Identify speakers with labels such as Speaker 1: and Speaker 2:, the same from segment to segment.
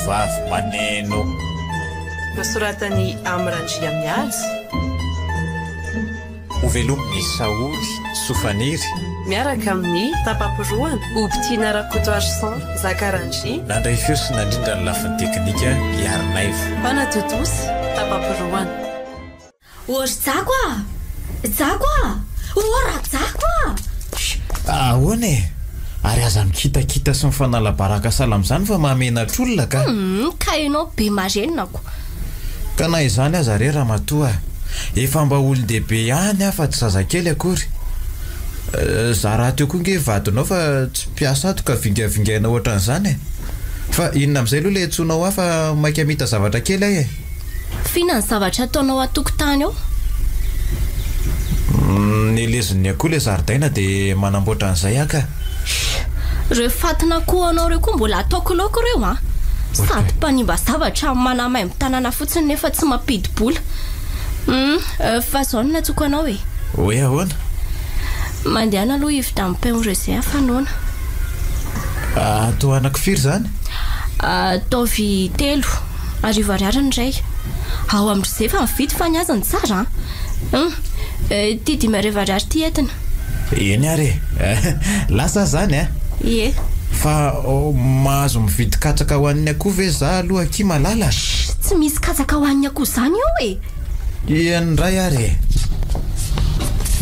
Speaker 1: Akohovavy maneno.
Speaker 2: Nosoratan'i Amy Randriamihaja.
Speaker 1: Hovelomin'i Saholy Sofaniry.
Speaker 2: Miaraka amin'ny Tapapiroana, Hobitiana Rakotoarison, Zaka Randria.
Speaker 1: Nandray feo sy nandrindra ny lafiny teknika i Harinaivo.
Speaker 2: Mpanatontosa, Tapapiroana.
Speaker 3: Ô ry Jako a! Jako a! Ô Rajako a!
Speaker 1: Ahoana e? Ary aza mikitakita sy mifanala baraka sahala amin'izany fa mahamenatra olona ka!
Speaker 3: Humm, ka ianao be marenina ko!
Speaker 1: Ka na izany aza re ramatoa a! Efa mba olon-dehibe ihany aho fa tsy zazakely akory. Za rahateo koa nge vadinao fa tsy mpiasa ato ka vingavingaina ohatran'izany e! Fa inona amin'izay aloha ilay antsoinao ahy fa maika hamita zavatra kely aho e!
Speaker 3: F'inona ny zavatra ataonao an-tokotany ao?
Speaker 1: Nelezin'ny akoho ilay zaridaina dia manamboatra an'izay aho ka.
Speaker 3: Ireo fatin'akohonao ireo koa mbola ataoko laoka ireo an! Sady mpanimba zavatra manamaimbo tanàna fotsiny nefa tsy mampidi-bola. Hum, fa izao no nantsoiko anao e.
Speaker 1: Hoe ahoana?
Speaker 3: Mandehana aloha hividy amin'ny pain au raisin fa noana.
Speaker 1: Tohanako firy izany?
Speaker 3: Ataovy telo. Arivo ariary ny iray. Ao amin-dry Zefa mividy fa ny azy no tsara an! Hum, ity 5000 ariary ity entina.
Speaker 1: Eny ary e! Lasa aho izany an!
Speaker 3: Ie.
Speaker 1: Fa mahazo mividy katsaka ho an'ny akoho ve za aloha akia Malala?
Speaker 3: Shh! Tsy misy katsaka ho an'ny akoho izany eo e!
Speaker 1: Eny indray ary e!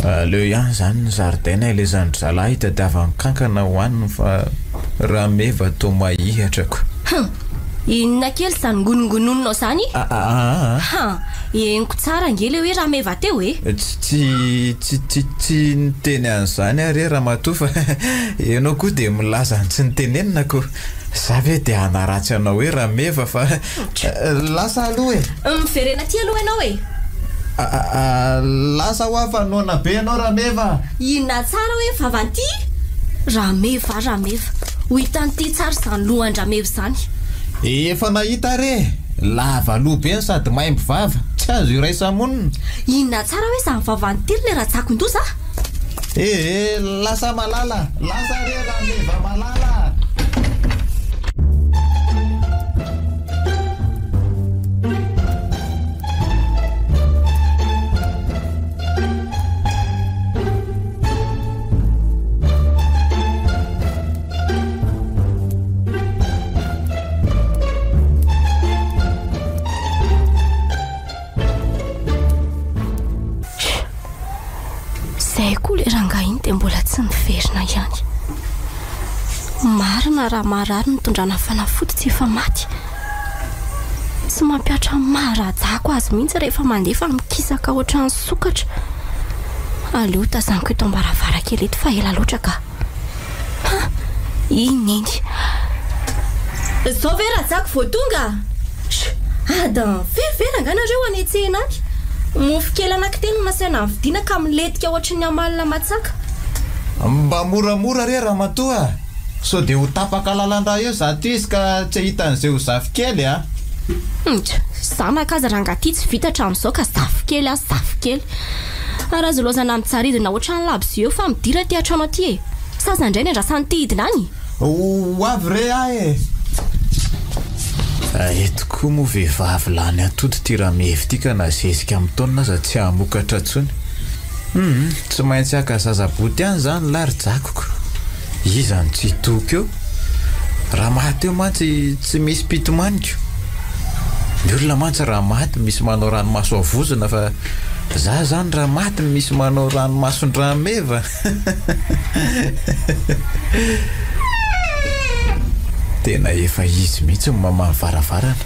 Speaker 1: Aleo ihany izany ny zaridaina ilezan-dry zalahy hitadiavany kankana hohaniny fa rameva toa mahihatra ko.
Speaker 3: Hum! Inona kely izany ngonongononinao izany?
Speaker 1: Aa!
Speaker 3: Ha! Henoko tsara ange ilay hoe rameva teo e!
Speaker 1: Tsy, tsy, tsy, tsy niteny an'izany aho re ramatoa fa ianao koa dia milaza ny tsy nitenenina ko! Za ve dia hanaratsy anao hoe rameva fa lasa aloha e!
Speaker 3: Miverena aty aloha ianao e!
Speaker 1: Aa! Lasa hoa fa noana be ianao rameva!
Speaker 3: Inona tsara hoe vavan'ity? Rameva rameva. Ho hitan'ity tsara izany lohan-dRameva izany.
Speaker 1: Efa nahita re e! Lava loha be no sady maimbo vava, tsy azo iraisa-monina.
Speaker 3: Inona tsara hoe izany vavan'ity ry le rajakondoza a?
Speaker 1: Ee, lasa malala, lasa re Rameva malala a!
Speaker 3: Zay koa le rangahy iny dia mbola tsy miverina ihany. Marina raha marary nitondrana fanafody tsy efa maty. Tsy mampihatra ny maha rajako azy mihitsy rehefa mandeha fa mikisaka ohatran'ny sokatra. Aleo tazaniko eto am-baravarankely eto fa ela loatra ka. Ha! Iny iny. Zao ve rajako vao tonga? Sh! Adiny firy ve rangahy nareo any an-tsena any? Mofo kely anankitelo no nasaina nividiana ka milentika ohatran'ny amalona matsaka.
Speaker 1: Mba moramora re ramatoa a! Sao dia ho tapaka lalan-drà eo izato izy ka tsy hahita an'izay ho zafikely a!
Speaker 3: Ntsa, zanaka aza rangahy ty tsy vita hatramin'izao ka zafikely aho zafikely. Ary aza ilaozana mijaridina ohatran'ny labozia eo fa midira aty an-trano aty e! Sa za indray no andrasan'ity hidina any?
Speaker 1: Ho avy re aho e! Eto koa moa vehivavy lany atody ity rameva ity ka na zezika amin'ny taonina aza tsy hahamokatra intsony. Humm, tsy maintsy haka zaza boty ihany izany lahy ry jakoko. Iza no tsy hitoky eo? Raha maty eo mantsy tsy misy mpitomaniko. Ny olona mantsy raha maty misy manao ranomaso havozona fa za zany raha maty misy manao ranomason-drameva. Tena efa izy mihitsy no mamaha varavarana.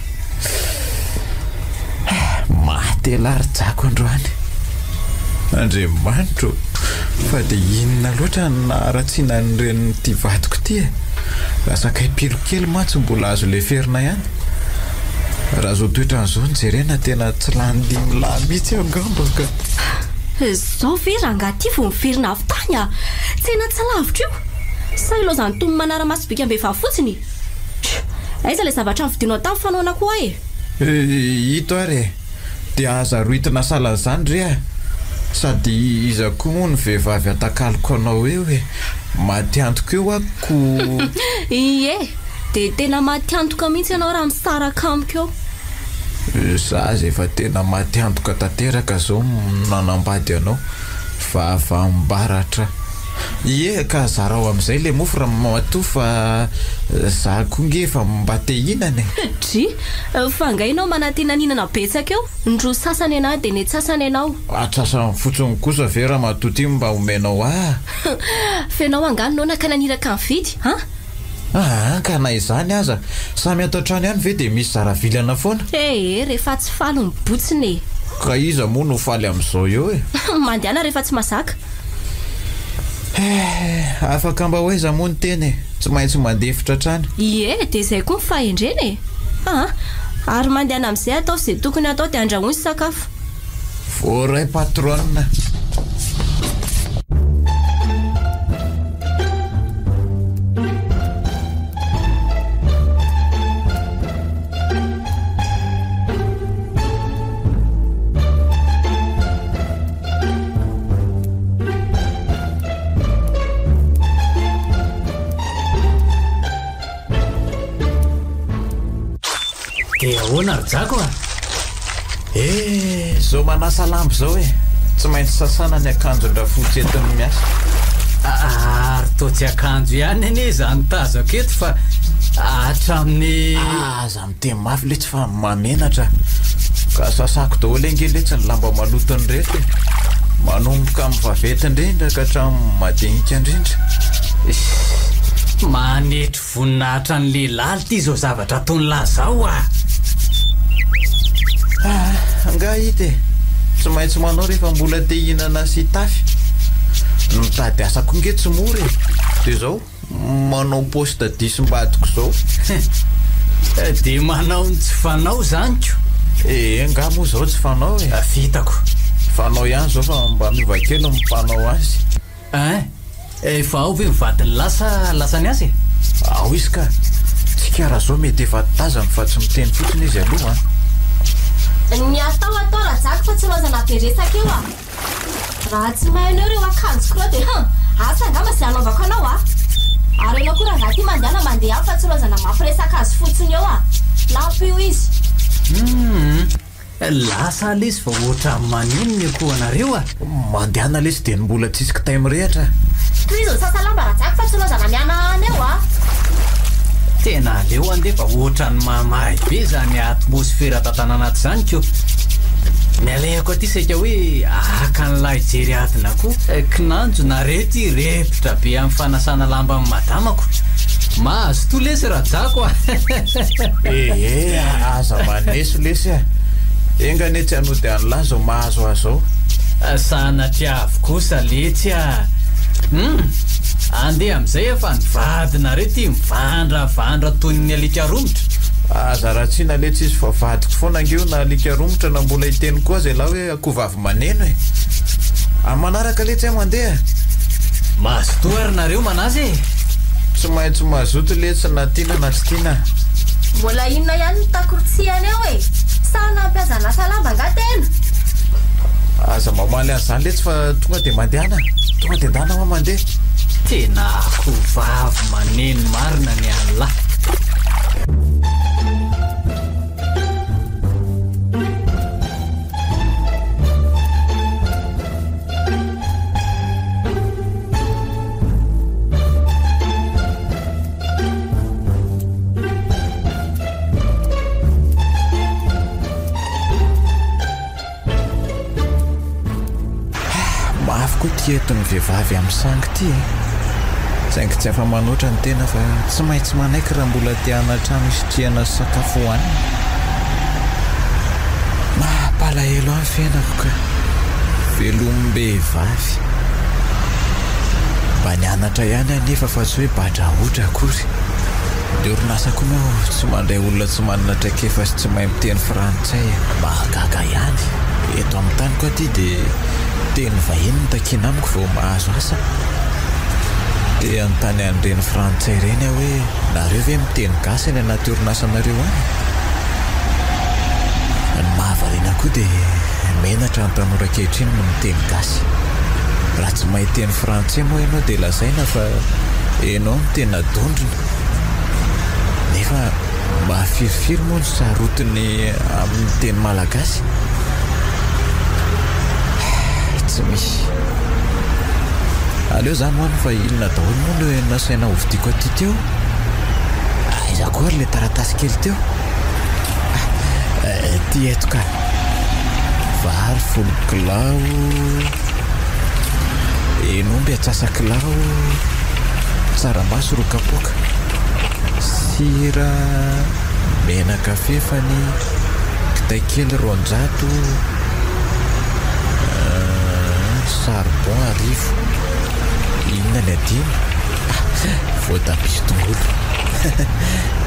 Speaker 1: Maty elah ry Jako androany. Andriamanitro ô! Fa dia inona loatra no naharatsiana ny renin'ity vadiko ity e? Raha sakay pilo kely mantsy mbola azo leferina ihany. Raha izao toetrany izao no jerena tena tsy lany dimy lahy mihitsy aho angamba ka.
Speaker 3: Izao ve rangahy ity vao miverina avy tany a! Tsena tsy lavitra io! Sa ilaozan'itony manara-maso bikam-behivavy fotsiny? Aiza ilay zavatra novidianao tamin'ny fanaonako hoa e?
Speaker 1: Ito ary e! Dia aza rohitina salan'izany re a! Sady iza koa moa no vehivavy atakaloko anao eo e! Maty antoka eo aho ko!
Speaker 3: Ie! Dia tena maty antoka mihitsy ianao raha misaraka amiko eo.
Speaker 1: Za aza efa tena maty antoka tanteraka zao nanambady anao. Vavam-baratra. Ie ka zarao amin'izay le mofo ramatoa fa za koa nge efa mba te hihinana e.
Speaker 3: Dry, fa angaha ianao manantena ny hihinana betsaka eo? Ny roa sasany anah dia ny antsasany anao.
Speaker 1: Antsasany fotsiny kosa ve ramatoa ty mba omenao ahy?
Speaker 3: Fa ianao angaha noana ka naniraka nividy an?
Speaker 1: Aa ka na izany aza, samy ato an-trano ihany ve dia misy zara vilana foana?
Speaker 3: Ee, rehefa tsy faly mibotsina e!
Speaker 1: Ka iza moa no faly amin'izao eo e?
Speaker 3: Mandehana rehefa tsy mazaka.
Speaker 1: Eh, afaka mba ho aiza moa ny tena e? Tsy maintsy mandefitra hatrany.
Speaker 3: Ie, dia izay koa ny fahendrena e! Aa, ary mandehana amin'izay ataovy izay tokony hatao dia andrahoy ny sakafo.
Speaker 1: Voaray patronne.
Speaker 4: Dia ahoana ry Jako a?
Speaker 1: Eh, zao manasa lamba izao e. Tsy maintsy sasana ny akanjon-dRafotsy entiny miasa.
Speaker 4: Ary toa tsy akanjo ihany anie izany tazako eto fa hatramin'ny.
Speaker 1: Aza miteny mafy letsy fa mahamenatra. Ka sasako daholo ange letsy ny lamba maloton'ireto e. Manomboka amin'ny vaventy indrindra ka hatramin'ny madinika indrindra.
Speaker 4: Eish, manetry Voninahitra ny lehilahy lty izao zavatra ataon'lah zao ah!
Speaker 1: Ah, angaha hita e! Tsy maintsy manao rehefa mbola te hihinana sy hitafy. Ny mitady asa koa nge tsy mora e! Dia izao, manao poste disim-badiko izao.
Speaker 4: Dia manao ny tsy fanao izany ko!
Speaker 1: Ee, angaha moa izao tsy fanao e!
Speaker 4: Vitako.
Speaker 1: Fanao ihany izao fa mba miova kely ny mpanao azy.
Speaker 4: Ein! Efa ao ve ny vadin'i lahy sa lasa niasa e?
Speaker 1: Ao izy ka! Tsy kara zao mety efa tazany fa tsy miteny fotsiny izy aloha an!
Speaker 3: Ny atao atao rajako fa tsy laozana be resaka eo a! Raha tsy mahaino eo ireo akanjoko ireo dia hum! Asa angamba izay hanaovako anao a! Ary ianao koa rangahy ity mandehana mandeha any fa tsy laozana mampiresaka azy fotsiny eo a! Lampio izy!
Speaker 4: Hum! Lasa lesy vao ohatran'ny maneno ny akohonareo a!
Speaker 1: Mandehana lesy dia ny mbola tsisy kitay mirehitra a!
Speaker 3: Tohizo ny sasa lamba rajako fa tsy laozana mihanahana eo a!
Speaker 4: Tena aleo andeha fa ohatran'ny mamahy be izany atmosfera ato an-tanàna ato izany ko! Ny alehako aty saika hoe haka an'lah hijery adina koa, kinanjo nareo ity repotra be amin'ny fanasana lamba amin'ny madamako! Mazotoa lesy rajako a!
Speaker 1: Ee aza maneso lesy a! Enga anie tsy hanody an'lah zao mahazo ahy zao.
Speaker 4: Sanatria avy kosa letsy a! Hum! Andeha amin'izay fa ny vadinareo ty mivandravandra toy ny alika romotra.
Speaker 1: Aza ratsiana letsy izy fa vadiko foana ange io na alika romotra na mbola hiteny koa aza ialahy hoe akoho vavy Maneno e! Amin'ny manaraka letsy aho mandeha.
Speaker 4: Mazotoa ary nareo manaza e!
Speaker 1: Tsy maintsy mazoto letsy na tiana na tsy tiana.
Speaker 3: Mbola inona ihany no takorotsihana eo e! Sa hanampy azy hanasa lamba angaha tena?
Speaker 1: Aza mamaly an'izany letsy fa tonga dia mandehana. Tonga dia ndana hoa mandeha.
Speaker 4: Tena akoho vavy maneno marina ny an'lah.
Speaker 1: Mafy koa ity entin'ny vehivavy amin'ny sangy ity e! Saingy tsy afa-manoatra ny tena fa tsy maintsy manaiky raha mbola te hanan-trano hisitrihana sy sakafo hohanina. Mampalahelo ahy ny fiainako ka. Velomim-behivavy. Mba nianatra ihany aho nefa fa tsy hoe badrahodra akory. Ny orinasa koa moa tsy mandray olona tsy manana traikefa sy tsy mahay miteny frantsay. Mahagaga ihany. Eto amin'ny taniko aty dia teny vahiny no takiana amiko vao mahazo asa. Te hanontany an'ireny frantsay ireny aho hoe nareo ve miteny gasy any anaty orinasanareo any? Ny mahavariana koa dia menatra ny tanora ankehitriny no miteny gasy. Raha tsy mahay teny frantsay moa ianao dia lazaina fa ianao no tena dondrona. Nefa mba firifiry moa no sarotiny amin'ny teny malagasy? Tsy misy. Aleo zany hono fa inona daholo moa no nasaina hovidiako aty teo? Aiza koa ary ilay taratasy kely teo? Ty eto ka. Vary folo kilao, hen'omby atsasa-kilao, tsaramaso roa kapoaka, sira, menaka fefany, kitay kely 200, charbon 1000. Inona ny adino? Voatabia sy tongolo.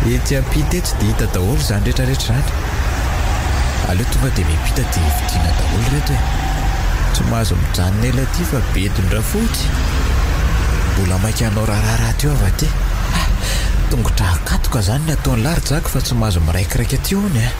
Speaker 1: Etsy ampita etsy dia hita daholo izany rehetra rehetra izany. Aleo tonga dia miampita dia vidiana daholo ireto e. Tsy mahazo mijanona ela aty fa bedon-drafotsy. Mbola maika hanao raharaha rahateo aho avy aty. Tongotra akatoka izany ny ataon'lah ry Jaky fa tsy mahazo miraikiraiky aty hono e.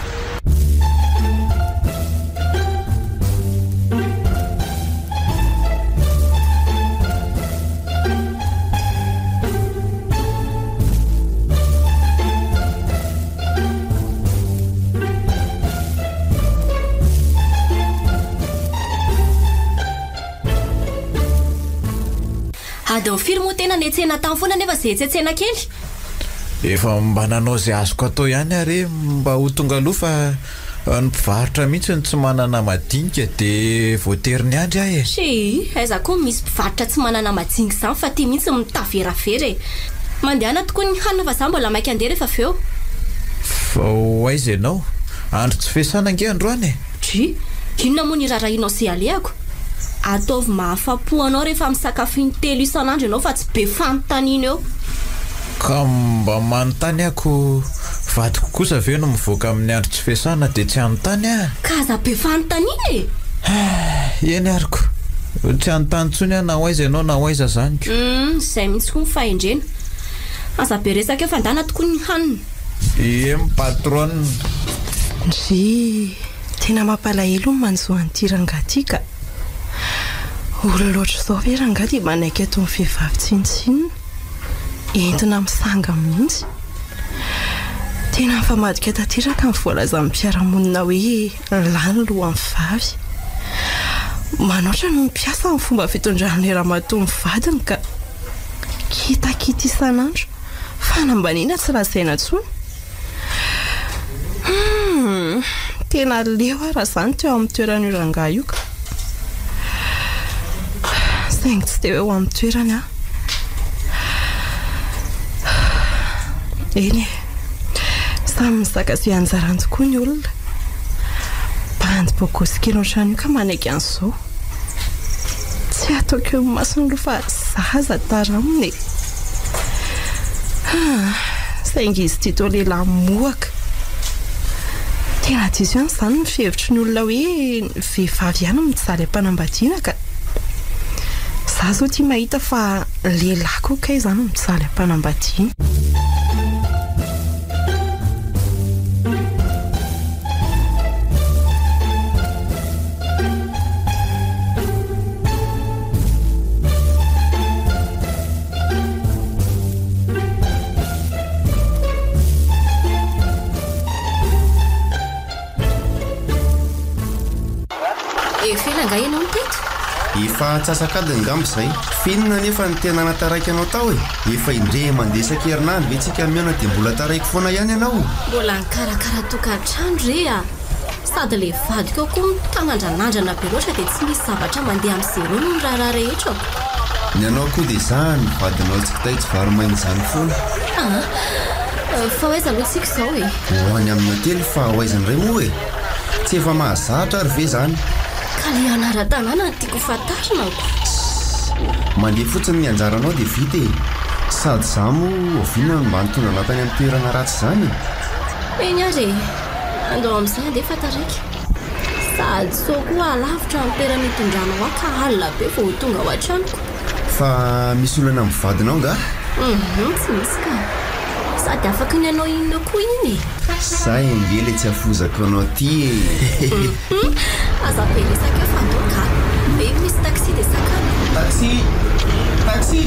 Speaker 3: Adiny firy moa tena niantsena tany foana nefa izay etsy an-tsena kely?
Speaker 1: Efa mba nanao izay azoko atao ihany aho re mba ho tonga aloha fa ny mpivarotra mihitsy no tsy manana madinika dia voatery niandry aho e.
Speaker 3: Tsia, aiza koa misy mpivarotra tsy manana majinika izany fa ty mihitsy mitaveravera e. Mandehana tokoa ny hanina fa za mbola maika handeha rehefa avy eo.
Speaker 1: Fa ho aiza ianao? Andro tsy fiasana ange androany e.
Speaker 3: Dry, inona moa ny irarahianao sy alehako? Ataovy mahafa-po anao rehefa misakafo intelo isan'andro ianao fa tsy be fanontaniana eo.
Speaker 1: Ka mba manontany aho ko vadiko kosa ve no mivoaka amin'ny andro tsy fiasana dia tsy hanontany aho?
Speaker 3: Ka aza be fanontaniana e!
Speaker 1: Eny ary ko! Tsy hanontany intsony aho na ho aiza ianao na ho aiza zany ko!
Speaker 3: Humm, izay mihitsy koa ny fahendrena. Aza be resaka eo fa ndana tokoa ny hanina.
Speaker 1: Iem patronne.
Speaker 2: Ndrii, tena mampalahelo ny manjo an'ity rangahy ity ka. Olona ohatr'izao ve rangahy dia manaiky ataon'ny vehivavy tsinontsinona? Entina misanga mihitsy. Tena mifamadika tanteraka ny voalazan'ny mpiara-monina hoe lahy ny lohan'ny vavy. Manaotra ny mpiasa ny fomba fitondran'ilay ramatoa ny vadiny ka. Kitakita isan'andro. Fanambaniana tsy lazaina intsony. Humm! Tena leo aho raha izaho no teo amin'ny toeran'io rangahy io ka. Saingy tsy teo eo amin'ny toerany aho. Eny e, samy mizaka izay anjarany tokoa ny olona. Bandy bogosy kely ohatran'io ka manaiky an'izao. Tsy ataoko eo imasony aloha fa zaza tara aminy e. Saingy izy ity toa lehilahy mohaka. Tena diso ihany izany ny fihevitry ny olona hoe ny vehivavy ihany no mijaly am-panambadiana ka. Za zao tia mahita fa lehilahy koa kay izany mijaly am-panambadiana.
Speaker 3: Efa ela angaha ianao no teto?
Speaker 5: Efa antsasak'adiny angamba izay. F'inona anefa no tena nataraiky anao tao e? Efa indray mandeha isan-kerinandro ve tsika mihaona dia mbola taraiky foana ihany ianao?
Speaker 3: Mbola nikarakara tokantrano re a! Sady le vadiko ao koa mitanandranandrana be loatra dia tsy misy zavatra mandeha amin'ny zéro ny raharaha rehetra ao.
Speaker 5: Ny anao koa dia zany vadinao tsy kitay tsy vary maina izany foana.
Speaker 3: Aa! Fa ho aiza aloha tsika izao e?
Speaker 5: Ho any amin'ny hotely fa ho aiza indray moa e? Tsy efa mahazatra ary ve izany?
Speaker 3: Ka le anaran-tanàna no tiako ho fantarina ko.
Speaker 5: Tssy! Mandeha fotsiny ny anjaranao dia vita e! Sady izaho moa oviana no mba nitondra anao tany amin'ny toerana ratsy izany e?
Speaker 3: Eny ary e! Andao amin'izay andeha fa taraiky. Sady sao koa alavitra ny toerana itondranao ahy ka alina be vao ho tonga ao an-tranoko.
Speaker 5: Fa misy olana amin'ny vadinao angaha?
Speaker 3: Hum, tsy misy ka. Sady afaky ny hanao inona koa iny e.
Speaker 5: Zay ange le tsy afozako anao ty e.
Speaker 3: Hum, aza be resaka eo fa andao ka. Be misy taxi dia sakana.
Speaker 5: Taxi! Taxi!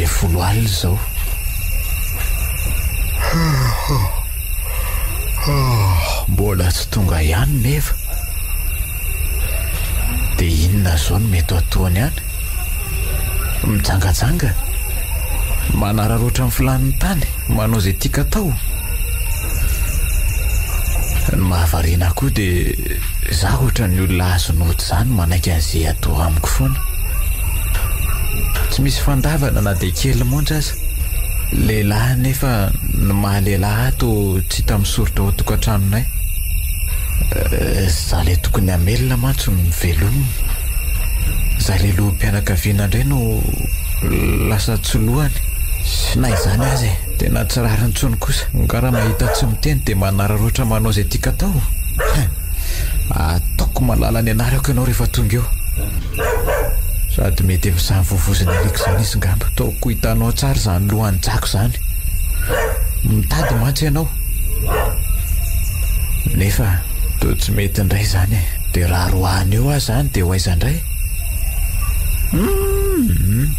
Speaker 1: 11 alina izao. Mbola tsy tonga ihany Meva. Dia inona izao no mety ho ataony any? Mijangajanga? Manararaotra ny filàn'ny tany? Manao izay tian-katao? Ny mahavariana ahy koa dia izaho ohatran'ny olona azo nody izany manaiky an'izay atao amiko foana. Tsy misy fandavana na dia kely monja aza. Lehilahy anefa ny maha lehilahy ahy toa tsy hita misoritra ao an-tokantranonay. Za le tokony hamelona mantsy no velomina. Za le loham-pianakaviana indray no lasa tsy lohany. Na izany aza e, tena tsy rariny intsony kosa. Nga raha mahita tsy miteny dia manararaotra manao izay tiako atao? Hein! Ataoko malala ny anarako ianao rehefa tonga eo. Sady mety efa izany vovoziny alika izany izy ngamba. Ataoko hitanao tsara izany lohan'i Jako izany. Mitady mantsy ianao. Nefa toa tsy mety indray izany e. Dia raha roahina eo aho izany dia ho aiza indray? Humm!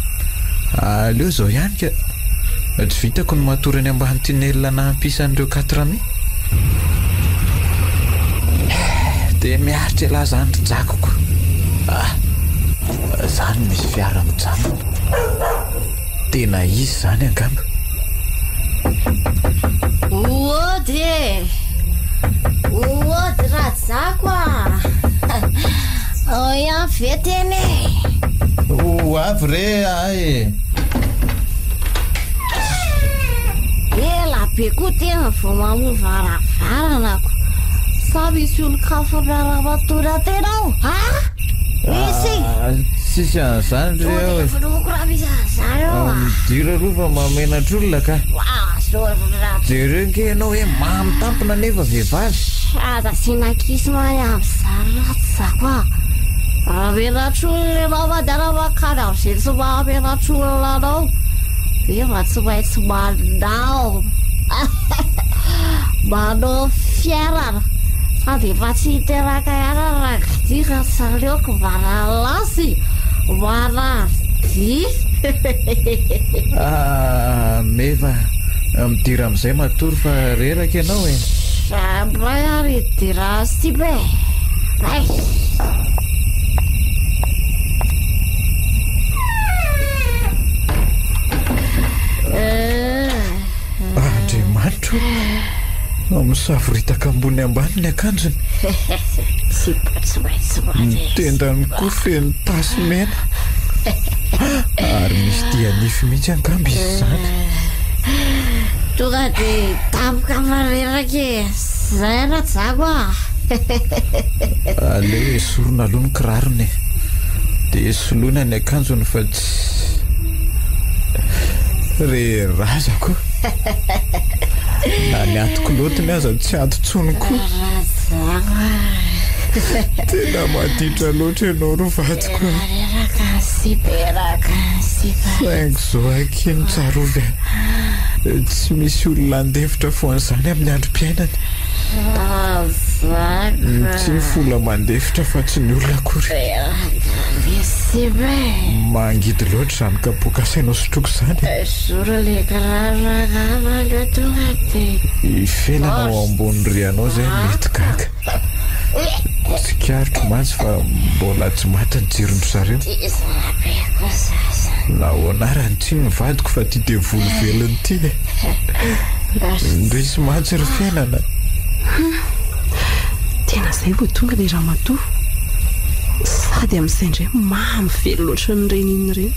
Speaker 1: Aleo izao ihany ka. Tsy vitako ny matory any ambany tunnel nahampisa an'ireo quatre mai. Dia miaritra elah izany ry Jakoko. Ah! Izany misy fiara mijanona. Tena izy izany angamba.
Speaker 6: Ody e! Ody Rajako a! Ao ihany ve tena e?
Speaker 1: Ho avy re ahy e!
Speaker 6: Ela be koa tena vao mamoha varavarana ko! Sa misy olon-kafa miara-matory an-tena ao? A! Misy!
Speaker 1: Tsisy an'izany re ao e!
Speaker 6: Tonga dia vonoiko raha misy an'izany ao a!
Speaker 1: Midira aloha fa mahamenatr'olona ka! Jereo nge ianao hoe mamy tampona nefa vehivavy.
Speaker 6: Aza asiana ankizy mahay amin'izany Rajako a! Raha menatr'olona ianao mandehana mankany amin'izay tsy mahamenatr'olona anao nefa tsy maintsy manao manao fiainana sady efa tsy hiteraka ihany ary rangahy ka tsy aleoko mba ralasy manary
Speaker 1: Ah, Meva, midira amin'izay matory fa reraka ianao e.
Speaker 6: Miray ary hidira sipa e. Ray.
Speaker 1: Andriamanitro o, misavoritaka ambony ambany ny akanjony.
Speaker 6: Sipa tsy maintsy
Speaker 1: Ny
Speaker 6: mandeha.
Speaker 1: tendany koa feno tasy mena. Ary misy dia nify mihitsy angamba izy izany.
Speaker 6: Tonga dia tampoka fa reraka e. Zay Rajako a.
Speaker 1: Aleo esorina aloha ny kirarony e. Dia soloina ny akanjony fa tsy. Re razako. Na ny ato kilotiny aza tsy ato intsony koa.
Speaker 6: Rajako a.
Speaker 1: Tena maditra loatra ianao ry vadiko a.
Speaker 6: Reraka ny sipa e, reraka ny sipa.
Speaker 1: Saingy izao akia no tsarovy a. Tsy misy olona handefitra foan'izany amin'ny androm-piainany.
Speaker 6: Rajako a.
Speaker 1: Tsy ny vola mandefitra fa tsy ny olona akory.
Speaker 6: Reraka ny sipa e.
Speaker 1: Mangidy loatra izany kapoaka asainao sotroiko izany e.
Speaker 6: Esory ilay kiraro angamba aloha tonga dia.
Speaker 1: Ifelana ao ambony rihanao izay mety gaga. Tsikaritro mantsy fa mbola tsy maty ny jiron-dry zareo. Nahoana ary any tsiny ny vadiko fa ity devoly velona ity e? Indrisy mantsy ry fiainana.
Speaker 2: Hum, tena izay vao tonga ilay ramatoa. Sady amin'izay indray mamy velona ohatran'ireny inona ireny.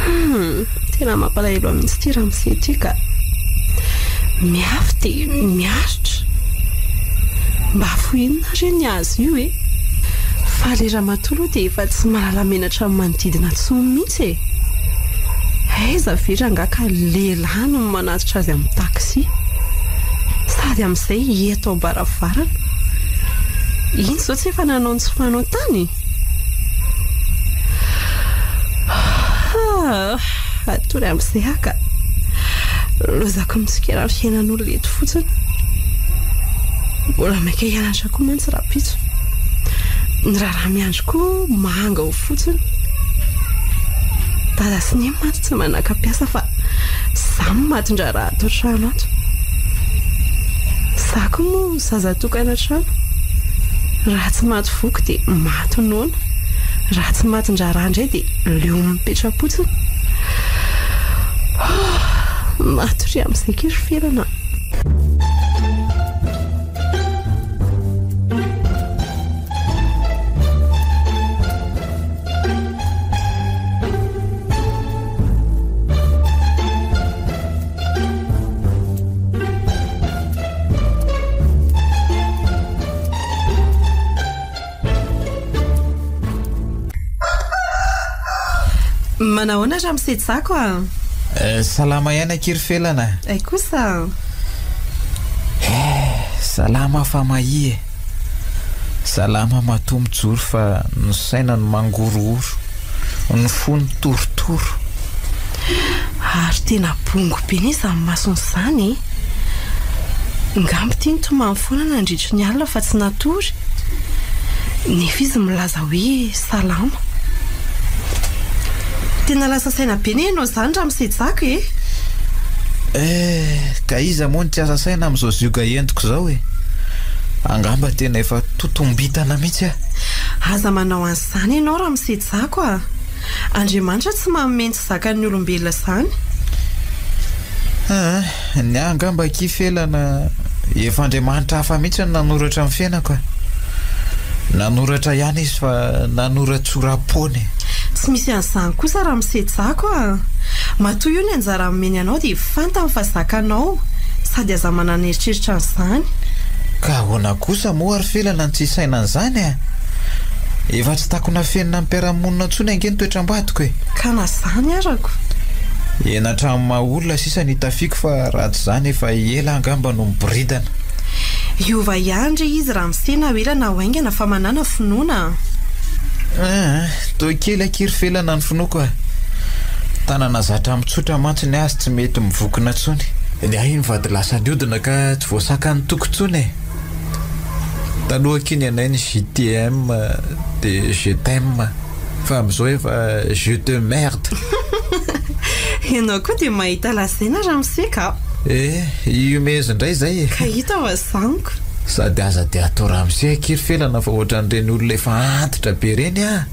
Speaker 2: Hum, tena mampalahelo ahy mihitsy ity ramose ity ka. Miafy dia miaritra. Mba fohy inona re ny azy io e? Fa ilay ramatoa aloha dia efa tsy mahalala menatra amin'ny manodidina intsony mihitsy e! Aiza ve rangahy ka lehilahy no manatitra azy amin'ny taxi? Sady amin'izay eto am-baravarana. Iny izao tsy efa nanao ny tsy fanao tany? Hatory amin'izay aho ka. Lozako mitsikera ny fiainan'olona eto fotsiny. Mbola maika hianatra koa mantsy rahampitso. Ny raharaha miandry koa manga ao fotsiny. Dada sy Neny mantsy tsy manaka-piasa fa za no matin-draharaha ato an-trano ato. Za koa moa zaza tokana trano. Raha tsy maty voky dia maty noana. Raha tsy matin-draharaha indray dia leo mipetra-potsiny. Matoria amin'izay akia ry Felana a! Manahoana ramose Tsako a?
Speaker 1: Eh, salama ihany akia ry Felana.
Speaker 2: Ay kosa.
Speaker 1: Eh, salama fa mahia e. Salama matoa mijoro fa ny saina no mangorohoro, ny fo no torotoro.
Speaker 2: Ary tena bongo be anie izany masony izany e! Ngamba ity nitomany foana nandritry ny alina fa tsy natory. Nefa izy milaza hoe salama. Tena lasa saina be anie ianao izany ramose Jako e!
Speaker 1: Eh, ka iza moa no tsy asa saina amin'izao zioga entiko izao e? Angamba tena efa totombintana mihitsy aho.
Speaker 2: Aza manao an'izany ianao ramose Jako a! Andriamanitra tsy manome ny tsy zakan'ny olombelona izany.
Speaker 1: Aa, ny ahy angamba akia Felana efa Andriamanitra hafa mihitsy no nanoratra ny fiainako a! Nanoratra ihany izy fa nanoratsoram-poana e!
Speaker 2: Tsy misy an'izany kosa ramose Jako a! Matoa io ny anjara nomeny anao dia fantany fa zakanao sady aza manana eritreritra an'izany.
Speaker 1: Ka ahoana kosa moa ry Felana no tsy hisaina an'izany a! Efa tsy takona afenina amin'ny mpiara-monina intsony ange ny toetram-badiko e!
Speaker 2: Ka na izany arako.
Speaker 1: Henatra amin'ny maha olona sisa no itafiako fa raha tsy izany efa ela angamba no miboridana.
Speaker 2: Hiova ihany re izy ramose na ho ela na ho haingana fa manàna finoana a!
Speaker 1: Aa, toa kely akia ry Felana ny finoako a! Tanana zatra mitsotra mantsy ny azy tsy mety mivokona intsony. Ny ahy ny vady lasa niodina ka tsy voasakan'ny toko intsony e! Taloha akia ny anay ny JTM dia je t'aime fa amin'izao efa je te merde.
Speaker 2: Ianao koa dia mahita lazaina ramose ka!
Speaker 1: Eh, ihomehezo indray izay e!
Speaker 2: Ka hita fa zaniko.
Speaker 1: Sady aza dia atao ramose akia ry Felana fa ohatran'ireny olona efa antitra be ireny ah!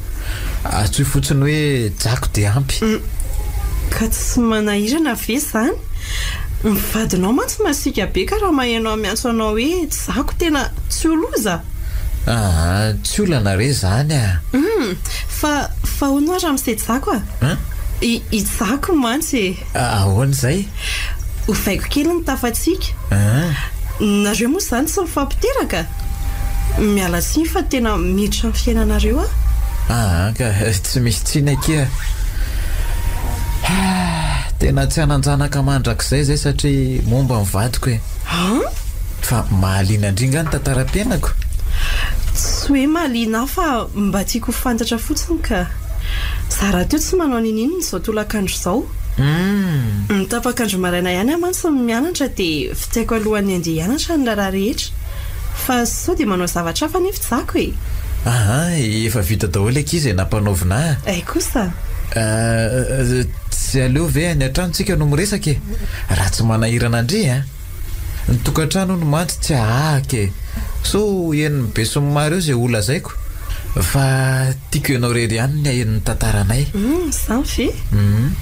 Speaker 1: Antsoy fotsiny hoe Jako dia ampy.
Speaker 2: Ka tsy manahirana ve izany? Ny vadinao mantsy masiaka be ka raha maheno ahy miantso anao hoe Jako tena tsy ho loza?
Speaker 1: Aa, tsy olana re izany a!
Speaker 2: Hum, fa fa hono hoa ramose Jako a!
Speaker 1: Hein?
Speaker 2: I i Jako mantsy e!
Speaker 1: Ahoana izay?
Speaker 2: Ovaiko kely ny tafantsika.
Speaker 1: Hein?
Speaker 2: Nareo moa izany tsy mifampiteraka? Miala tsiny fa tena miditra amin'ny fiainanareo aho.
Speaker 1: Aa ka tsy misy tsiny akia. Tena tsy hanan-janaka mandrakizay izay satria momba ny vadiko e.
Speaker 2: An?
Speaker 1: Fa mahaliana ndry nga ny tantaram-piainako?
Speaker 2: Tsy hoe mahaliana ahy fa mba tiako ho fantatra fotsiny ka. Za rahateo tsy manao ninininona izao tolakandro izao. Ny tapak'andro maraina ihany aho mantsy no mianatra dia vitaiko alohan'ny handeha hianatra ny raharaha rehetra. Fa sao dia manao zavatra hafa anefa Jako e!
Speaker 1: Aa, efa vita daholo akia izay nampanaovina ahy.
Speaker 2: Hay kosa!
Speaker 1: Tsy aleo ve any an-trano tsika no miresaka e! Raha tsy manahirana an-dry a! Ny tokantrano hono mantsy tsy ahahaka e! Sao henon'ny besinimaro eo izay holazaiko? Fa tiako ianao irery ihany ny haheno ny tantaranay.
Speaker 2: Hum, izany ve?
Speaker 1: Hum.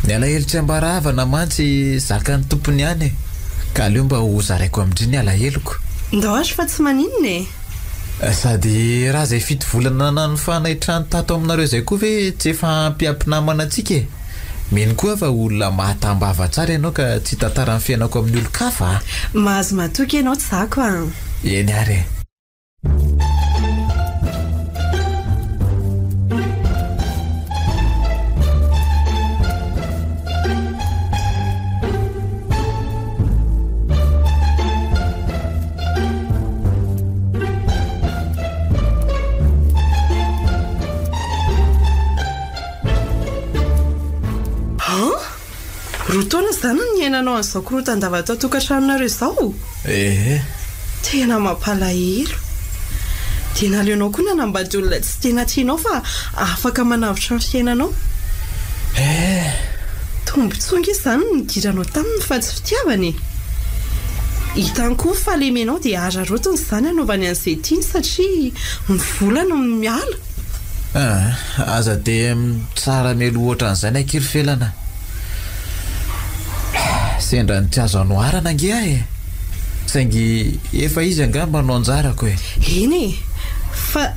Speaker 1: Ny alahelo tsy ambara havana mantsy zakan'ny tompony ihany e! Ka aleo mba ho zaraiko amin-dry ny alaheloko.
Speaker 2: Ndao ary fa tsy maninona e!
Speaker 1: Sady raha izay fitovolana nanofanay trano tato aminareo izay koa ve tsy efa ampy hampinamana antsika e! Mino koa aho fa olona mahatambava tsara ianao ka tsy hitantara ny fiainako amin'ny olon-kafa a!
Speaker 2: Mahazo matoky ianao Tsako a!
Speaker 1: Eny ary e!
Speaker 2: An? Roa taona izany no niainanao an'izao korotan-dava tao an-tokantranonareo izao?
Speaker 1: Ee.
Speaker 2: Tena mampalahelo. Dia naleonao koa nanambady olona tsy tena tianao fa afaka manavotra ny fiainanao.
Speaker 1: Eh!
Speaker 2: Tombontsoa ange izany no nidiranao taminy fa tsy fitiavana e! Hitany koa ny fahalemenao dia araraotiny izany hanaovany an'izay tiany satria ny vola no miala.
Speaker 1: Ah, aza dia mitsara mialoha ohatran'izany akia ry Felana. Sendra ny tsy azo anoharana ange aho e! Saingy efa izy angamba no anjarako e!
Speaker 2: Eny e! Fa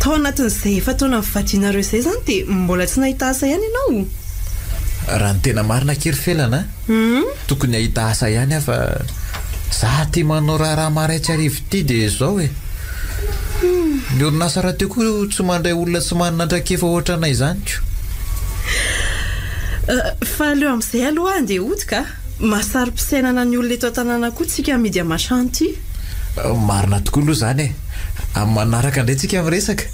Speaker 2: tao anatin'izay efa-taona nivadianareo izay izany dia mbola tsy nahita asa ihany ianao?
Speaker 1: Raha ny tena marina akia ry Felana a! Tokony hahita asa ihany aho fa za aty manao raharaha marain-tsy hariva ity dia izao e! Ny orinasa rahateo koa tsy mandray olona tsy manana traikefa ohatranay izany ko!
Speaker 2: Fa aleo amin'izay aloha aho andeha hody ka! Mahasaro-pisainana ny olona eto an-tanàna koa tsika amidy aman-trano ity.
Speaker 1: Marina tokoa aloha izany e! Amin'ny manaraka indray tsika miresaka.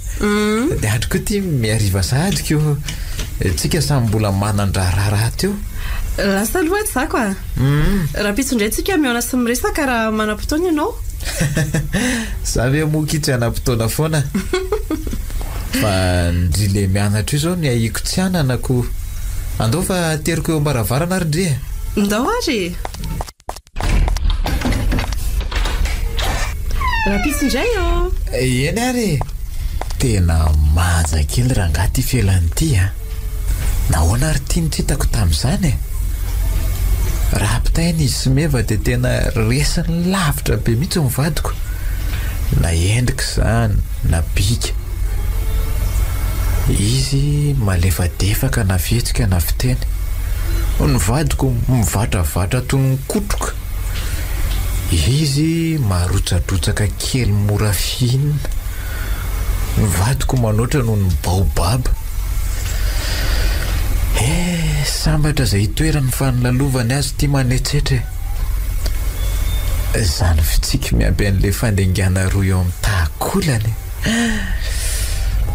Speaker 1: Dia andry koa ity mihariva sahady ko! Tsika samy mbola manan-draharaha rahateo.
Speaker 2: Lasa aloha atsy zako a! Rahampitso indray tsika mihaona sy miresaka raha manam-potoana ianao.
Speaker 1: Za ve moa ki tsy hanam-potoana foana? Fa ndry le mianatra io zao ny ahiako tsy hanana ko! Andao fa ateriko eo am-baravarana ary ndry e!
Speaker 2: Ndao ary e! Rahampitso indray ô!
Speaker 1: Eny ary e! Tena manja kely rangahy ity felany ity a! Nahoana ary ity no tsy hitako tamin'izany e? Raha ampitahaina izy sy Meva dia tena resiny lavitra be mihitsy ny vadiko. Na endrika izany na bika. Izy malefadefaka na fihetsika na fiteny. Ny vadiko mivatravatra toy ny kotroka. Izy marotsadrotsaka kely mora fihinina. Ny vadiko manoatra noho ny baobab. Eh, sambatra izay itoerany fa ny lalovany azy ity manetsetra e. Izany fitsiky miampy an'ilay fandingana roa eo amin'ny takolany.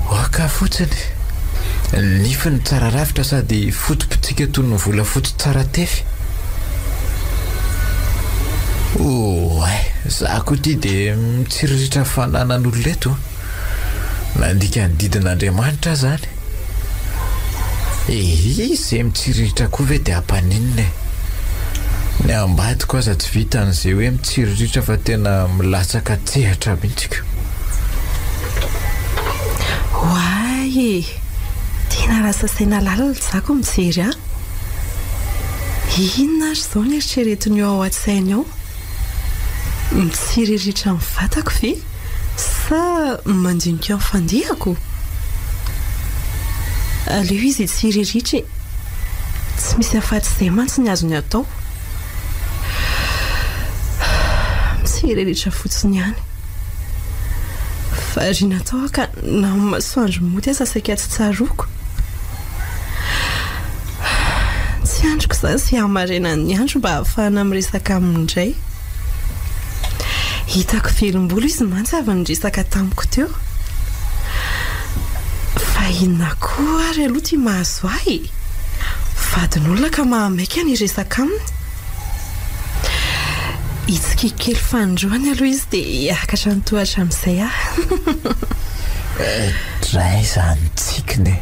Speaker 1: Oaka fotsiny. Ny nifiny tsara rafitra sady foto-pitsika toy ny volafotsy tsara tefy. Oay, za koa ity dia mitsiriritra fananan'olona eto. Nandika ny didin'Andriamanitra aho zany. Ehe, ze mitsiriritra koa ve dia hampaninona e? Ny ambadiko aza tsy vitan'izay hoe mitsiriritra fa tena milatsaka an-tsehatra mihitsy ko.
Speaker 2: Oay e! Tena lasa saina lalina zako mijery ahy. Inona ary izao ny eritreretiny io ao an-tsainy ao? Mitsiriritra ny vatako ve sa mandinika ny fandihako? Aleo izy hitsiriritra e! Tsy misy afatsy izay mantsy ny azony atao. Mitsiriritra fotsiny ihany. Variana tao aho ka na ny masoandro mody aza saika tsy tsaroako. Tsy andriko izany izay hamarenan'ny andro mba hahafahana miresaka aminy indray. Hitako velom-bolo izy mantsy avy niresaka tamiko teo. Fa inona koa ary aloha ity mahazo ahy e? Vadin'olona ka mahamaika ny hiresaka aminy. Hitsikiky kely fanindroany aloha izy dia hiakatra ny tohatra amin'izay aho.
Speaker 1: Dray izany tsikiny e!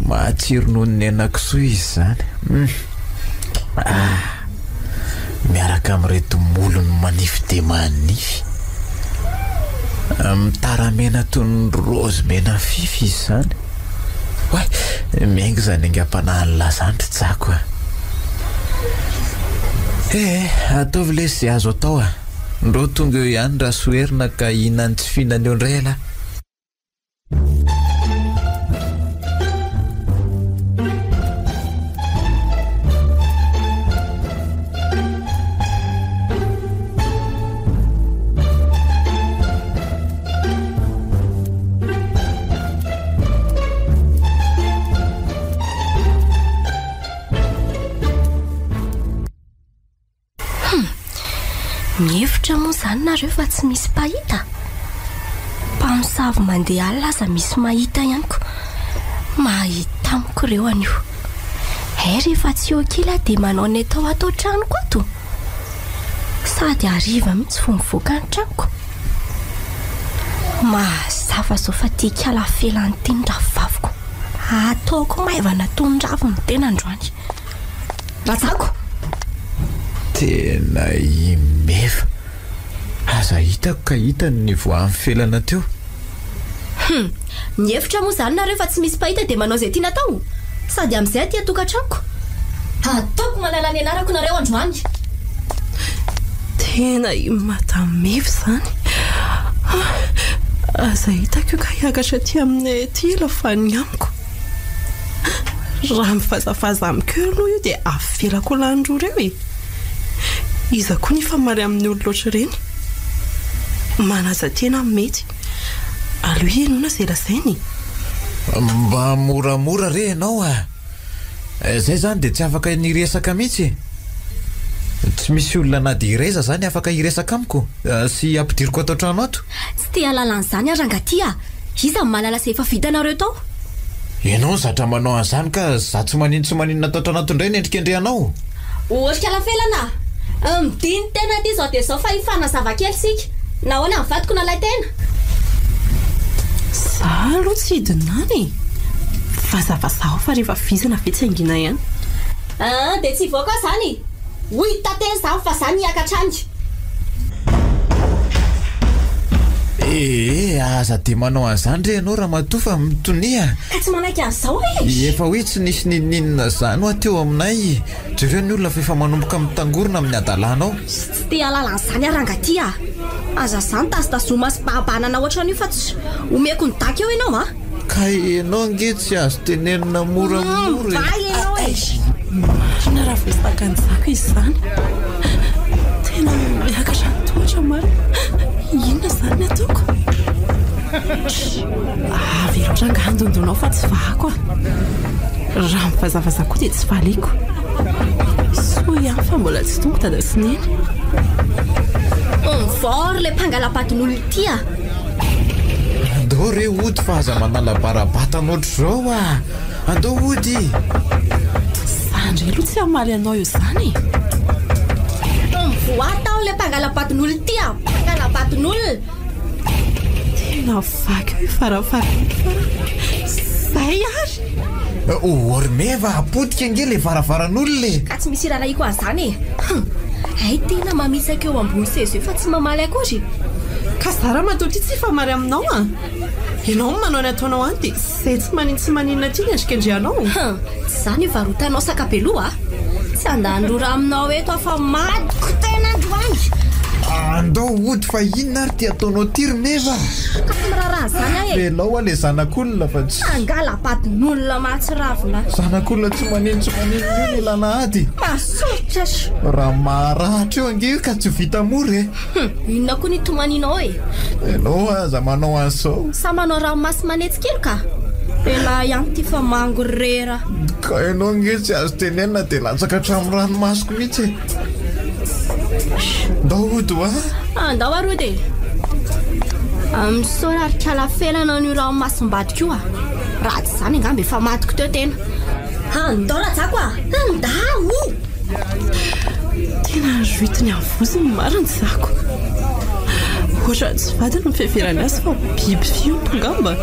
Speaker 1: Matsiro noho ny henakisoa izy izany. Ah! Miaraka amin'ireto molony manify dia manify. Mitaramena toy ny raozy mena fify izy izany. Oay! Miainga izany aingam-panahin'i Lazany ry Jako a! Eh! Ataovy lesy izay azo atao a! Ndrô tonga eo ihany Rasoherina ka hihinan'ny tsy fihinana eo indray ialahy.
Speaker 3: Hum! Mihevitra moa izany nareo fa tsy misy mpahita? Mpamosavy mandeha alina aza misy mahita ihany ko! Mahita amiko ireo anio. Hay rehefa tsy eo kely aho dia manao ny atao ato an-tranoko ato? Sady hariva mihitsy vao mivoaka ny tranoko. Mazava izao fa tia kala felany ity ny rahavaviko. Ataoko maivana toy ny raviny ny tena androany. Rajako!
Speaker 1: Tena imeva. Aza hitako ka hitany ny voahan'ny felana teo.
Speaker 3: Hum! Mihevitra moa izany nareo fa tsy misy mpahita dia manao izay tiana atao? Sady amin'izay aty an-tokantranoko. Ataoko manala ny anarako nareo androany.
Speaker 2: Tena i Madame Meva izany. Aza hitako io ka hiakatra aty aminay aty ela fa ny amiko. Raha mivazafaza amiko eo aloha io dia avelako ho lany roa ireo e. Iza koa ny hifamaly amin'ny olona ohatr'ireny? Manaja tena mety. Aleo henoina izay lazainy
Speaker 1: e. Mba moramora re ianao a! Zay izany dia tsy afaka niresaka mihitsy e! Tsy misy olona na dia iray aza izany afaka hiresaka amiko sy hampidiriko ato an-trano ato.
Speaker 3: Tsy te hahalala an'izany aho rangahy ty a! Iza no mahalala izay efa vitanareo tao?
Speaker 1: Ianao no zatra manao an'izany ka za tsy manino tsy maninona ato an-trano ato indray no endrikendrehanao.
Speaker 3: Ory kalafelana a! Midiny tena aty izao dia izao fa hifanazava kely isika. Nahoana ny vadiko nalain-tena?
Speaker 2: Za aloha tsy hidina any e! Vazavazaho fa rehefa vizana ve tsy hangina ihany.
Speaker 3: Aa dia tsy hivoaka aho izany e! Hoy i Tantely izany fa za niakatra any.
Speaker 1: Ee, aza dia manao an'izany re ianao ramatoa fa mitonia.
Speaker 3: Ka tsy manaiky an'izao e!
Speaker 1: Efa hoe tsy nisy n'inon'inona izany hoa teo aminay. Jereo ny olona fa efa manomboka mitangorona amin'ny hadalanao.
Speaker 3: Tsy te hahalala an'izany aho rangahy ty a! Aza izany tazotazoma sy bahabahanana ohatran'io fa tsy omeko ny daky eo ianao a!
Speaker 1: Ka ianao ange tsy azo tenenina moramora e!
Speaker 3: Vay ianao e!
Speaker 2: Marina raha voasakan'i Zaka izy izany. Tena miakatra ny tohatra marina. Inona izany ny ataoko? Avereo rangahy ny dondonao fa tsy vahako a! Raha mivazavaza koa dia tsy valiako. Soa ihany fa mbola tsy tonga Dada sy Neny.
Speaker 3: Mivao ry ilay mpangala-badin'olona ity a!
Speaker 1: Andao re hody fa aza manala bara-batana ohatr'izao a! Andao hody!
Speaker 2: Za ndray aloha tsy hamaly anao eo izany e!
Speaker 3: Mivoaha tao ilay mpangala-badin'olona ity a! Mpangala-badin'olona!
Speaker 2: Tena vaky io varavarana io fa zay ary!
Speaker 1: Oh ry Meva a! Potika ange ilay varavaran'olona e!
Speaker 3: Ka tsy misy irarahiko an'izany e! Hum! Hay tena mamitsaka eo ambony seza eo fa tsy mamaly akory!
Speaker 2: Ka za ramatoa ity tsy hifamaly aminao a! Ianao no manao ny ataonao any dia izay tsy manin tsy maninona aty ny endrikendrehanao.
Speaker 3: Hum! Tsy izany ivarotanao sakabeloha a! Tsy handany rora aminao eto aho fa madiko tena androany!
Speaker 1: Andao hody fa inona ary ity ataonao ity ry Meva a!
Speaker 3: Ka tsy miraharaha an'izany aho e!
Speaker 1: Avelao hoa le zanak'olona fa tsy.
Speaker 3: Mpangalabadin'olona mahatsiravina.
Speaker 1: Zanak'olona tsy manino tsy maninona io ny ilana ady.
Speaker 3: Mahasoritra ry.
Speaker 1: Raha maharahatra eo ange io ka tsy ho vita mora e!
Speaker 3: Hum! Inona koa ny itomaninao e?
Speaker 1: Ianao aza manao an'izao.
Speaker 3: Sa manao ranomaso manetsi-keloka? Elah ihany ity fa mangorera.
Speaker 1: Ka ianao ange tsy azo tenenina dia latsaka hatramin'ny ranomasoko mihitsy e! Ndao hody hoa!
Speaker 3: Andao ary hody e! Misaora ry kala felana an'io ranomasom-badiko io a! Raha tsy izany angamba efa matiko teo tena. Andao rajako a! Andao!
Speaker 2: Tena roitiny amin'ny vozony marina zako. Ohatran'ny tsy vadiny ny fiheverany azy fa biby fiompy angamba.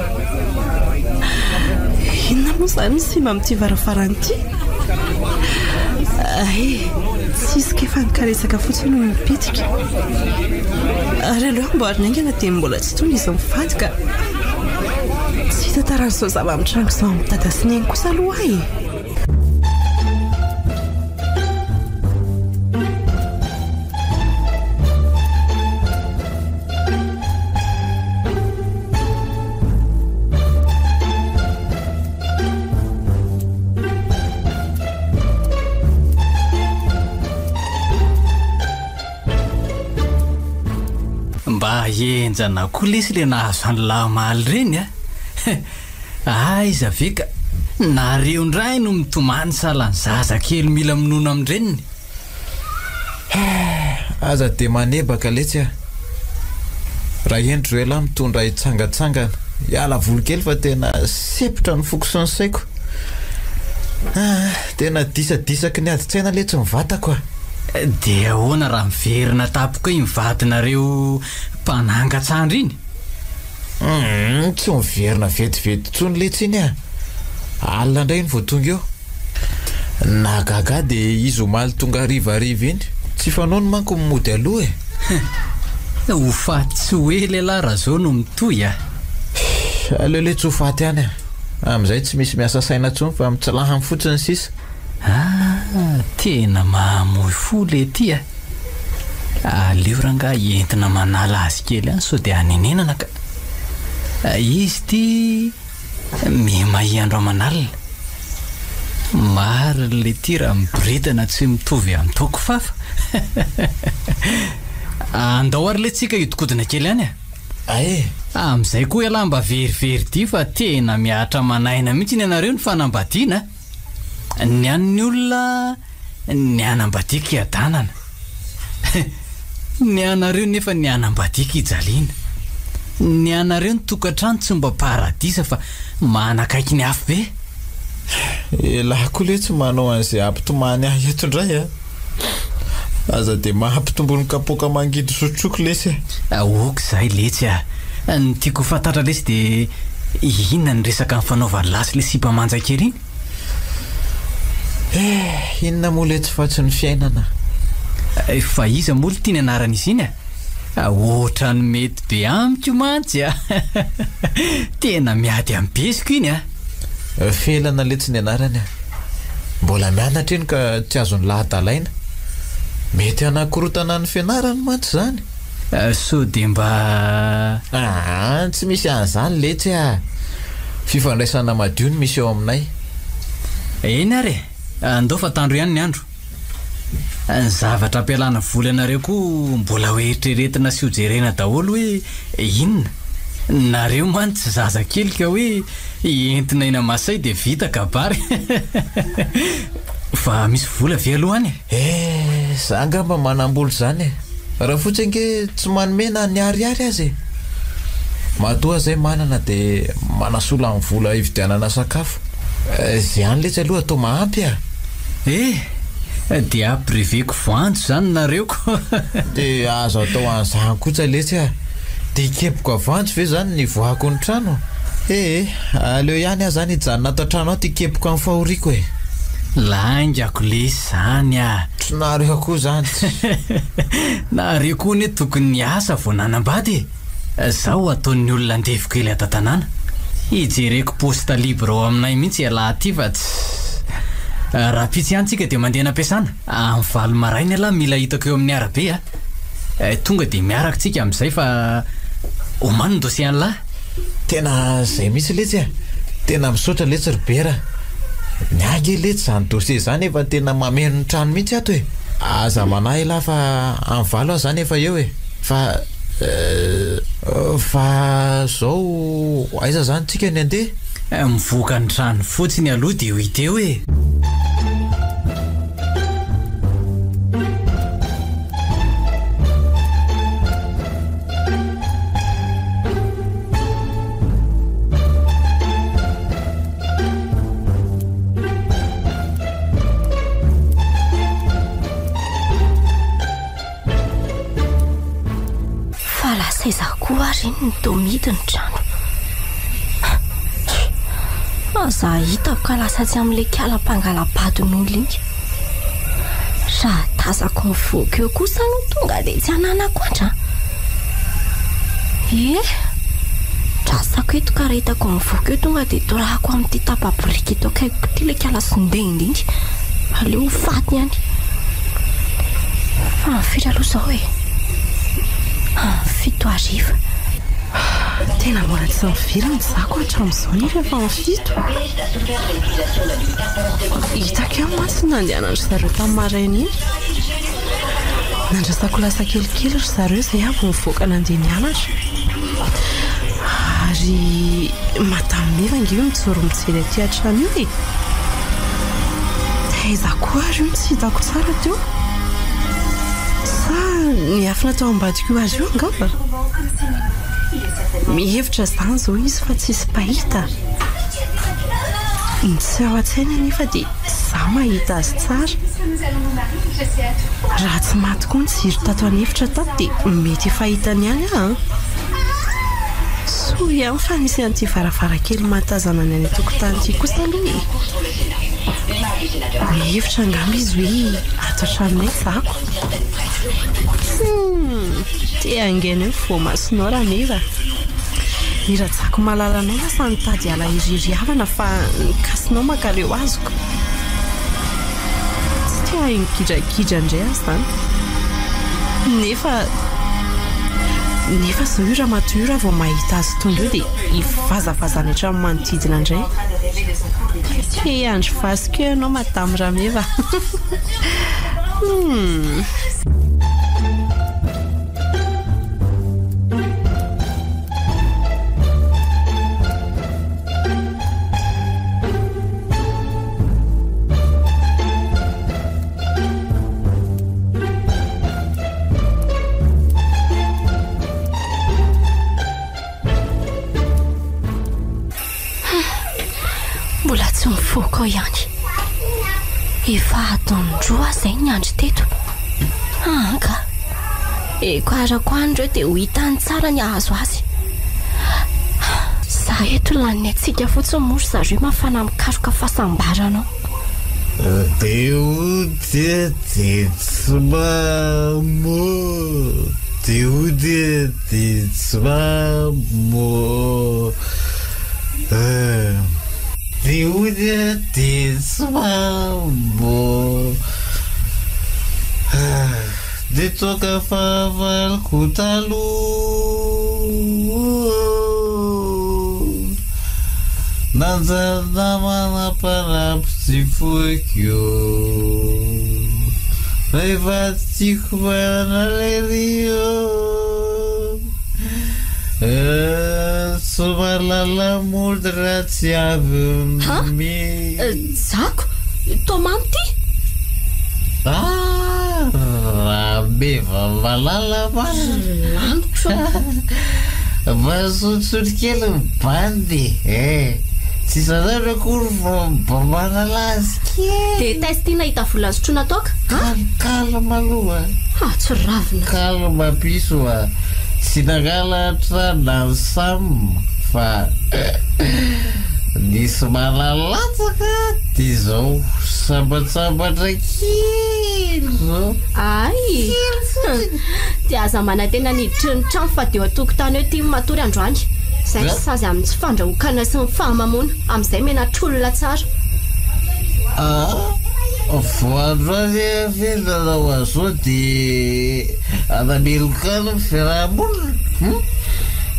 Speaker 2: Inona moa izany ny simba amin'ity varavarana ity? Hay, tsisy k'efa nikaretsaka fotsiny no nipitika. Ary aleo amboarina haingana dia mbola tsy tonga izy mivady ka. Tsy hitantaran'izao zava-mitranga izao amin'i Dada sy Neny kosa aloha aho e.
Speaker 4: Mba henjana koa lesy le nahazo an'lah omaly ireny a! Aiza ve ka! Nareo indray no mitomany sahala ny zaza kely mila minono amin-dreniny.
Speaker 1: Aza dia manebaka letsy a! Raha hendry roe lahy mitondra hitsangatsangana, hiala voly kely fa tena sempotra ny foko sy ny saiko. Ah, tena disadisaky ny adin-tsaina letsy ny vatako a!
Speaker 4: Dia ahoana raha miverina tampoka iny vadinareo mpanangan-tsandry iny?
Speaker 1: Humm, tsy miverina vetivety intsony letsy iny a! Alina indray iny vao tonga eo. Ny nahagaga ahy dia izy omaly tonga harivariva iny. Tsy fanaony manko ny mody aloha e!
Speaker 4: Ho faty tsy ho ela ialahy raha izao no mitohy a!
Speaker 1: Aleo letsy ho faty ihany a! Amin'izay tsy misy miasa saina intsony fa mitsilahany fotsiny sisa.
Speaker 4: Ah! Tena mahamoy fo le ty a! Aleo rangahy entina manala azy kely any sao dia hanenenana ka! Izy ity Miha-mahia andro aman'alina. Marina le ty raha miboridana tsy mitovy amin'ny toaka fafa. Andao ary le tsika hiodikodina kely any a.
Speaker 1: Ae.
Speaker 4: Amin'izay koa ialahy mba verivery dia fa tena mihatra aman'aina mihitsy ny anareo ny fanambadiana a. Ny an'ny olona ny hanambadiako hiadanana. Ny anareo nefa ny hanambadiaka hijaliana. Ny anareo ny tokantrano tsy mba paradisa fa manakaiky ny afobe.
Speaker 1: Elah koa letsy manao an'izay hampitomany ahy eto indray a! Aza dia mampitombo ny kapoaka mangidy sotroiko lesy
Speaker 4: e! Ok izay letsy a! Ny tiako ho fantatra lesy dia inona ny resaka nifanaovan'i lahy sy ilay sipa manja kely iny?
Speaker 1: Eh, inona moa letsy fa tsy ny fiainana.
Speaker 4: Eh, fa iza moa lty ny anaran'izy iny a? Ohatran'ny mety be amiko mantsy a! Tena miady amin'ny beziko iny a!
Speaker 1: Felana letsy ny anarany a! Mbola mianatra iny ka tsy azon'ny lahy adalaina. Mety hanakorotana ny fianarany mantsy izany.
Speaker 4: Sao dia mba.
Speaker 1: Aa, tsy misy an'izany letsy a! Fifandraisana madio no misy eo aminay.
Speaker 4: Eny ary e! Andao fa tandro ihany ny andro. Ny zavatra ampialana voly anareo koa mbola ho eritreretina sy hojerena daholo hoe inona? Nareo mantsy tsy zazakely ka hoe entina eny Masay dia vita kabary. Fa misy vola ve aloha any e?
Speaker 1: Eh, za angamba manambola izany e. Rafotsy ange tsy manome na ny ariary aza e. Matoa zay manana de manasola ny vola hividianana sakafo. Ze any letsy aloha atao mahampy a.
Speaker 4: Eh! Dia ampireveko voanjo izany nareo ko.
Speaker 1: De azo atao an'izany kotsa letsy a. De hikepoka voanjo ve zany ny hivoahako ny trano? Eh! Aleo ihany aho zany hijanona ato an-trano ato hikepoka ny fahoriako e.
Speaker 4: Laingako lesy zany a!
Speaker 1: Tsy nareo koa zany tsy.
Speaker 4: Nareo koa anie tokony niasa vao nanambady e! Zaho ataon'ny olona andevo kely ato an-tanàna. Hijereko poste libre ao aminay mihitsy ialahy aty fa tsy. Rahampitso ihany tsika dia mandeha any am-piasana. Amin'ny valo maraina ialahy mila hitako eo amin'ny arabe a! Tonga dia miaraka tsika amin'izay fa omano ny dossier an'lah.
Speaker 1: Tena zay mihitsy letsy a! Tena misaotra letsy ry Bera a! Ny ahy nge letsy zany dossier zany efa tena mameno ny trano mihitsy ato e! Aza manahy elah fa amin'ny valo aho zany efa eo e! Fa fa zao aiza zany tsika ny andeha?
Speaker 4: Mivoaka ny trano fotsiny aloha dia ho hita eo e!
Speaker 3: Fa lasa aiza koa ary iny ny toa mihidy ny trano. Aza hitako ka lasa tsy amin'ilay kala mpangala-badin'olona iny. Raha tazako mivoaka eo kosa aloha tonga dia tsy ananako andra. Eh! Trasako eto ka raha hitako mivoaka eo tonga dia torahako amin'ity tapa-biriky eto akaikiko ity ilay kala sondehindehiny. Aleo ho faty ihany. Fa amin'ny firy aloha izao e? Amin'ny 7 hariva.
Speaker 2: Tena mbola tsy niviry ny zako hatramin'izao nefa efa amin'ny 7. Hitako ihany mantsy ny nandehanan-dry zareo tamin'ny maraina iny. Nandrasako lasa kelikely ry zareo izay aho vao nivoaka nandeha nianatra. Ary Madame Meva ange io mijoro mijery aty an-trano io e! Taiza koa ary io no tsy hitako tsara teo? Sa niafina tao ambadik'io hazo io angamba? Mihevitra izany izao izy fa tsisy mpahita. Ny tsy ao an-tsainy anefa dia izaho mahita azy tsara. Raha tsy maty koa ny jiro tato an'efitra tato dia mety efa hitany ihany aho an! Soa ihany fa nisy an'ity varavarankely mahatazana ny any an-tokotany ity kosa aloha e. Mihevitra angamba izy hoe ato an-tranonay zako. Hum, te hangaina eo ny voamasonao Rameva. Ny rajako malalanao lasa nitady ala irery havana fa ny kasinao mankaleo azoko. Tsy te hahay migidragidra indray aho izany. Nefa, nefa izao io ramatoa io raha vao mahita azy tonga eo dia hivazavaza any an-trano manodidina indray. Te hiandry fasika eo ianao Madame Rameva. Hum.
Speaker 3: Mbola tsy mivoaka ao ihany. Efa adiny roa aho izay niandry teto. Aa ka. Eko arako any ireo dia ho hitany tsara ny hahazo azy. Za eto lanin'ny hatsiaka fotsiny moa ry zareo mafana mikaroka fahasambarana ao.
Speaker 1: Dia hody dia tsy mamo Dia hody dia tsy mamo Dia hody dia tsy mamo Dia toaka fahavaloko taloha Nanjary namana mpanampy tsy foiko Rehefa tiako manana lery ô Tsy mahalala mody raha tsy avy mi
Speaker 3: Zako, toa mamy ity.
Speaker 1: Ah, Rameva malala marina.
Speaker 3: Laniko.
Speaker 1: Mba sotsotro kely ny bandy e. Tsy isan'andro akory fa mba manala azy kely.
Speaker 3: Dia taiza ity nahita vola nisotroana toaka?
Speaker 1: Calme, calme aloha.
Speaker 3: Ah, tsy ravina.
Speaker 1: Calme piso a. Tsy nangalatra na ny Sam fa Nisy malalatsaka dia izao sambatsambatra kely izao.
Speaker 3: Ay!
Speaker 1: Kely fotsiny.
Speaker 3: Dia aza manantena ny hiditry ny trano fa dia eo an-tokotany eo ity no matory androany. Izay ny sazy amin'ny tsy fandrahokana sy ny fahamamoana. Amin'izay menatr'olona tsara.
Speaker 1: Ah! Vao androany ve nanao an'izao dia hanameloka ny fiaraha-monina? Hum?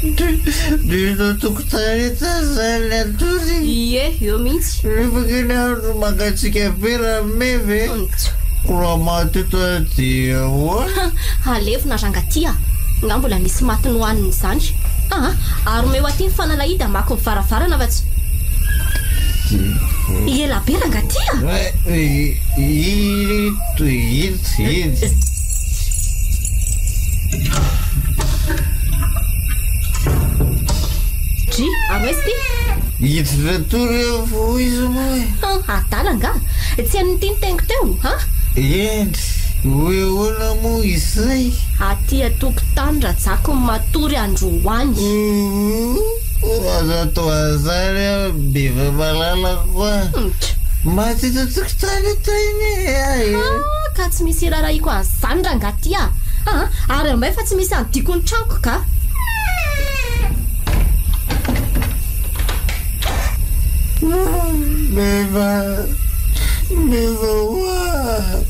Speaker 1: Dia eto an-tokotany eto aza ny hatory.
Speaker 3: Ie, eo mihitsy.
Speaker 1: Rehefa kely andro mangatsiaka be raha meva e. Ko raha maty eto aho dia ahoana?
Speaker 3: Alevina rangahy a! Nga mbola nisy maty nohanina izany? Aa, ary omeo aty ny fanalahidy hamaky ny varavarana fa tsy. Ela be rangahy a!
Speaker 1: Ito, ito, ito.
Speaker 3: Dry, ary aiza ity?
Speaker 1: Hiditra tory eo fo izy moa e.
Speaker 3: Adala angaha? Tsy henon'ity ny teniko teo, ha?
Speaker 1: Hendry, hoe ahoana moa izay?
Speaker 3: Aty an-tokotany rajako no matory androany.
Speaker 1: Aza atao an'izany aho Beva malalako a. Maty eto an-tokotany eto anie aho e.
Speaker 3: Ha, ka tsy misy irarahiko an'izany rangahy ty a! Aa, ary ambay fa tsy misy andiako ny tranoko ka!
Speaker 1: Meva, meva hoa!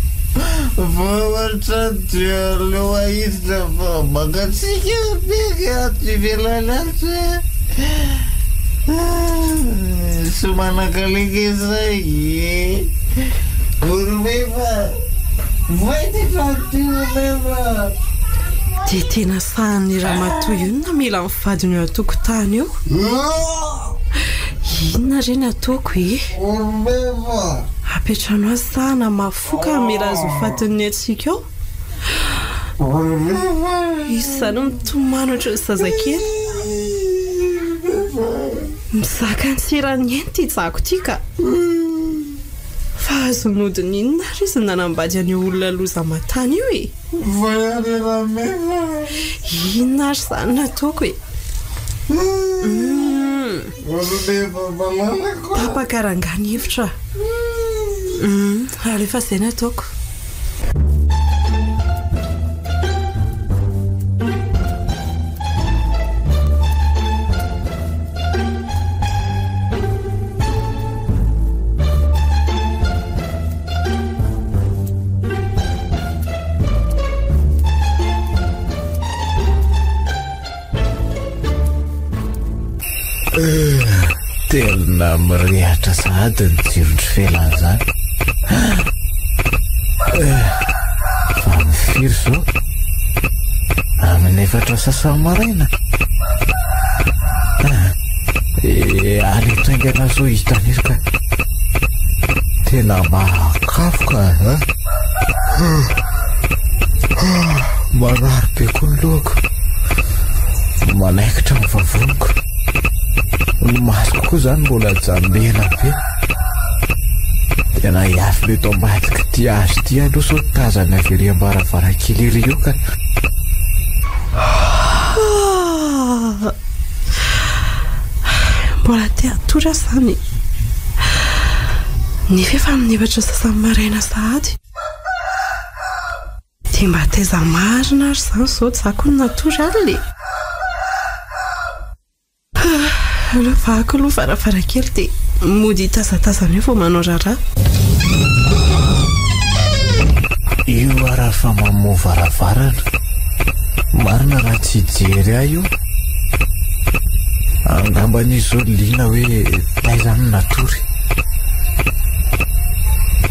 Speaker 1: Vao an-trano dia aleo ahiditra fa mangatsiaka be ny ato ivelany ato e! Tsy manan-kalika izay e! Ry-Meva, voay ity trano ity ry-Meva!
Speaker 2: Dia tena sahin'ny ramatoa io ny namela ny vadiny eo an-tokotany eo. Inona re ny ataoko e? Ampiantrano azy sa hanamafy fo ka hamela azy ho fatin'ny hatsiaka ao? Izy izany mitomany ohatran'ny zazakely. Mizaka ny seran'ny ainy ity jako ity ka. Fa azony nodiny inona ary izy nanambady an'io olona loza aman-tany io e? Inona ary izany no ataoko e? Tapaka rangahy ny hevitra. Hum, alefa izay ny ataoko.
Speaker 1: Tena mirehatra sahady ny jiron-dry Felana izany. Fa amin'ny firy izao? Amin'ny efatra sasany maraina. Eh, ary eto haingana zao hitany eto ka. Tena mahakafoka a. Marary be koa ny lohako. Manaikitra ny vavoniko. Ny masoko koa izany mbola jambena be. Tena hiafina eto ambadik'ity hazo ity aloha sao tazana avy ery am-baravarankely ery eo ka.
Speaker 2: Mbola te hatory aho izany e. Nefa efa amin'ny efatra sasany maraina sahady. Dia mba taiza marina ary izany izao dzako no natory alina e? Aleo vahako aloha varavarankely dia mody hitazatazana eo vao manao raharaha.
Speaker 1: Io ara fa mamoha varavarana. Marina raha tsy hijery ahy io. Angambany izy izao liana hoe taiza no natory.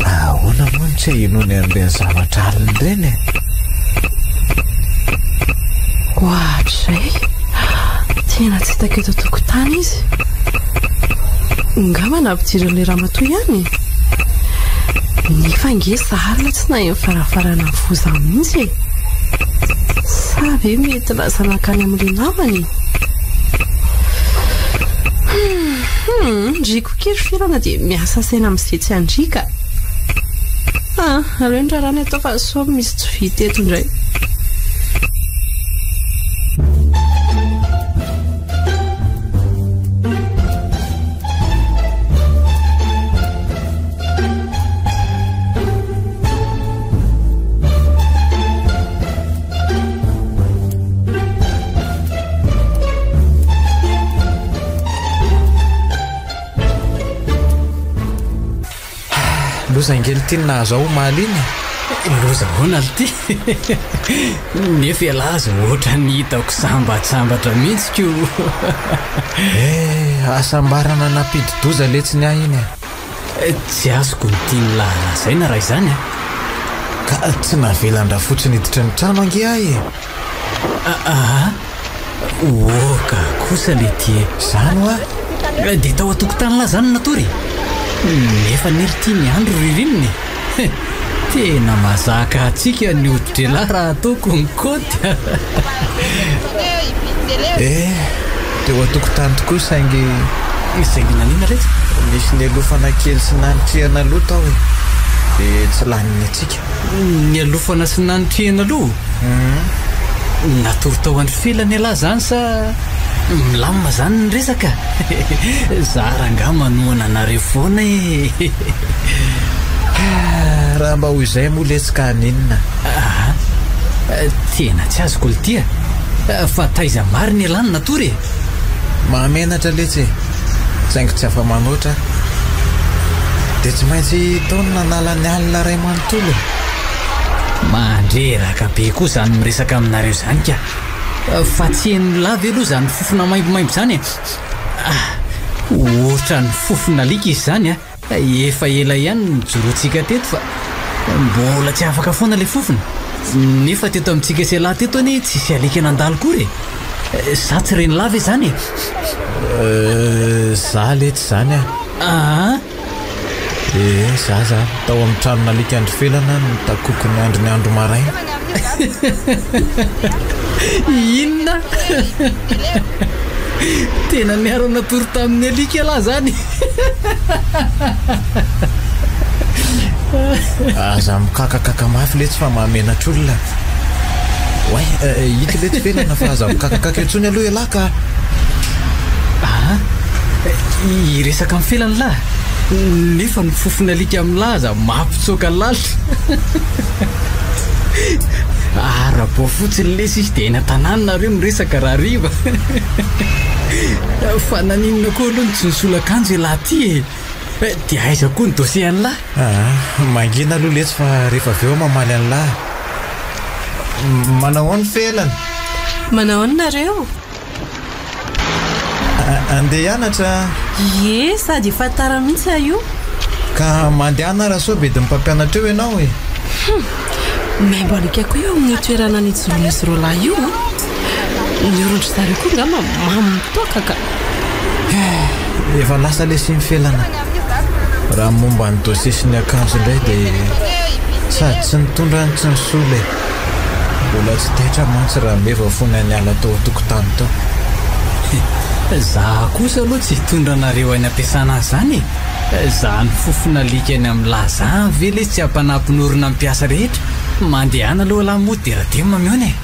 Speaker 1: Ahoana moa no tsy ahenoany an'ireny zavatra alina ireny e?
Speaker 2: Ohatrizay. Tena tsy hitako eto an-tokotany izy. Angamba nampidirin'ilay ramatoa ihany e. Nefa ange za alina tsy naheno varavarana mivoza mihitsy e. Sa ve mety lasa nankany amin'ilay namany e? Hum, ndry koa kely felana dia miasa saina amin'izay tsy handriaka. Ah, aleo ny raharaha ny atao fa sao misy tsy vita eto indray.
Speaker 1: Loza ange l'ty ny nahazo ahy omaly iny e.
Speaker 4: Loza ahoana l'ty? Nefa ialahy aza ohatran'ny hitako sambatsambatra mihitsy ko.
Speaker 1: Eh, hasambarana nampidi-doza letsy ny ahy iny e.
Speaker 4: Tsy azoko ny tian'i lahy lazaina raha izany a.
Speaker 1: Ka tsy navelan-dRafotsiny hiditra ny trano ange ahy e.
Speaker 4: Aa! Oka kosa letia e.
Speaker 1: Zany hoa?
Speaker 4: Dia tao an-tokotany lahy zany no natory e? Nefa anie ry ty ny andro ririnina e! Tena mazaka hatsiaka ny hoditr'elah raha ataoko ny kaoty a!
Speaker 1: Eh! Teo an-tokotany tokoa saingy.
Speaker 4: Saingy naninona retsy?
Speaker 1: Nisy nialofana kely sy nanitrihana aloha tao e! Dia tsy lanin'ny hatsiaka.
Speaker 4: Nialofana sy nanitrihana aloha? Natory tao andry felana ialahy zany sa milamina zany ny resaka? Za rangahy manohana anareo foana e!
Speaker 1: Raha mba ho izay moa letsy ka haninona?
Speaker 4: Aa! Tena tsy azoko lty a! Fa taiza marina ialahy no natory e?
Speaker 1: Mahamenatra letsy e! Saingy tsy afa-manoatra aho. Dia tsy maintsy tao ny nanala ny alina iray manontolo e!
Speaker 4: Mandreraka be koa izany miresaka aminareo izany ka! Fa tsy henon'lah ve aloha izany fofona maimbomaimbo izany e? Ah! Ohatran'ny fofon'alika izy izany a! Efa ela ihany no nijoroantsika teto fa mbola tsy afaka foana ilay fofona. Nefa teto amintsika sy ialahy teto anie tsisy alika nandalo kory e! Za tsy ren'lah ve zany e?
Speaker 1: Za letsy zany a!
Speaker 4: Aa!
Speaker 1: Ee, za zany. Tao amin'ny tranon'alika andry felana no nitakoko ny andro ny andro maraina.
Speaker 4: Inona? Tena niara-natory tamin'ny alika ialahy zany?
Speaker 1: Aza mikakakaka mafy letsy fa mahamenatra olona. Oay, ito letsy felana fa aza mikakakaka intsony aloha ialahy ka.
Speaker 4: Hiresaka amin'ny felany lahy? Nefa ny fofon'alika amin'lah aza mampitsoaka lalitra. Arabao fotsiny lesy izy dia eny an-tanàna nareo miresaka rahariva. Fa naninona koa aloha no tsy nisolo akanjo ialahy ty e? Dia aiza koa ny dossier an'lah?
Speaker 1: Aa, mangina aloha letsy fa rehefa avy eo aho mamaly an'lah. Manao ahoana Felana?
Speaker 2: Manao ahoana nareo?
Speaker 1: Andeha hianatra?
Speaker 2: Ie, sady efa tara mihitsy aho io.
Speaker 1: Ka mandehana raha sao bedin'ny mpampianatra eo ianao e!
Speaker 2: Hum! Maimbo alika koa eo amin'io toerana nijoroan'izy roalahy io an! Ny oron-dry zareo koa angamba mamo mitoaka ka!
Speaker 1: Eh! Efa lasa lesy iny Felana. Raha ny momba ny dossier sy ny akanjo indray dia sady tsy nitondra no tsy nisolo e! Mbola tsy taitra mantsy Rameva fony niala tao an-tokotany tao.
Speaker 4: Za kosa aloha tsy hitondra anareo any am-piasana any zany e! Zany fofon'alika eny amin'ny lahy zany ve lesy tsy hampanampin'orona ny mpiasa rehetra? Mandehana aloha lahy moa dia radem mihaona e!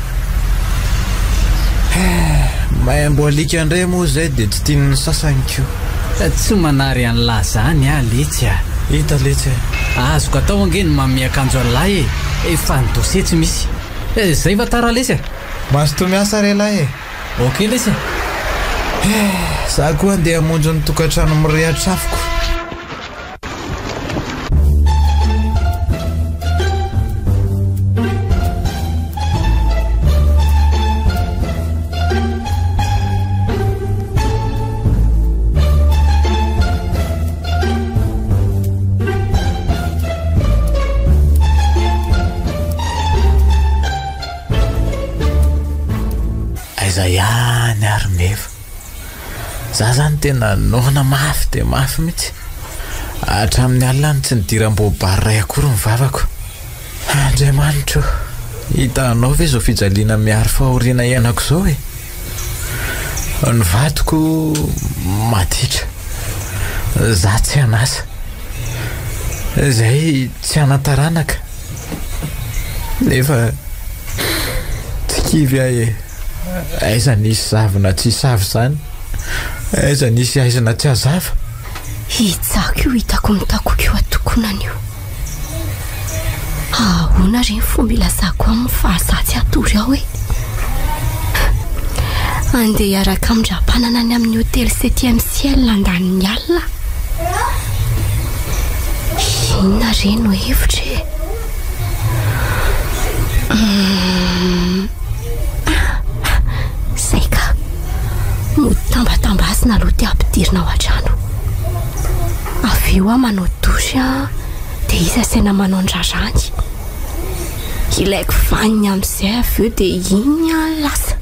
Speaker 1: Maimbo alika indray moa izay dia tsy tian'ny sasany ko.
Speaker 4: Tsy manary an'lah zany aho letsy a!
Speaker 1: Hita letsy e!
Speaker 4: Azoko atao ange ny manome akanjo an'lah e! Fa ny dossier tsy misy. Zay va tara lesy a!
Speaker 1: Mazotoa miasa re lahy e!
Speaker 4: Ok lesy e!
Speaker 1: Za koa andeha hamonjy ny tokantrano mirehatra afoko. Aiza ihany ary Meva? Za zany tena noana mafy dia mafy mihitsy. Hatramin'ny alina no tsy nidiram-boabary iray akory ny vavako. Andriamanitro o! Hitanao ve izao fijaliana miharo fahoriana iainako izao e? Ny vadiko maditra. Za tsy an'asa. Izay tsy hanan-taranaka. Nefa tsy kivy aho e. Aiza nisy zavona tsy hisava izany? Aiza nisy aizina tsy hazava?
Speaker 3: Hitsako io hitako mitakoka io atokonana io. Ahoana re ny fomba ilazako aminy fa za tsy hatory ao e? Andeha hiaraka amin-dRapanana any amin'ny hotely septième ciel handany ny alina aho. Inona re no hevitra e? Zay ka. Mody tambatambazina aloha dia ampidirina ao an-trano. Avy eo aho manao douche dia izy asaina manao ny raharahany. Ilaiko vaniny amin'izay avy eo dia iny aho lasa.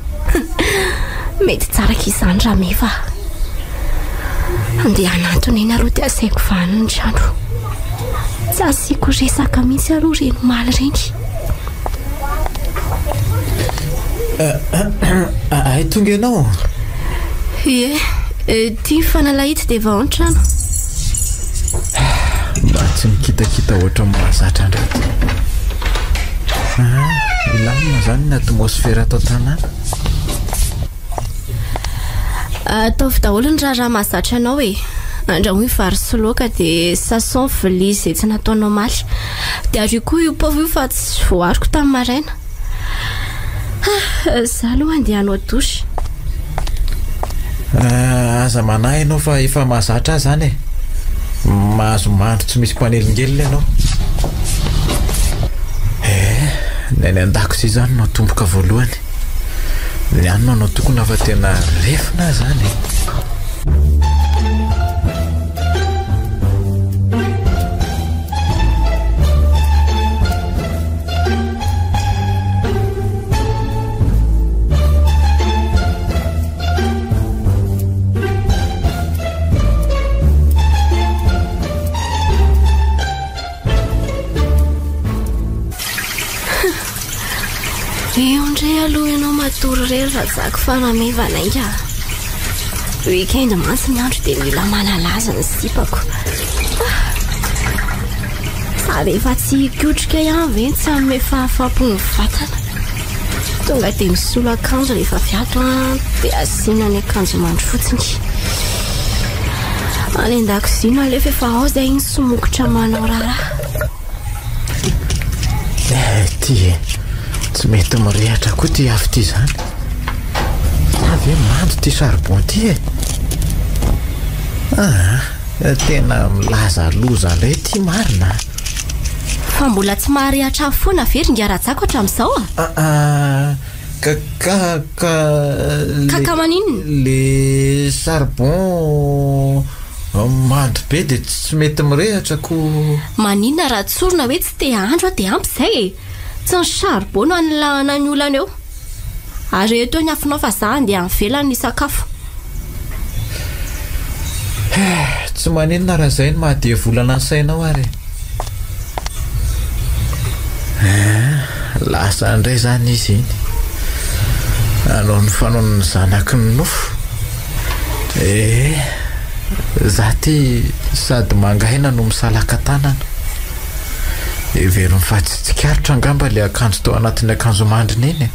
Speaker 3: Mety tsara akia izany Rameva a. Andeha hanantona eny aloha dia asaiko vaniny ny trano. Tsy asiako resaka mihitsy aloha ireny omaly ireny.
Speaker 1: Hay tonga ianao?
Speaker 3: Ie, ity ny fanalahidy dia vao ny trano.
Speaker 1: Mba tsy mikitakita ohatran'ny mahazatra indray ity. Ah, milamina izany ny atmosfera ato an-tanàna.
Speaker 3: Ataovy daholo ny raharaha mahazatra anao e. Andrahoy vary sy laoka dia sasao ny vilia izay tsy nataonao omaly. Dia ario koa io paovy io fa tsy voariko tamin'ny maraina. Ah, za aloha andeha hanao douche.
Speaker 1: Ah, aza manahy ianao fa efa mahazatra ahy izany e. Mahazo mandry tsy misy mpanelingelina ianao. Eh, ny any an-dakozia izany no atomboka voalohany. Ny any no anao tokona fa tena refina izany e.
Speaker 3: Eo indray aloha ianao matory irery Rajako fa rameva lainga a. Week-end mantsy ny andro dia mila manalaza ny sipako. Sa rehefa tsy hikotrika ihany ve ny tsy hanome fahafaham-po ny vatana? Tonga dia misolo akanjo rehefa avy ato an, dia asiana ny akanjo mandry fotsiny. Any an-dakozia no alefa efa ao izay iny somokotra manao raharaha.
Speaker 1: Eh, ty e. Tsy mety mirehatra koa ty afo ty izany. Sa ve mando ty charbon ty e? Ah, tena milaza loza indray ty marina.
Speaker 3: Fa mbola tsy maharehatra afo foana ve ry Ingahy Rajako hatramin'izao a?
Speaker 1: Ah, ah. Ka ka ka
Speaker 3: Ka ka maninona?
Speaker 1: Le charbon mando be dia tsy mety mirehatra ko.
Speaker 3: Maninona raha tsorina hoe tsy te hahandro aho dia ampy izay e! Tsy ny charbon no anilahana ny olana eo. Areheto eo ny afonao fa za handeha any ivelany hisakafo.
Speaker 1: Tsy maninona raha izay no maha diavolana ny sainao ary e. Hein, lasa indray izany izy iny. Hanao ny fanaon'ny zanaky ny nofo. Eh, za ty sady mangaina no misalaka tanana. Heveriny fa tsy tsikaritra angamba ilay akanjo tao anatin'ny akanjo mandriny iny e.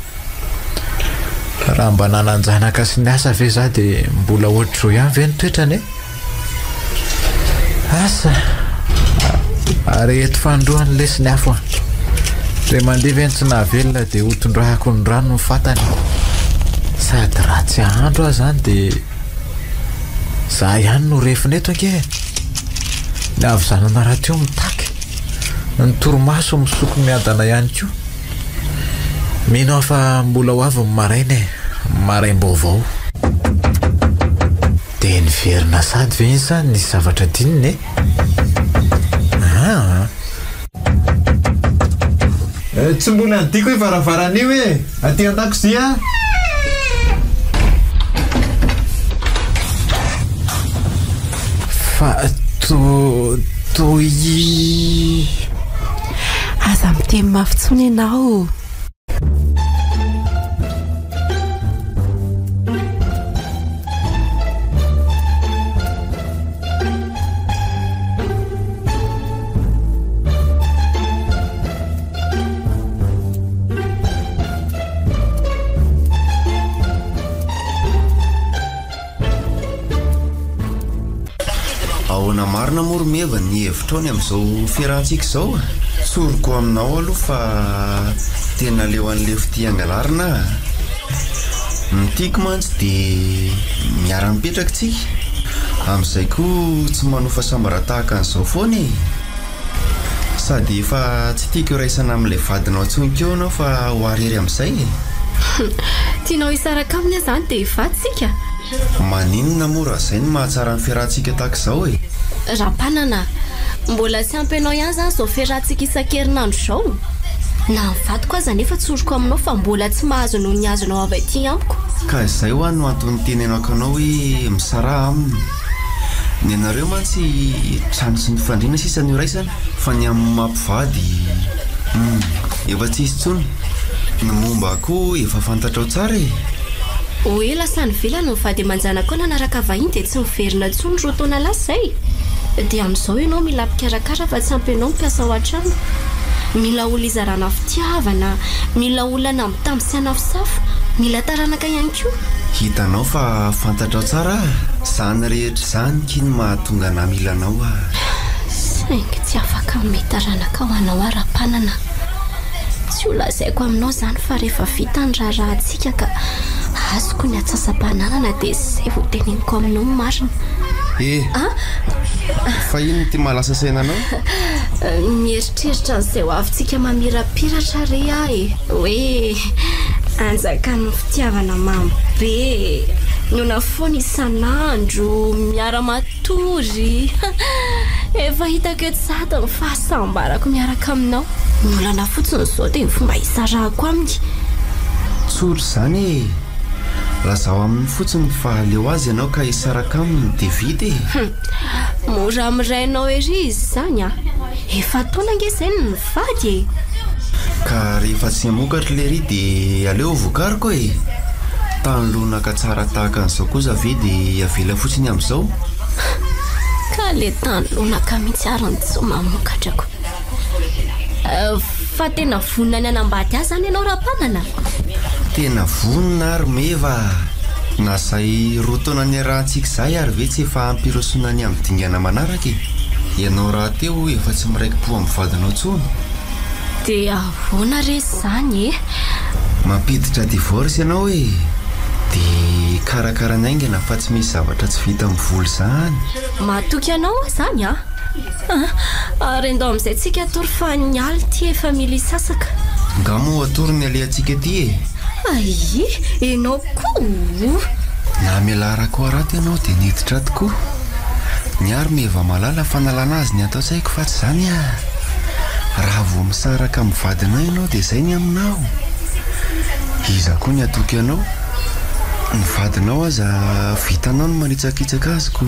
Speaker 1: Raha mba nanan-janaka sy niasa ve za dia mbola ohatr'izao ihany ve ny toetrany e? Asa! Areheto fanindroany lesy ny afo a! Ndray mandeha ve ny tsy nahavelona dia ho tondrahako ny rano ny fatany. Sady raha tsy hahandro aho izany dia za ihany no refina eto ange e! Ny havizanana rahateo mitaky, ny torimaso misoko miadana ihany koa. Mino aho fa mbola ho avy ny maraina e! Maraim-baovao. Dia niverina sady ve iny sa nisy zavatra adinony e? Aa. Tsy mbola nidiko io varavarana io e! Aty an-dakozia! Fa to to i.
Speaker 2: Aza miteny mafy intsony ianao.
Speaker 5: Ahoana marina moa ry Meva ny hevitrao ny amin'izao fiarahantsika izao? Tsoriko aminao aloha fa tena leo an'ilay fitia angalarina aho. Ny tiako mantsy dia miara-mipetraka tsika, amin'izay koa tsy manofa chambre tahaka an'izao foana e! Sady efa tsy tiako hiraisana amin'ilay vadinao intsony koa ianao fa ho arery amin'izay e!
Speaker 3: Tianao hisaraka aminy aho izany dia hivady isika?
Speaker 5: Maninona moa raha izay no mahatsara ny fiarahantsika tahaka izao e?
Speaker 3: Rampanana a! Mbola tsy ampy anao ihany izany izao fiarahantsika isan-kerinandro izao? Na ny vadiko aza anefa tsoriko aminao fa mbola tsy mahazo noho ny azonao avy aty amiko.
Speaker 5: Ka izay hoa no antony nitenenako anao hoe misaraha aminy. Ny anareo mantsy trano sy ny fandriana sisa no iraisana fa ny amin'ny maha mpivady humm efa tsy hisy intsony. Ny momba ahy koa efa fantatrao tsara e!
Speaker 3: Hoe lasa any ivelany ny vady aman-janakao nanaraka vahiny dia tsy miverina intsony roa taona lasa izay? Dia amin'izao ianao mila mpikarakara fa tsy ampy anao ny mpiasa ao an-trano. Mila olona hizarana fitiavana, mila olona hanambitamby sy hanafosafo, mila taranaka ihany koa.
Speaker 5: Hitanao fa fantatrao tsara ah! Izany rehetra izany ky no mahatonga anah mila anao ah!
Speaker 3: Saingy tsy afaka hanome taranaka ho anao aho Rampanana. Tsy ho lazaiko aminao izany fa rehefa vita ny raharahantsika ka azoko ny atsasa-pananana dia izay vao teneniko aminao ny marina.
Speaker 5: Eh!
Speaker 3: Ah!
Speaker 5: Fa inona ity mahalasa saina anao?
Speaker 3: Mieritreritra an'izay ho avintsika mamirapiratra re aho e! Hoe anjakan'ny fitiavana mamy be e! Noana foana isan'andro, miara-matory. Efa hitako eto sahady ny fahasambarako miaraka aminao. Ny olana fotsiny izao dia ny fomba hisarahako aminy.
Speaker 5: Tsotra izany e! Lazao aminy fotsiny fa aleo azy ianao ka hisaraka aminy dia vita e!
Speaker 3: Mora amin'ny rainao ery izy izany an! Efa taona ange izay no nivady e!
Speaker 5: Ka rehefa tsy hamokatra lery dia aleo vokariko e! Tany lonaka tsara tahaka an'izao kosa ve dia avela fotsiny amin'izao?
Speaker 3: Ka le tany lonaka mihitsy ary no tsy mamokatra ko! Fa tena vonona ny hanambady ahy izany ianao Rampanana?
Speaker 5: Tena vonona aho ry Meva a! Na izay roa taona niarahantsika izay ary ve tsy efa ampy hirosoana ny amin'ny dingana manaraka e? Ianao rahateo efa tsy miraiki-po amin'ny vadinao intsony.
Speaker 3: Dia ahoana re izany e?
Speaker 5: Mampiditra divorce ianao e! Dia karakaraina haingana fa tsy misy zavatra tsy vita amin'ny vola izany.
Speaker 3: Matoky anao aho izany an! Ary andao amin'izay tsika hatory fa ny alina ity efa mila hisasaka.
Speaker 5: Nga moa hatory ny alehantsika aty e?
Speaker 3: Aii, ianao koa!
Speaker 5: Namelarako harato ianao dia niditra tokoa. Ny ahy ry Meva malala fanalana azy ny ato an-tsaiko fa tsy izany ah! Raha vao misaraka amin'ny vadinao ianao dia izay ny aminao. Iza koa ny hatoky anao? Ny vadinao aza vitanao ny manitsakitsaka azy ko.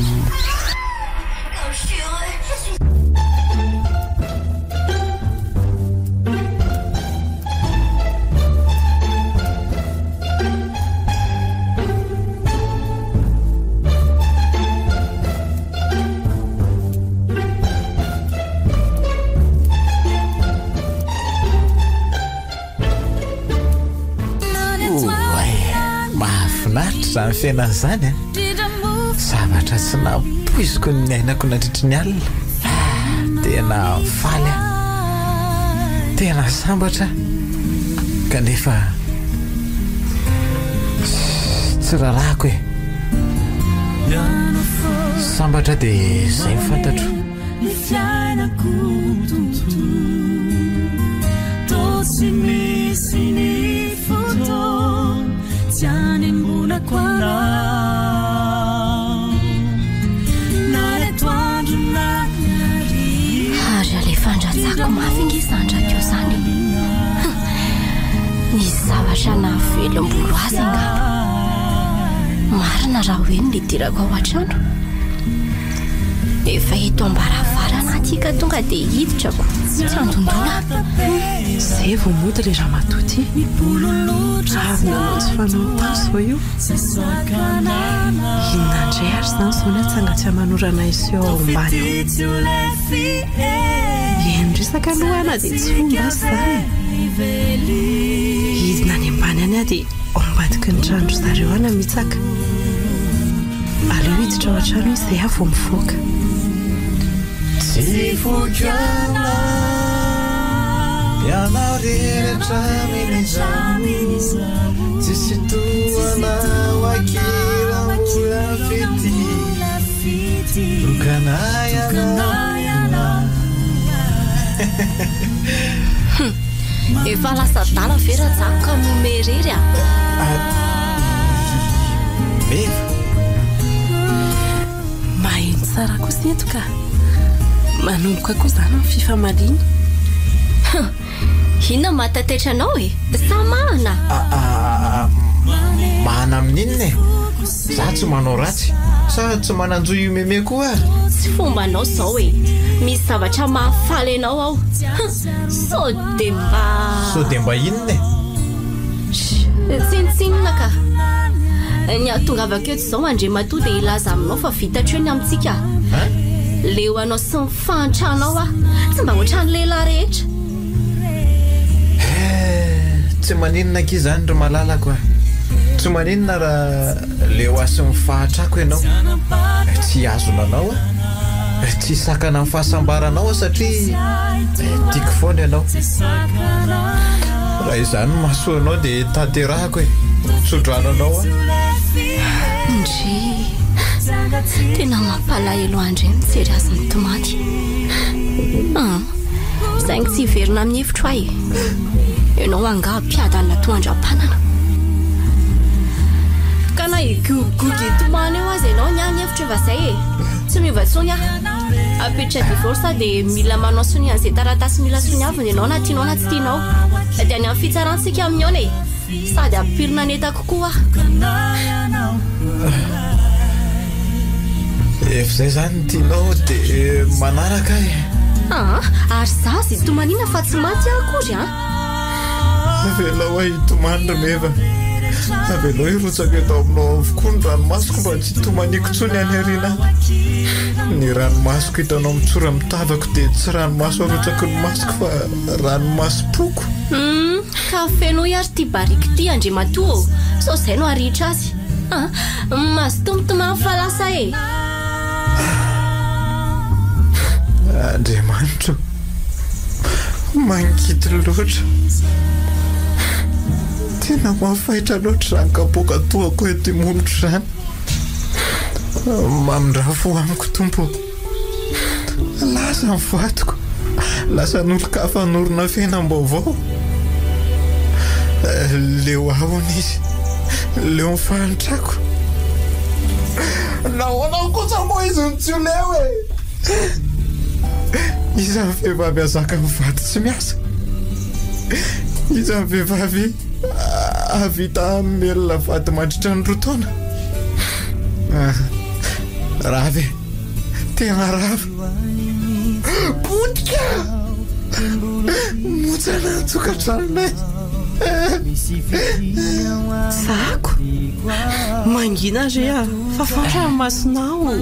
Speaker 1: Oay, mahafinaritra izany fiainana izany a! Zavatra tsy nampoiziko ny niainako nandritry ny alina. Tena faly aho. Tena sambatra aho. Kanefa tsy rarahako e. Sambatra dia izay no fantatro.
Speaker 7: Ny fiainako tontolo Toa tsy misy ny fotoana Tsy hanembolako anao Na ny atoandro na ny hariva
Speaker 3: Ary alefan-dRajako mafy ange izany radio izany e! Nisy zavatra nahavelom-bolo azy angamba. Marina raha hoe ny nidirako ao an-trano. Efa eto am-baravarana aty ka tonga dia hiditra ko. Tsy handondona.
Speaker 2: Zay vao mody ilay ramatoa ity. Avy nanao tsy fanaony tany izao io. Inona indray ary izany izao ny atsanga-tsy aman'orana hiseho ao ambany ao. Hihaino resaka aloha aho na dia tsy fomba aza izany e. Hidina any ambany any aho dia ao ambadiky ny tranon-dry zareo aho namitsaka. Aleo hiditra ao an-trano izy izay aho vao mivoaka.
Speaker 1: Tsy foiko ianao rehetra hatramin'izao Tsisy toa anao aky raha mbola fitia Tokana ianao
Speaker 3: Efa lasa adala ve rajako ka mihomehy irery a?
Speaker 1: Meva.
Speaker 2: Maheno tsara kosa eto ka. Manomboka koa izany ny fifamaliana.
Speaker 3: Inona no mahataitaitra anao e? Sa mahana?
Speaker 1: Mahana amin'inona e? Za tsy manao ratsy. Sa tsy manan-jo hihomehimehy koa aho?
Speaker 3: Tsy fombanao izao e! Misy zavatra mahafaly anao ao. Sao dia mba.
Speaker 1: Sao dia mba inona e?
Speaker 3: Tsinontsinona ka! Ny hahatongavako eto izao Andriamatoa dia hilaza aminao fa vita hatreo ny amintsika. Leo anao sy ny fahantranao aho. Tsy mba ohatran'ny lehilahy rehetra.
Speaker 1: Eh, tsy maninona akia izany ry malalako a! Tsy maninona raha leo ahy sy ny fahantrako ianao. Tsy hihazona anao aho. Tsy hisakana ny fahasambaranao aho satria tiako foana ianao. Raha izany no mahasoa anao dia tanterahako e! Mitsodrano anao aho.
Speaker 3: Ndry! Tena mampalahelo ahy indray mijery azy mitomany. Ah, saingy tsy hiverina amin'ny hevitro aho e. Ianao angaha mpiadana toa an-dRampanana. Ka na higogogogo hitomany eo aza ianao, ny ahy ny hevitro efa izay e. Tsy miova intsony aho. Hampiditra divorce aho dia mila manao sonia an'izay taratasy mila soniavina ianao na tianao na tsy tianao. Dia any amin'ny fitsarana isika mihaona e. Sady hampirina ny entako koa aho.
Speaker 1: Efa izay izany ny tianao dia manaraka aho e.
Speaker 3: Aa, ary za aza itomaniana fa tsy maty aho akory an!
Speaker 1: Avelao aho hitomany ry Meva. Avelao hirotsaka eto aminao avokoa ny ranomasoko mba tsy hitomaniako intsony any aoriana any. Ny ranomasoko hitanao mitsora amin'ny tavako dia tsy ranomaso arotsaky ny masoko fa ranomasom-poko.
Speaker 3: Hum, ka fenoy ary ity barrique ity Andriamatoa ô! Sao izay no harihitra azy. Mazotoa mitomany fa lasa e!
Speaker 1: Andriamanitro, mangidy loatra. Tena mafaitra loatra izany kapoaka tohako eto imolotro izany. Mamindrà fo amiko Tompo ô. Lasa ny vadiko. Lasa n'olon-kafa hanorina fiainam-baovao. Leo ahy hono izy. Leo ny fahantrako. Nahoana kosa moa izy no tsy ho leo e? Iza ny vehivavy hahazaka ny vady tsy miasa? Iza ny vehivavy hahavita hamelona vady mandritra ny roa taona? Rava e! Tena rava! Potika! Motsana ny tokantranonay!
Speaker 2: Zako! Mangina re a! Fafatra ny masonao!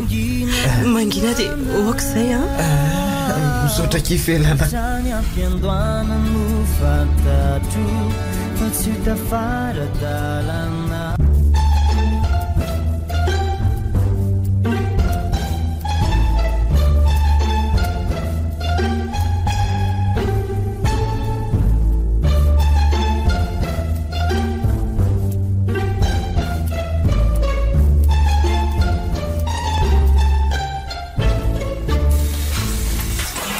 Speaker 2: Mangina dia ok izay an!
Speaker 1: Misaotra akia Felana.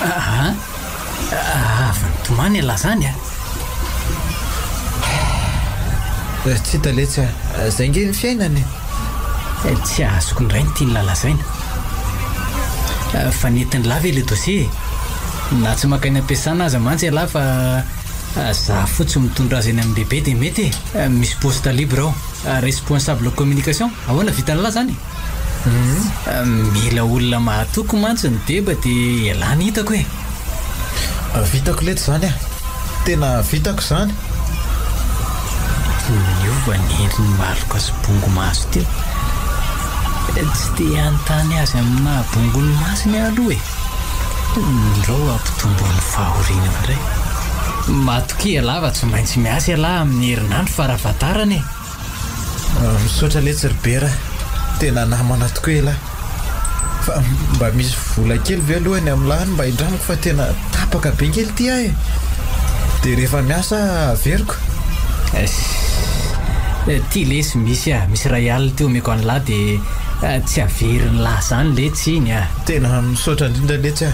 Speaker 4: Aa, avy nitomany ialahy zany a!
Speaker 1: Tsy hita letsy a! Zay nge ny fiainana e!
Speaker 4: Tsy azoko indray ny tian'lah lazaina. Fa nentin'lah ve le dossier e? Na tsy mankany am-piasana aza mantsy ialahy fa za fotsiny mitondra azy eny amin'ny bebe dia mety e! Misy poste libre ao. Responsable communication, ahoana vitan'lah zany e? Mila olona mahatoky mantsy ny deba dia ialahy ny hitako e!
Speaker 1: Vitako letsy izany a! Tena vitako izany!
Speaker 4: Niova ny endriny maloka sy bongo maso teo. Tsy te hanontany azy amin'ny maha bongo ny masony aho aloha e! Ndrao hampitombo ny fahoriana eo indray. Matokia ialahy fa tsy maintsy miasa ialahy amin'ny herinandro farafahatarany e!
Speaker 1: Misaotra letsy ry Bera a! Tena namana tokoa elah! Fa mba misy vola kely ve aloha any amin'lah any mba hindramiko fa tena tapaka be kely ity aho e! Dia rehefa miasa averiko.
Speaker 4: Ty lesy misy a! Misy iray alina ty omeko an'lah dia tsy averin'lah zany letsy iny a!
Speaker 1: Tena misaotra indrindra letsy a!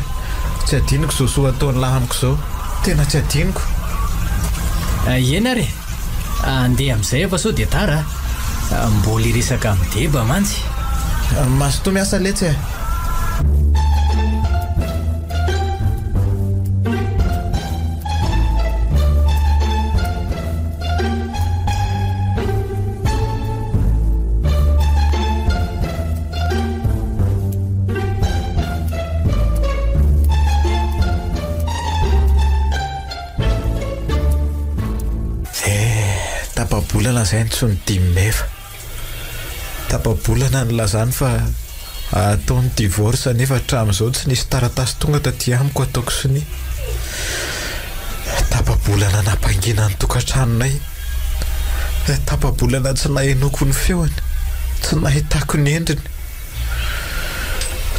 Speaker 1: Tsy adinoko izao soa ataon'lah amiko izao. Tena tsy adinoko.
Speaker 4: Eny ary e! Andeha amin'izay aho fa sao dia tara a! Mbola hiresaka amin'i Deba mantsy.
Speaker 1: Mazotoa miasa letsy e! Eh, tapa-bolana izay no tsy nodimy nefa. Tapa-bolana nilazany fa atao ny divorce nefa hatramin'izao tsy nisy taratasy tonga taty amiko ataoko sonia. Tapa-bolana nampangina ny tokantranonay. Tapa-bolana tsy nahenoako ny feony, tsy nahitako ny endriny.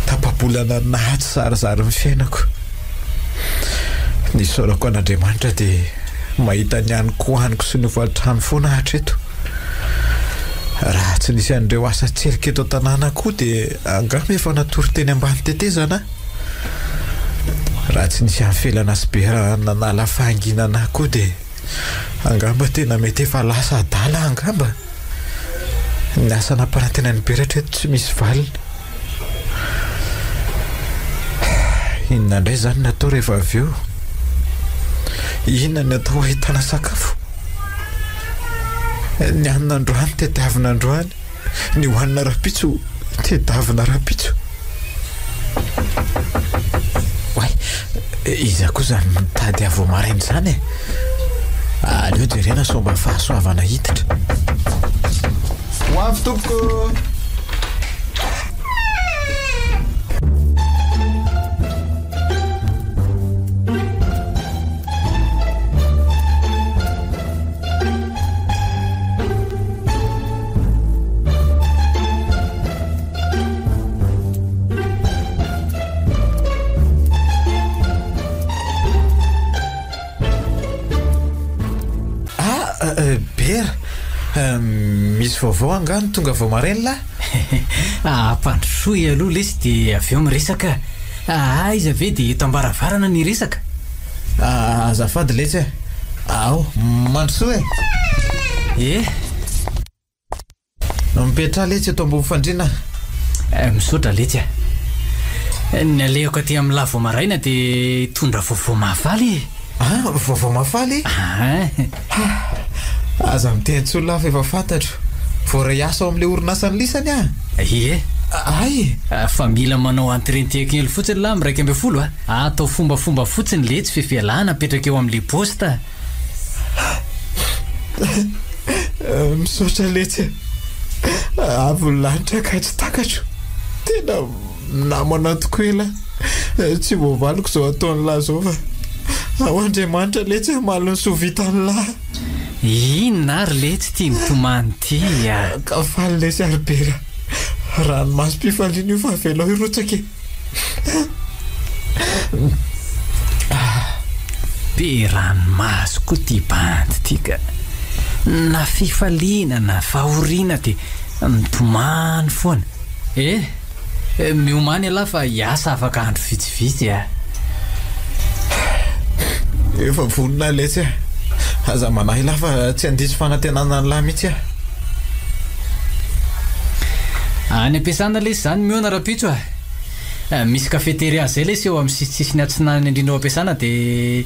Speaker 1: Tapa-bolana naha tsy zarizary ny fiainako. Ny isaorako an'Andriamanitra dia mahita ny haniko hohaniko sy ny hofan-trano foana hatreto. Raha tsy nisy an'ireo asa tselika eto an-tanàna koa dia angamba efa natory teny ambany tetezana aho. Raha tsy nisy an'i Felana sy Bera nanala fahanginana ahy koa dia angamba tena mety efa lasa adala aho angamba. Ny asa nampanantenain'i Bera hatreto tsy misy valiny. Inona indray izany no atao rehefa avy eo? Inona no atao hahitana sakafo? Ny hanina androany tadiavina androany, ny hohanina rahampitso tedavina rahampitso. Oay, iza koa izany mitady ahy vao maraina izany e? Aleo jerena sao mba fahasoavana hiditra. Ho avy tompoko! vaovao angaha no tonga vao maraina lahy?
Speaker 4: Ampandrosoy aloha lesy dia avy eo miresaka. Aiza ve dia eto am-baravarana ny resaka?
Speaker 1: Azafady letsy e. Ao, mandrosoa e.
Speaker 4: Eh.
Speaker 1: Mipetraha letsy eto ambony fandriana.
Speaker 4: Misaotra letsy a. Ny alehako aty amin'ny lahy vao maraina dia hitondra vaovao mahafaly e.
Speaker 1: Ah, vaovao mahafaly?
Speaker 4: Ah.
Speaker 1: Aza miteny intsony lahy fa efa fantatro. Voaray asa ao amin'ilay orinasan'ny lisany aho.
Speaker 4: Ie.
Speaker 1: Hay.
Speaker 4: Fa mila manao entretien kely fotsiny lahy amin'ny 11 a. Atao fombafomba fotsiny letsy fe fialana apetraka eo amin'ilay poste.
Speaker 1: Misaotra letsy a. Avo ny lanitra ka tsy takatro. Tena namana tokoa elah. Tsy voavaliko izao ataon'lah izao fa ao Andriamanitra letsy hamaly ny soa vitan'lah.
Speaker 4: Inona ary letsy ity mitomany ity a?
Speaker 1: Ka faly lesy ary Bera. Ranomasom-pifaliana io fa avelao hirotsaka e.
Speaker 4: Be ranomaso koa ty bandy ty ka. Na fifaliana na fahoriana dia mitomany foana. Eh! Miomàna ialahy fa hiasa afaka andro vitsivitsy a!
Speaker 1: Efa vonona aho letsy a! Aza manahy lahy fa tsy handiso fanantenana an'lahy mihitsy aho.
Speaker 4: Any am-piasana lesy izany mihaona rahampitso a! Misy cafeteria izay lesy eo amin'ny sisitsisiny atsinanana indrindra ao am-piasana dia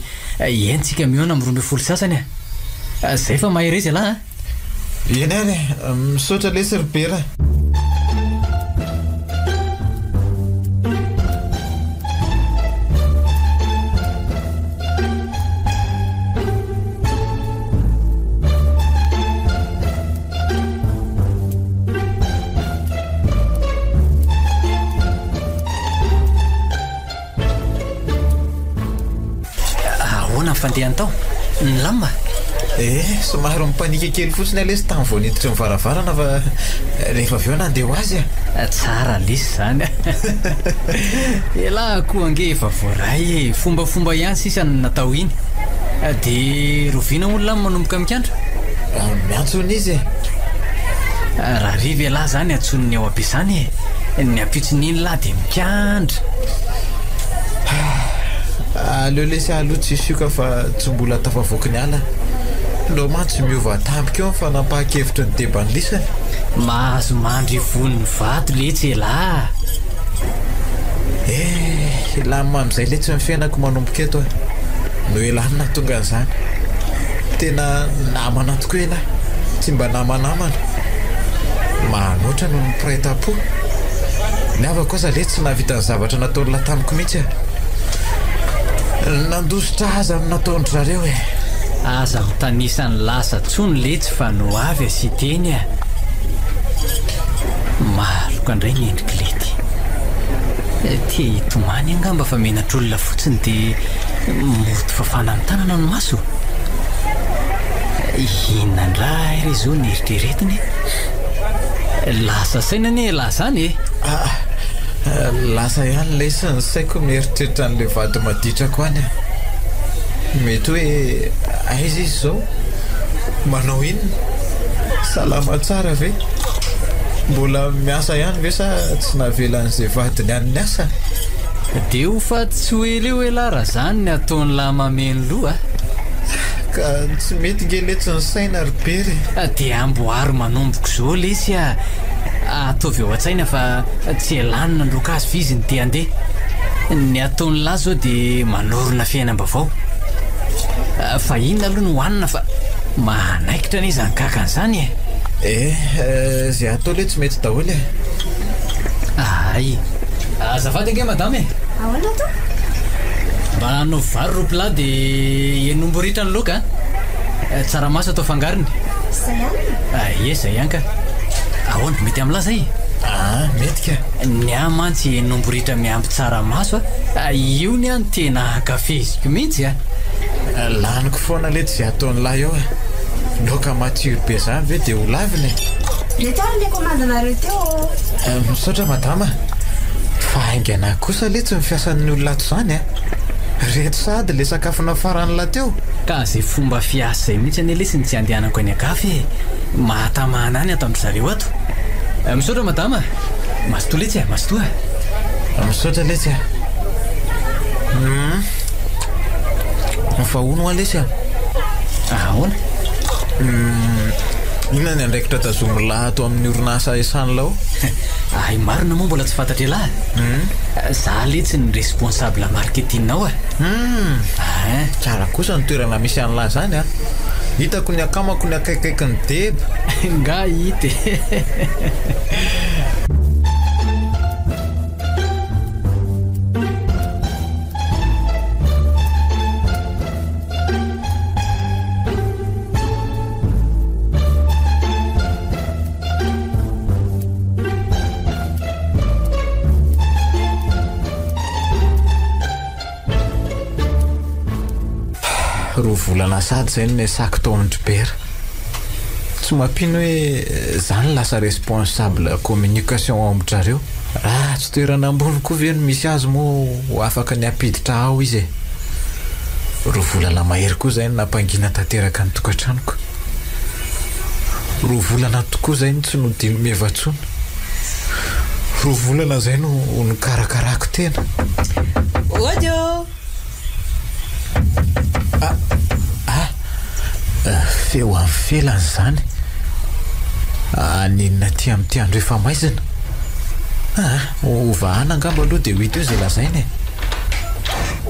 Speaker 4: eny tsika mihaona amin'ny 12 sasany a! Zay fa mahereza ialahy a!
Speaker 1: Eny ary e! Misaotra lesy ry Bera a!
Speaker 4: Ahoana ny fandehany tao? Nilamina?
Speaker 1: Eh, somary mipanika kely fotsiny aho lesy tamin'ny vao niditra ny varavarana fa rehefa avy eo nandeha ho azy
Speaker 4: e. Tsara lesy izany a. Elah koa ange efa voaray e, fombafomba ihany sisa no natao iny. Dia roviana hono lah no manomboka mikandra?
Speaker 1: Miantso hono izy e.
Speaker 4: Rahariva ialahy izany antsoin'ny ao am-piasana e. Ny ampitson'iny lah dia mikandra.
Speaker 1: Aleo lesy aloha tsy hisioka fa tsy mbola tafavoaky ny ala. Ndao mantsy miova tampoka eo ny fanapahan-kevitry ny deban'ny lisany.
Speaker 4: Mahazo mandry ivon'ny vato letsy elah a!
Speaker 1: Eh, hilamina amin'izay letsy ny fiainako manomboka eto a! Noho elah no nahatonga an'izany. Tena namana tokoa elah, tsy mba namanamana. Manoatra noho ny mpiray tampo. Ny havako aza letsy tsy nahavita ny zavatra nataon'lah tamiko mihitsy a! Nandositra aza ny nataon-dry zareo e!
Speaker 4: Aza mitanisa ny lasa tsony letsy fa ny ho avy asian-teny a! Maloka indray ny endrik'i lety. Te hitomany angamba fa menatr'olona fotsiny dia mody fafana amin'ny tanana ny maso? Inona indray re izao ny eritreretiny e? Lasa saina anie elah zany e!
Speaker 1: Ah, lasa ihany lesy ny saiko mieritreritra an'ilay vady maditrako any a! Mety hoe aiza izy izao? Manao inona? Salama tsara ve? Mbola miasa ihany ve sa tsy navelan'izay vadiny any niasa?
Speaker 4: Dia ho faty tsy ho ela eo elah raha zany ny ataon'lah mameno loha a!
Speaker 1: Ka tsy mety nge letsy ny saina ry Bery
Speaker 4: e! Dia amboary manomboka izao lesy a! Ataovy ao an-tsaina fa tsy elah no nandroaka azy f'izy no te handeha. Ny ataon'lah zao dia manorina fiainam-baovao. Fa inona aloha no hohanina fa manaikitra anie izany kankana izany e!
Speaker 1: Eh, izay atao letsy mety daholo e!
Speaker 4: Hay! Azafady ange madama e!
Speaker 3: Ahoana tompoko?
Speaker 4: Mba anaovy vary roa plat dia hen'omby ritra ny laoka a! Tsaramaso atao fangarony.
Speaker 3: Izay ihany?
Speaker 4: Ie, izay ihany ka. Ahoana, mety amin'lah izay?
Speaker 1: Ah, mety ka.
Speaker 4: Ny ahy mantsy hen'omby ritra miampy tsaramaso a! Io ny ahy no tena ankafiziko mihitsy a!
Speaker 1: Laniko foana letsy izay ataon'lah eo e! Laoka matsiro be zany ve dia ho lavina e?
Speaker 8: Reto ary le commande-nareo teo ô!
Speaker 1: Misaotra madama fa haingana kosa letsy ny fiasan'ny olona ato izany a! Reto sahady le sakafo nafaran'lah teo.
Speaker 4: Ka zay fomba fiasa zay mihitsy anie lesy no tsy andehanako any an-kafa e! Mahatamana ahy ny ato amin-dry zareo ato. Misaotra madama a! Mazotoa letsy a! Mazotoa
Speaker 1: a! Misaotra letsy a! Hum! Fa hono hoa lesy a!
Speaker 4: Ahoana?
Speaker 1: Hum! Inona ny andraikitra tazomin'lah ato amin'ny orinasa iasan'lah ao?
Speaker 4: Hay marina moa mbola tsy fantatr'ialahy?
Speaker 1: Hum!
Speaker 4: Za letsy ny responsable marketing ao e!
Speaker 1: Hum!
Speaker 4: Ein!
Speaker 1: Tsara kosa ny toerana misy an'lah zany a! Hitako ny akamako ny akaikaikin'i Deba.
Speaker 4: Nga hita e!
Speaker 1: Roa volana sady izay no niasako tao amin-dry Bera. Tsy mampino hoe za no lasa responsable communication ao amin-dry zareo. Raha tsy toerana ambony koa ve no misy azy moa ho afaka ny hampiditra ao izy e. Roa volana mahery koa izay no nampangina tanteraka ny tokantranoko. Roa volana tokoa izay no tsy nodian'i Meva intsony. Roa volana izay no nikarakarako tena.
Speaker 2: Ody ô!
Speaker 1: Ah! Ah! Feo avy felana izany. Haninona aty amin'ity andro efa maizina? Ah! Hovahana angamba aloha dia ho hita eo izay lazaina e.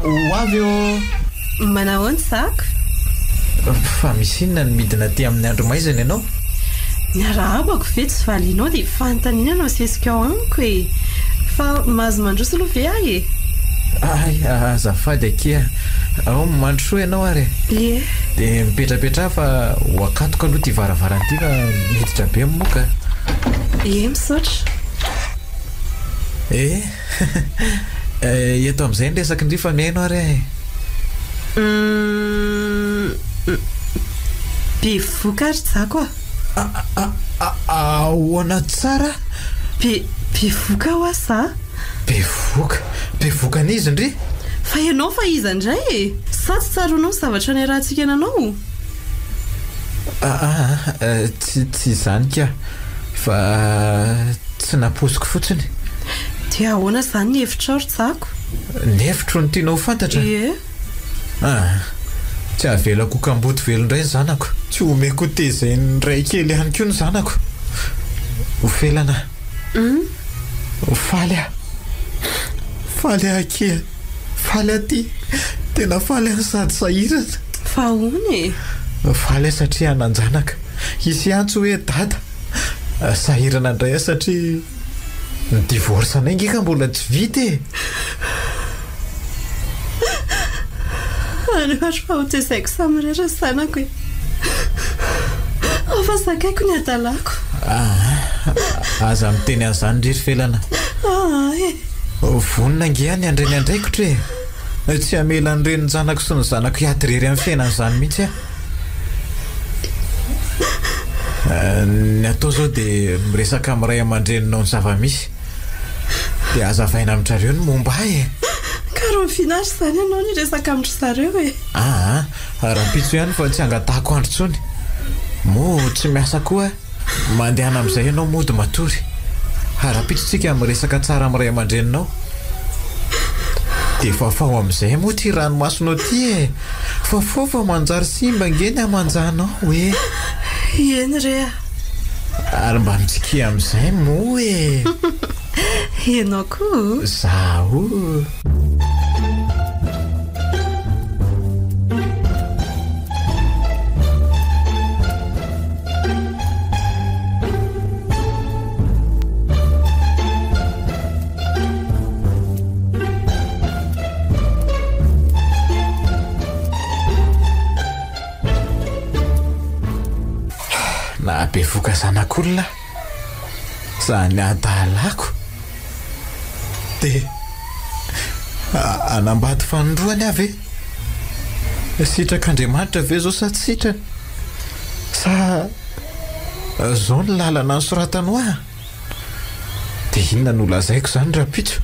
Speaker 1: Ho avy ô!
Speaker 2: Manahoana Zako?
Speaker 1: Fa misy inona no midina aty amin'ny andro maizina ianao?
Speaker 2: Ny arahabako ve tsy valianao dia fanontaniana no asesikao amiko e! Fa mahazo mandroso aloha ve aho e?
Speaker 1: Hay, azafady akia. Ao, mandrosoa ianao ary e!
Speaker 2: Ie.
Speaker 1: Dia mipetrapetraha fa ho akatoka aloha ity varavarana ity fa miditra be ny moka.
Speaker 2: Ie, misaotra.
Speaker 1: E! Eto amin'izay ny resaka ndry fa mihaino ary aho e!
Speaker 2: Humm bevoka ry Jako
Speaker 1: a! Ahoana tsara?
Speaker 2: Be bevoka hoa za!
Speaker 1: Bevoka? Bevoka an'iza ndry?
Speaker 2: Fa ianao fa iza indray e? Sa tsy tsaroanao ny zavatra niarahantsika nanao?
Speaker 1: Aa tsy tsy izany ka! Fa tsy nampoiziko fotsiny.
Speaker 2: Dia ahoana izany ny hevitrao ry Jako?
Speaker 1: Ny hevitro no tianao ho fantatra?
Speaker 2: Ie.
Speaker 1: Ah, tsy avelako ho kamboty velona indray ny zanako. Tsy omeko ho tezain'ny ray kely ihany koa ny zanako. Ho felana aho. Ho faly aho. Faly aho akia. Faly aho ty. Tena faly aho sady sahirana.
Speaker 2: Fa ahoana e?
Speaker 1: Faly aho satria hanan-janaka. Hisy hiantso hoe dada. Sahirana indray aho satria ny divorce anay nge ka mbola tsy vita e!
Speaker 2: Aleo ary fa ho tezaiko samirery ny zanako e! Fa zakaiko ny hadalako.
Speaker 1: Aa, aza miteny an'izany ry ry Felana.
Speaker 2: Aa e!
Speaker 1: Vonona ange aho ny handray ny andraikitro e! Tsy hamela ny renin-janako sy ny zanako hiady irery amin'ny fiainana izany mihitsy aho. Ny atao izao dia miresaka amin'ny ray aman-dreninao ny zava-misy. Dia hazavaina amin-dry zareo ny momba ahy e!
Speaker 2: Ka rahoviana ary izany ianao no hiresaka amin-dry zareo e?
Speaker 1: Aa, rahampitso ihany fa tsy angatahako andro intsony. Moa tsy miasa koa aho. Mandehana amin'izay ianao mody matory. Rahampitso tsika miresaka tsara amin'ny ray aman-dreninao. Dia fafao amin'izay moa ity ranomasonao ity e! Fafao fa manjary simba ange ny hamanjanao e!
Speaker 2: Eny re a!
Speaker 1: Ary mba mitsikia amin'izay moa e!
Speaker 2: Ianao koa?
Speaker 1: Zaho. Nahabevoka zanak'olona zany hadalako dia hanambady fanindroany aho ve? Sitrak'Andriamanitra ve izao sa tsy sitrany? Sa izao ny lalana nosoratany ho ahy? Dia inona no lazaiko izany rahampitso?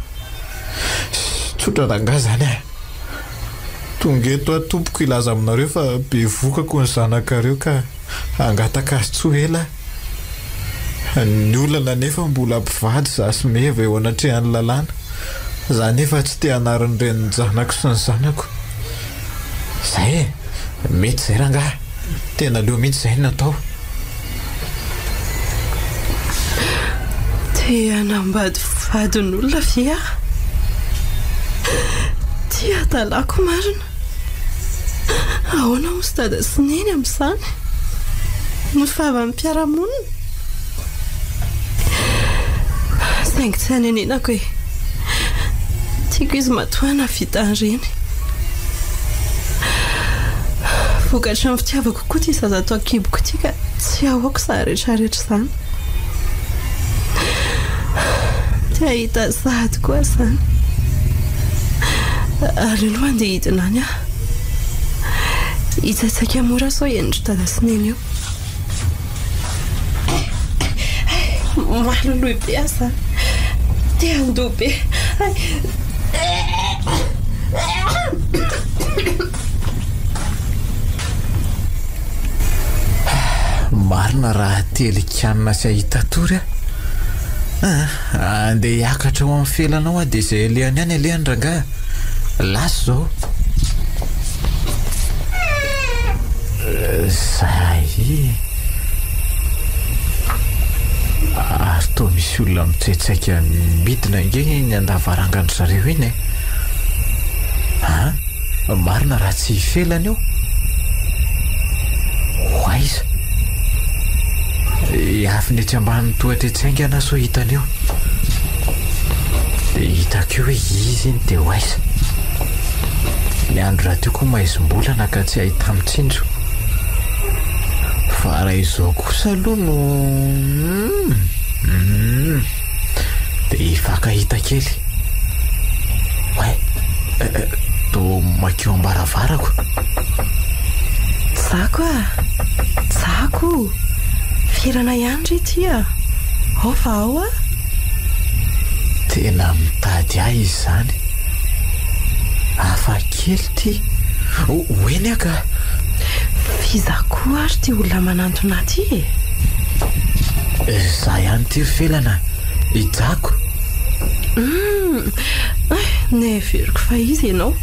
Speaker 1: Tsotra rangahy izany ah! Tonga eto aho tompoko hilaza aminareo fa bevokako ny zanakareo ka hangataka azy tsy ho ela aho. Ny olana anefa mbola mpivady za sy Meva eo anatrehan'ny lalàna. Za nefa tsy te hanary ny renin-janako sy ny zanako. Zay e! Mety izay rangahy. Tena aleo mihitsy izay no atao.
Speaker 2: Te hanambady vadin'olona ve aho? Ty hadalako marina. Ahoana hozy dada sy neny amin'izany? Ny vavan'ny mpiara-monina? Saingy tsy hanenenako e. Tiako izy matoa nahavita an'ireny. Vokatry ny fitiavako koa ity zaza ato an-kiboko ity ka tsy ahoako izany rehetrarehetra izany. Te hahita azy sahady koa aho izany. Aleo aloha handeha hidina any aho. Hitsaitsaika mora sao henon'dry dada sy neny eo. Maloloy be aho izany. Te handoa be. Hay.
Speaker 1: Marina raha telikanina sy ahita tory aho. Ah, andeha hiakatra ao amin'ny felanao aho dia izay alehany any alehany rangahy. Lasa izao. Zay. Ary toa misy olona mitsaitsaika midina ange iny an-davarangan-dry zareo iny e. An? Marina raha tsy ifelany io. Ho aiza? Hiafina etsy ambanin'ny tohatra etsy haingana sao hitany eo. Dia hitako eo hoe iza iny dia ho aiza. Ny andro rahateo koa maizim-bolana ka tsy ahita-mitsinjo. Fa raha izao kosa aloha no hum dia hifankahita kely. Oay, toa mankeo am-baravarako.
Speaker 2: Tsako a! Tsako! Ferana ihany ry ity a! Ao fa ao a!
Speaker 1: Tena mitady ahy izy izany. Hafa kely ity. Ho eny aho ka!
Speaker 2: F'iza koa ary ity olona manantona ahy ity e?
Speaker 1: Izaho ihany ity ry Felana, i Jako.
Speaker 2: Hum! Neveriko fa iza ianao.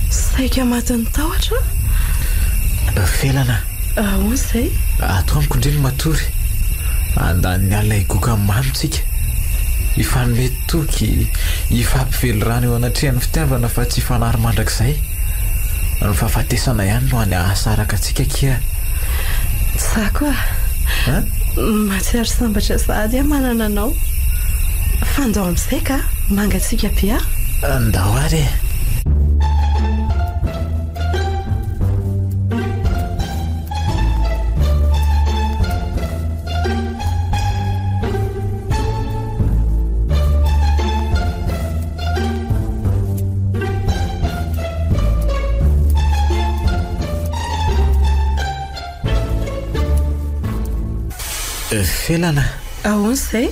Speaker 2: Saika matin'ny tahotra aho.
Speaker 1: Felana.
Speaker 2: Ahoana izay?
Speaker 1: Ato amiko ndry no matory. Handany alina higoka amin'ny mamy tsika. Hifanome toky, hifampivelirano eo anatrehan'ny fitiavana fa tsy hifanary mandrakizay. Ny fahafatesana ihany no hany hahasaraka antsika akia.
Speaker 2: Zako a! Mahatsiaro sambatra sahady aho manana anao. Fa ndao amin'izay ka, mangatsiaka be aho.
Speaker 1: Ndao ary e! Felana.
Speaker 2: Ahoana izay?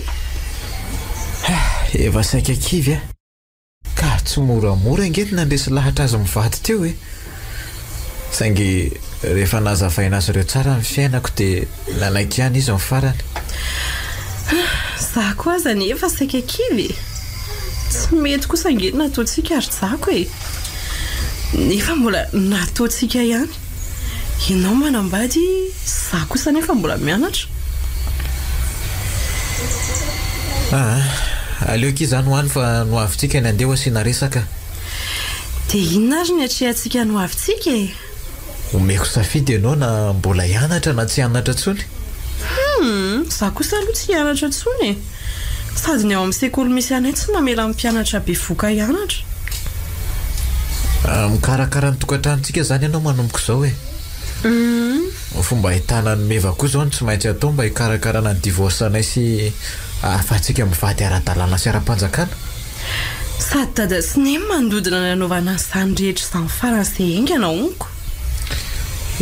Speaker 1: Efa saika kivy aho. Ka tsy moramora ange ny nandresy lahatra azy mivady teo e! Saingy rehefa nazavaina azy ireo tsara ny fiainako dia nanaiky ihany izy ny farany.
Speaker 2: Za koa aza anie efa saika kivy e! Tsy mety kosa ange ny nataontsika ry Jako e! Nefa mbola nataontsika ihany. Ianao manambady, za kosa anefa mbola mianatra.
Speaker 1: Aa, aleo akia izany ho any fa ny hoavintsika ny andeha ho asiana resaka.
Speaker 2: Dia inona ary ny atrehantsika ny hoavintsika e?
Speaker 1: Omeko safidy ianao na mbola hianatra na tsy hianatra intsony.
Speaker 2: Humm, za kosa aloha tsy hianatra intsony e! Sady ny ao amin'ny sekoly misy anay tsy mamela ny mpianatra bevoka hianatra.
Speaker 1: Mikarakara ny tokantranontsika izany ianao manomboka izao e!
Speaker 2: Humm.
Speaker 1: Ny fomba ahitana an'i Meva koa izao no tsy maintsy atao mba hikarakarana ny divorce-nay sy ahafahantsika mivady ara-dalàna sy ara-panjakana.
Speaker 2: Sady dada sy neny mandodona ny hanaovana an'izany rehetra izany faran'izay haingana honko.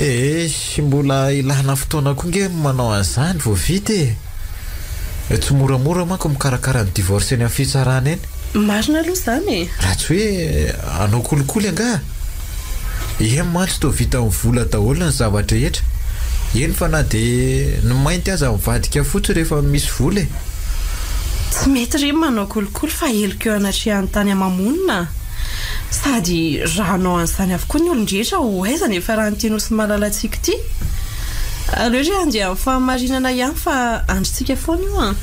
Speaker 1: Ee, mbola ilana fotoana koa nge ny manao an'izany vao vita e! Tsy moramora manko mikarakara ny divorce eny amin'ny fitsarana eny.
Speaker 2: Marina aloha izany e!
Speaker 1: Raha tsy hoe hanao kolikoly angaha? Eny mantsy toa vita amin'ny vola daholo ny zava-drehetra. Eny fa na dia ny mainty aza mivadika fotsy rehefa misy vola e.
Speaker 2: Tsy mety re ny manao kolikoly fa heloka eo anatrehan'ny tany ama-monina a! Sady raha hanao an'izany avokoa ny olon-drehetra ho aiza ny hiafaran'ity nosy malalantsika ity? Aleo re handeha amin'ny fahamarinana ihany fa andrintsika foana io an!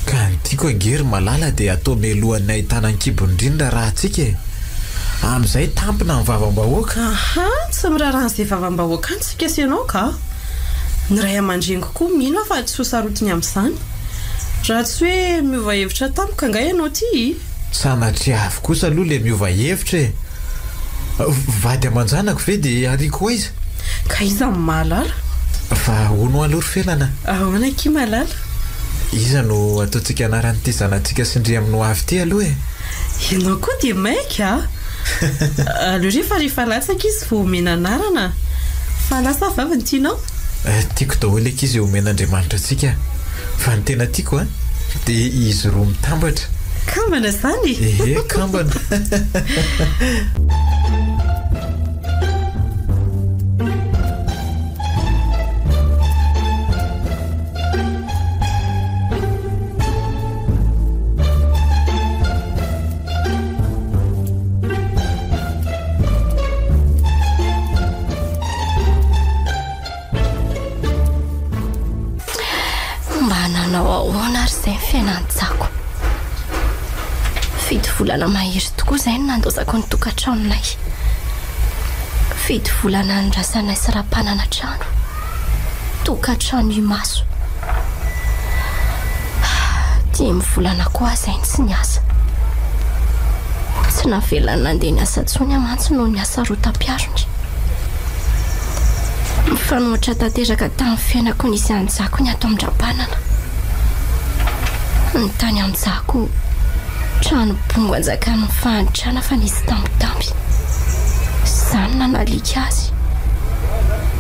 Speaker 1: Ka ny tiako ange ry Malala dia atao mialohan'ny ahitana an-kibony indrindra ny raharahantsika e! Amin'izay tampina ny vavam-bahoaka.
Speaker 2: Aha, tsy miraharaha an'izay vavam-bahoaka any tsika sy ianao ka! Ny ray aman-dreniko koa mino aho fa tsy ho sarotiny amin'izany. Raha tsy hoe miova hevitra tampoka angaha ianao ity?
Speaker 1: Sanatria avy kosa aloha le miova hevitra e! Vady aman-janako ve dia ariako ho aiza?
Speaker 2: Ka iza no mahalala?
Speaker 1: Fa hono aloha ry Felana?
Speaker 2: Ahoana akia Malala?
Speaker 1: Iza no ataontsika anaran'ity zanatsika sy ndry amin'ny ho avy ity aloha e?
Speaker 2: Ianao koa dia maika a! Aleo re fa rehefa latsaka izy vao omena anarana. Fa lahy sa vavy no tianao?
Speaker 1: Tiako daholo akia izay omen'Andriamanitra antsika. Fa ny tena tiako an, dia izy roa mitambatra.
Speaker 2: Kambana izany e!
Speaker 1: Ehe, kambana.
Speaker 3: Mba nanao ahoana ary izay ny fiainan-tsako? Fito volana mahery tokoa izay no nandaozako ny tokantranonay. Fito volana niandrasanay sy Rapanana trano. Tokantrano imaso. Dimy volana koa aho izay no tsy niasa. Tsy navelany nandeha niasa intsony aho mantsy noho ny hasarotam-piarony. Mifanohitra tanteraka tamin'ny fiainako nisy an'i Jako ny ato amin-dRapanana. Ny tany amin'i Jako, trano bongo anjakan'ny fahantrana fa nisy tambitamby. Izany nanalika azy.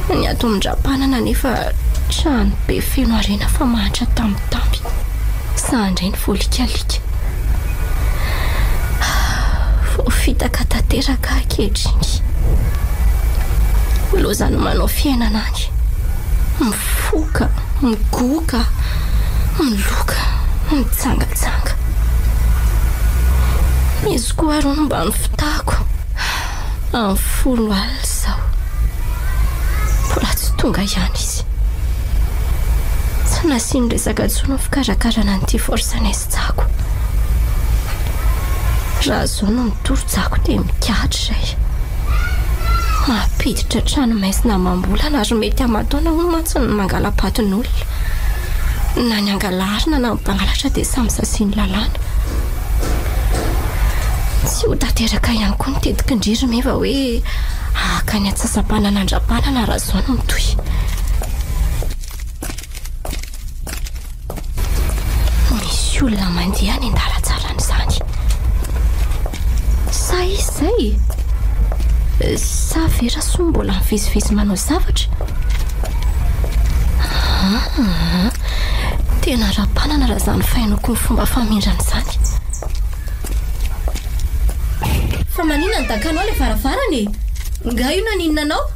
Speaker 3: Ny ato amin-dRapanana anefa trano be feno harena fa mahantra tambitamby. Izaho indray no voalikalika. Voafitaka tanteraka aho ankehitriny. Lozan'ny manao fiainana any. Mifoka, migoka, miloka, mijangajanga. Izy koa ary hono mba nifitahako. Amin'ny folo alina izao. Mbola tsy tonga ihany izy. Tsy nasiany resaka intsony ny fikarakarana ny divorce-nay sy Tsako. Raha izao no mitory Tsako dia migadra izay. Mampiditra tranomaizina amam-bolana ary mety aman-taona hono mantsy ny mangala-patin'olona. Na ny angalarina na ny mpangalatra dia samy sazian'ny lalàna. Tsy ho tanteraka ihany koa ny tetik'ndry ry Meva hoe haka ny antsasa-pananandram-panana raha izao no mitohy. Misy olona mandeha any an-dalantsarany izany. Sa izy izay? Sa ve Rasoa mbola mivezivezy manao zavatra? Ah, tena ara-panana raha izany fahainoako ny fomba famindrana izany. Fa maninona ny dakanao ilay varavarana e? Nga io naninona anao?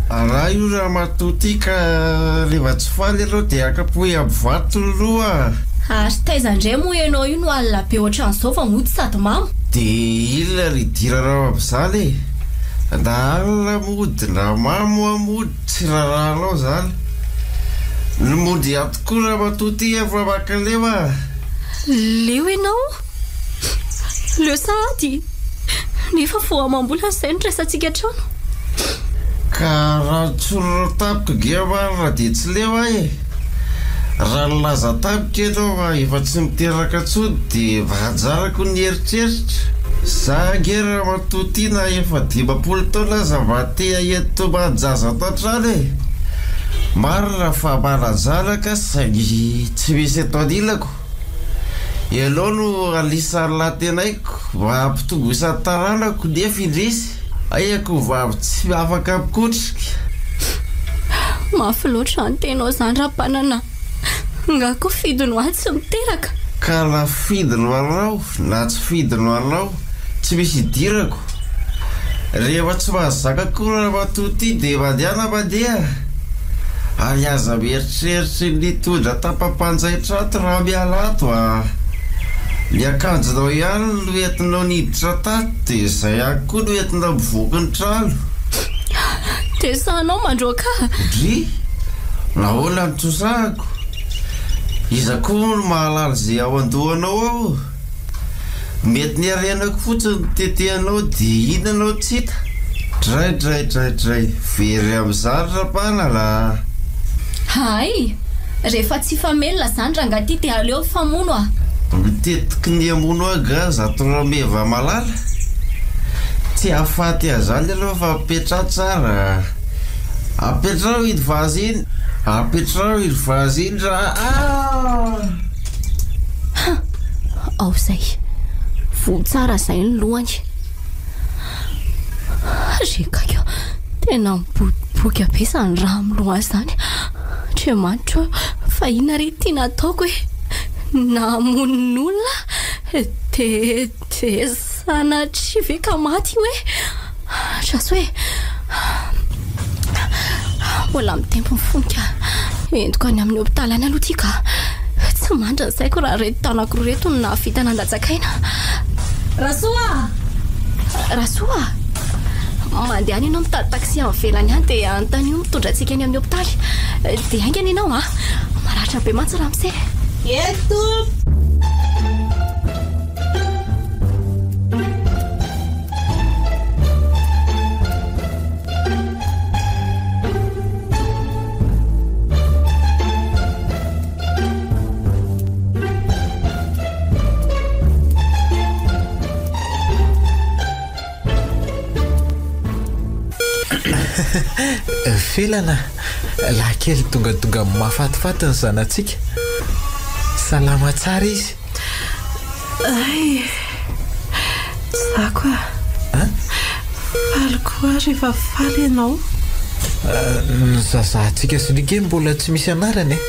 Speaker 5: Raha io ramatoa ty ka rehefa tsy faly ianao dia akapohy amin'ny vato ny loha.
Speaker 3: Ary taiza indray moa ianao io no alina be ohatran'izao vao mody sady mamo?
Speaker 5: Dia inona ry idiranao amin'izany e? Na alina mody na mamo aho mody tsy raharahanao izany. Ny mody ato koa ramatoa ty efa mankaleo ah!
Speaker 3: Leo ianao? Leo sahady? Nefa vao amam-bolana izay no raisantsika trano.
Speaker 5: Ka raha tsorina tamiko ange marina dia tsy leo aho e! Raha nilaza tamiko ianao fa efa tsy miteraka intsony dia mba anjarako ny nieritreritra. Za ange ramatoa ty na efa 50 taona aza mba te haheno toman-jaza ato an-trano e! Marina fa manan-janaka saingy tsy misy eto anilako. Ianao no anisan'ny nantenaiko mba hampitombo isan'ny taranako nefa indrisy, hay akohovavy tsy afaka mikotrika.
Speaker 3: Mafy loatra ny tenao izany Rapanana. Nga koa fidiny ho ahy tsy miteraka?
Speaker 5: Ka na fidiny ho anao na tsy fidiny ho anao, tsy misy idirako. Rehefa tsy mahazaka koa ramatoa ity dia mandehana mandeha. Ary aza mieritreritry ny hitondra tapa-panjaitra ato raha miala ato a! Ny akanjonao ihany no entinao niditra tato dia izay ihany koa no entinao mivoaka ny trano.
Speaker 3: Dia sahanao mandroaka ahy?
Speaker 5: Dry! Nahoana no trosahako? Iza koa moa no mahalala izay ao an-dohanao ao? Mety ny harenako fotsiny no tetehanao dia iny ianao tsy hita. Dray dray dray dray, very amin'izany Rapanala a!
Speaker 3: Hay! Rehefa tsy hifamelona izany rangahy ity dia aleo mifamono a!
Speaker 5: Mitetiky ny hamono ahy nga zato Rameva malala? Tsy hahafaty ahy izany ianao fa apetraho tsara a! Apetraho iny vazy iny! Apetraho iny vazy iny ra a!
Speaker 3: Ha! Ao izay. Voa tsara izay ny lohany. Ry gaigy ô, tena miboiboika be izany rà amin'ny lohany izany. Andriamanitra ô, fa inona re ity nataoko e? Namono olona aho, dia dia sanatria ve ka maty io e? Andraso e! Mbola mitempo ny fony ka. Entiko any amin'ny hopitaly any aloha ity ka. Tsy mandry ny saiko raha ireto tanako roa ireto no nahavita nandatsaka aina. Rasoa a! Rasoa a! Mandehana ianao mitady taxi any ivelany any dia anontanio mitondra antsika any amin'ny hopitaly. Dia haingana ianao an! Maratra be mantsy ramose.
Speaker 8: Eny tompoko!
Speaker 1: Felana, lahy kely dongadonga mahafatifaty ny zanatsika. Salama tsara izy.
Speaker 2: Hay! Tsy zako ah! Faly koa aho rehefa faly ianao.
Speaker 1: Ny zazahantsika sy Luc mbola tsy misy anarany e!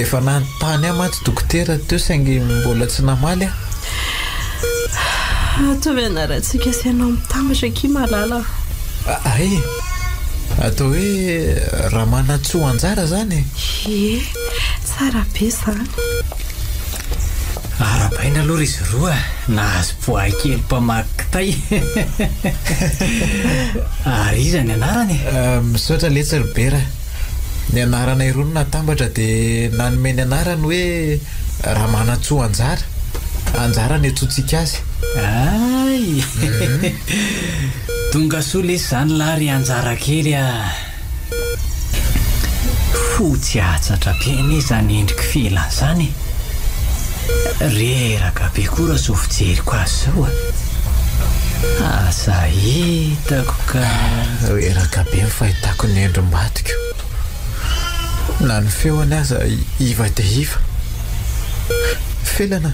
Speaker 1: Efa nanontany ahy mantsy dokotera teo saingy mbola tsy namaly aho.
Speaker 2: Ataovy anarantsika sy ianao mitambatra akia Malala
Speaker 1: ah. Hay! Atao hoe Ramanantsoa Anjara izany e!
Speaker 2: Ie, tsara be izany.
Speaker 4: Arahabaina aloha ry ziroa a! Nahazo poay kely mpamaky kitay. Ary iza ny anarany
Speaker 1: e? Misaotra letsy ry Bera. Ny anarana irony natambatra dia nanome ny anarany hoe Ramanantsoa Anjara. Anjara no iantsoantsika azy.
Speaker 4: Hay! Tonga soa lesy izany lahy ry Anjara kely a! Fotsy hatsatra be anie izany endrik'i Felana izany e! Reraka be koa raha izao fijeriko azy izao a! Aza hitako ka!
Speaker 1: Reraka be ny fahitako ny endrim-badiko. Na ny feony aza iva dia iva. Felana!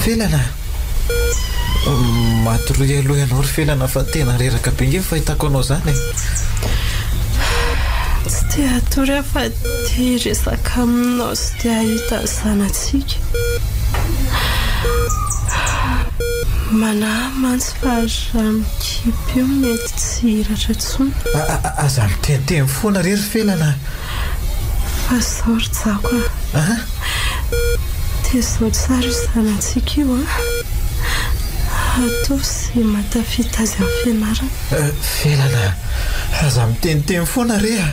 Speaker 1: Felana! Matoria aloha ianao ry Felana fa tena reraka be nge ny fahitako anao izany e!
Speaker 2: Tsy te hatory aho fa te hiresaka aminao sy te hahita ny zanatsika. Manahy mantsy fa raha mikipy eo mety tsy hihiratra intsony.
Speaker 1: Aza miteniteny foana re ry Felana a!
Speaker 2: Fa izao ry Jako a! Tezao tsara io zanatsika io a! Ataovy izay mahatafita azy amin'ny fianarana.
Speaker 1: Felana a! Aza miteniteny foana re a!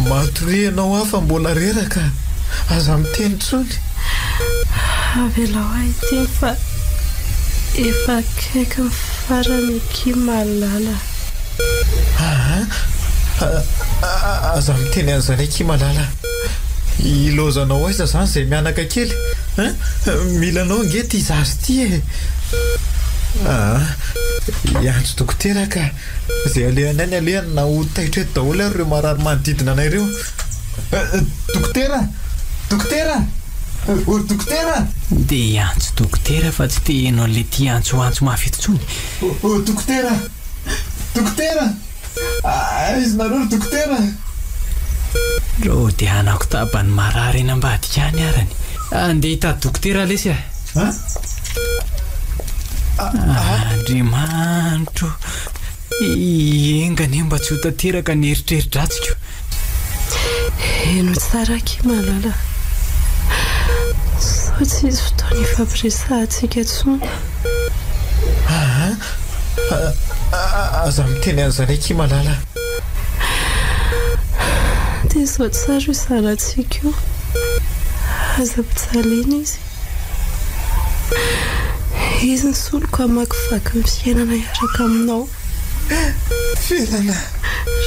Speaker 1: Matoria ianao aho fa mbola reraka a! Aza miteny intsony.
Speaker 2: Avelao aho hiteny fa efa akaiky ny farany akia Malala.
Speaker 1: Aa! Aza miteny an'izany akia Malala. Ilaozanao aiza izany izay mianaka kely hein? Mila anao ange ity zaza ity e! Aa! Hiantso dokotera ka! Izay alehany any alehany na ho taitra eto daholo ary ireo marary manodidina anay ireo. Dokotera! Dokotera! O ry dokotera!
Speaker 4: Dia hiantso dokotera fa tsy te heno an'ilay tia antsoantso mafy eto intsony.
Speaker 1: O dokotera! Dokotera! Aiza nareo ry dokotera?
Speaker 4: Rô dia hanako taban'ny marary eny ambadika any arany. Andeha hitady dokotera lesy a!
Speaker 1: An?
Speaker 4: Andriamanitro o! Enga anie mba tsy ho tanteraka ny eritreri-dratsiko.
Speaker 2: Heno tsara akia Malala. Sao tsy hisy fotoana hifampiresahantsika intsony.
Speaker 1: Aa! Aza miteny an'izany akia Malala.
Speaker 2: Dia izao tsara io zanatsika io. Aza ampijaliana izy. Izy ny soloko hamakivaky ny fiainana hiaraka aminao.
Speaker 1: Felana.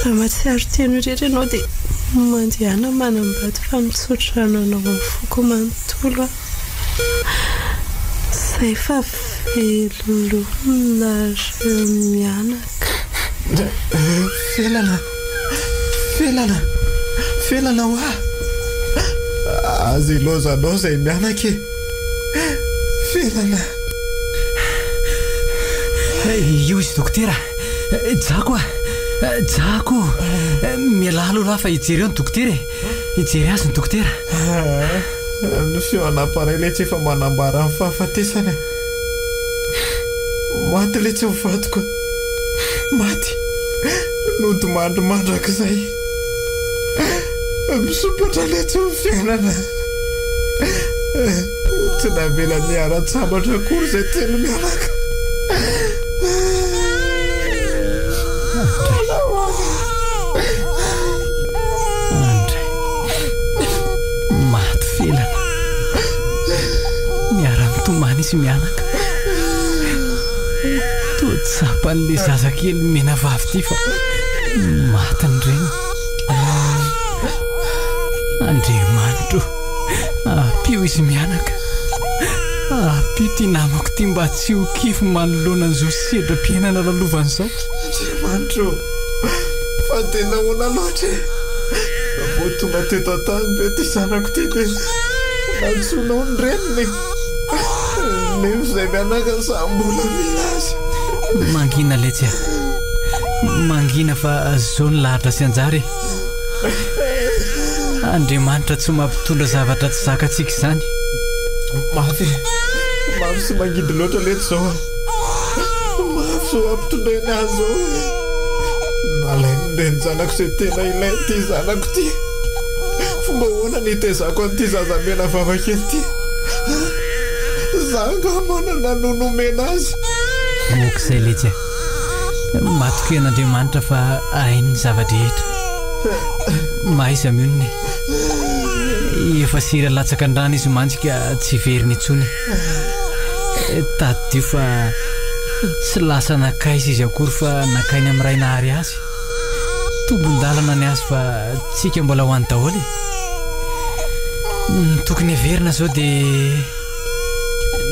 Speaker 2: Raha mahatsiaro tena irery ianao dia mandehana manambady fa mitsodrano anao amin'ny foko manontolo aho. Izay fa velominareo mianaka.
Speaker 1: Felana. Felana. Felana hoa. Aza ilaozanao izay mianaka e. Felana.
Speaker 4: Io izy dokotera. Jako a! Jako! Mialà aloha lahy fa hijery eo ny dokotera e! Hijery azy ny dokotera.
Speaker 1: Ny feonà appareil letsy efa manambara ny fahafatesana e! Maty letsy ny vadiko a! Maty! Nodimandry mandrakizay! Misompatra letsy ny fiainana! Tsy namela niara-tsambatra akory izay telo mianaka.
Speaker 4: Andray. Maty felana. Miara-mitomany izy mianaka. Toa tsapan'ilay zazakely menavavy ity fa maty ny reniny. Andriamanitro. Ampio izy mianaka. Ampio ity namako ity mba tsy ho kivy manoloana an'izao sedram-piainana lalovany izao.
Speaker 1: Andriamanitra ô! Fa dia nahoana loatra e? Vao tonga teto an-tany ve ity zanako ity dia nantsoinao ny reniny? Nefa izay mianaka samy mbola mila azy.
Speaker 4: Mangina letsy a! Mangina fa zao ny lahatra sy anjara e! Andriamanitra tsy mampitondra zavatra tsy zakantsika izany.
Speaker 1: Mafy e! Mafy sy mangidy loatra letsy izao a! Mafy izao ampitondrainy ahy izao e! Nalain'ny renin-janako izay tena ilain'ity zanako ity. Fomba ahoana ny hitaizako an'ity zaza mena vava kely ity? Za angaha manana no nomena azy?
Speaker 4: Ok izay letsy a! Matokia an'Andriamanitra fa hainy ny zava-drehetra. Mahaiza mionona e. Efa sira latsaka an-drano izy mantsy ka tsy hiverina intsony. Tadidio fa tsy lasa nankaiza izy akory fa nankainy amin'ny Ray nahary azy. Tombon-dalana ny azy fa tsika mbola ho any daholo e. Ny tokony heverina izao dia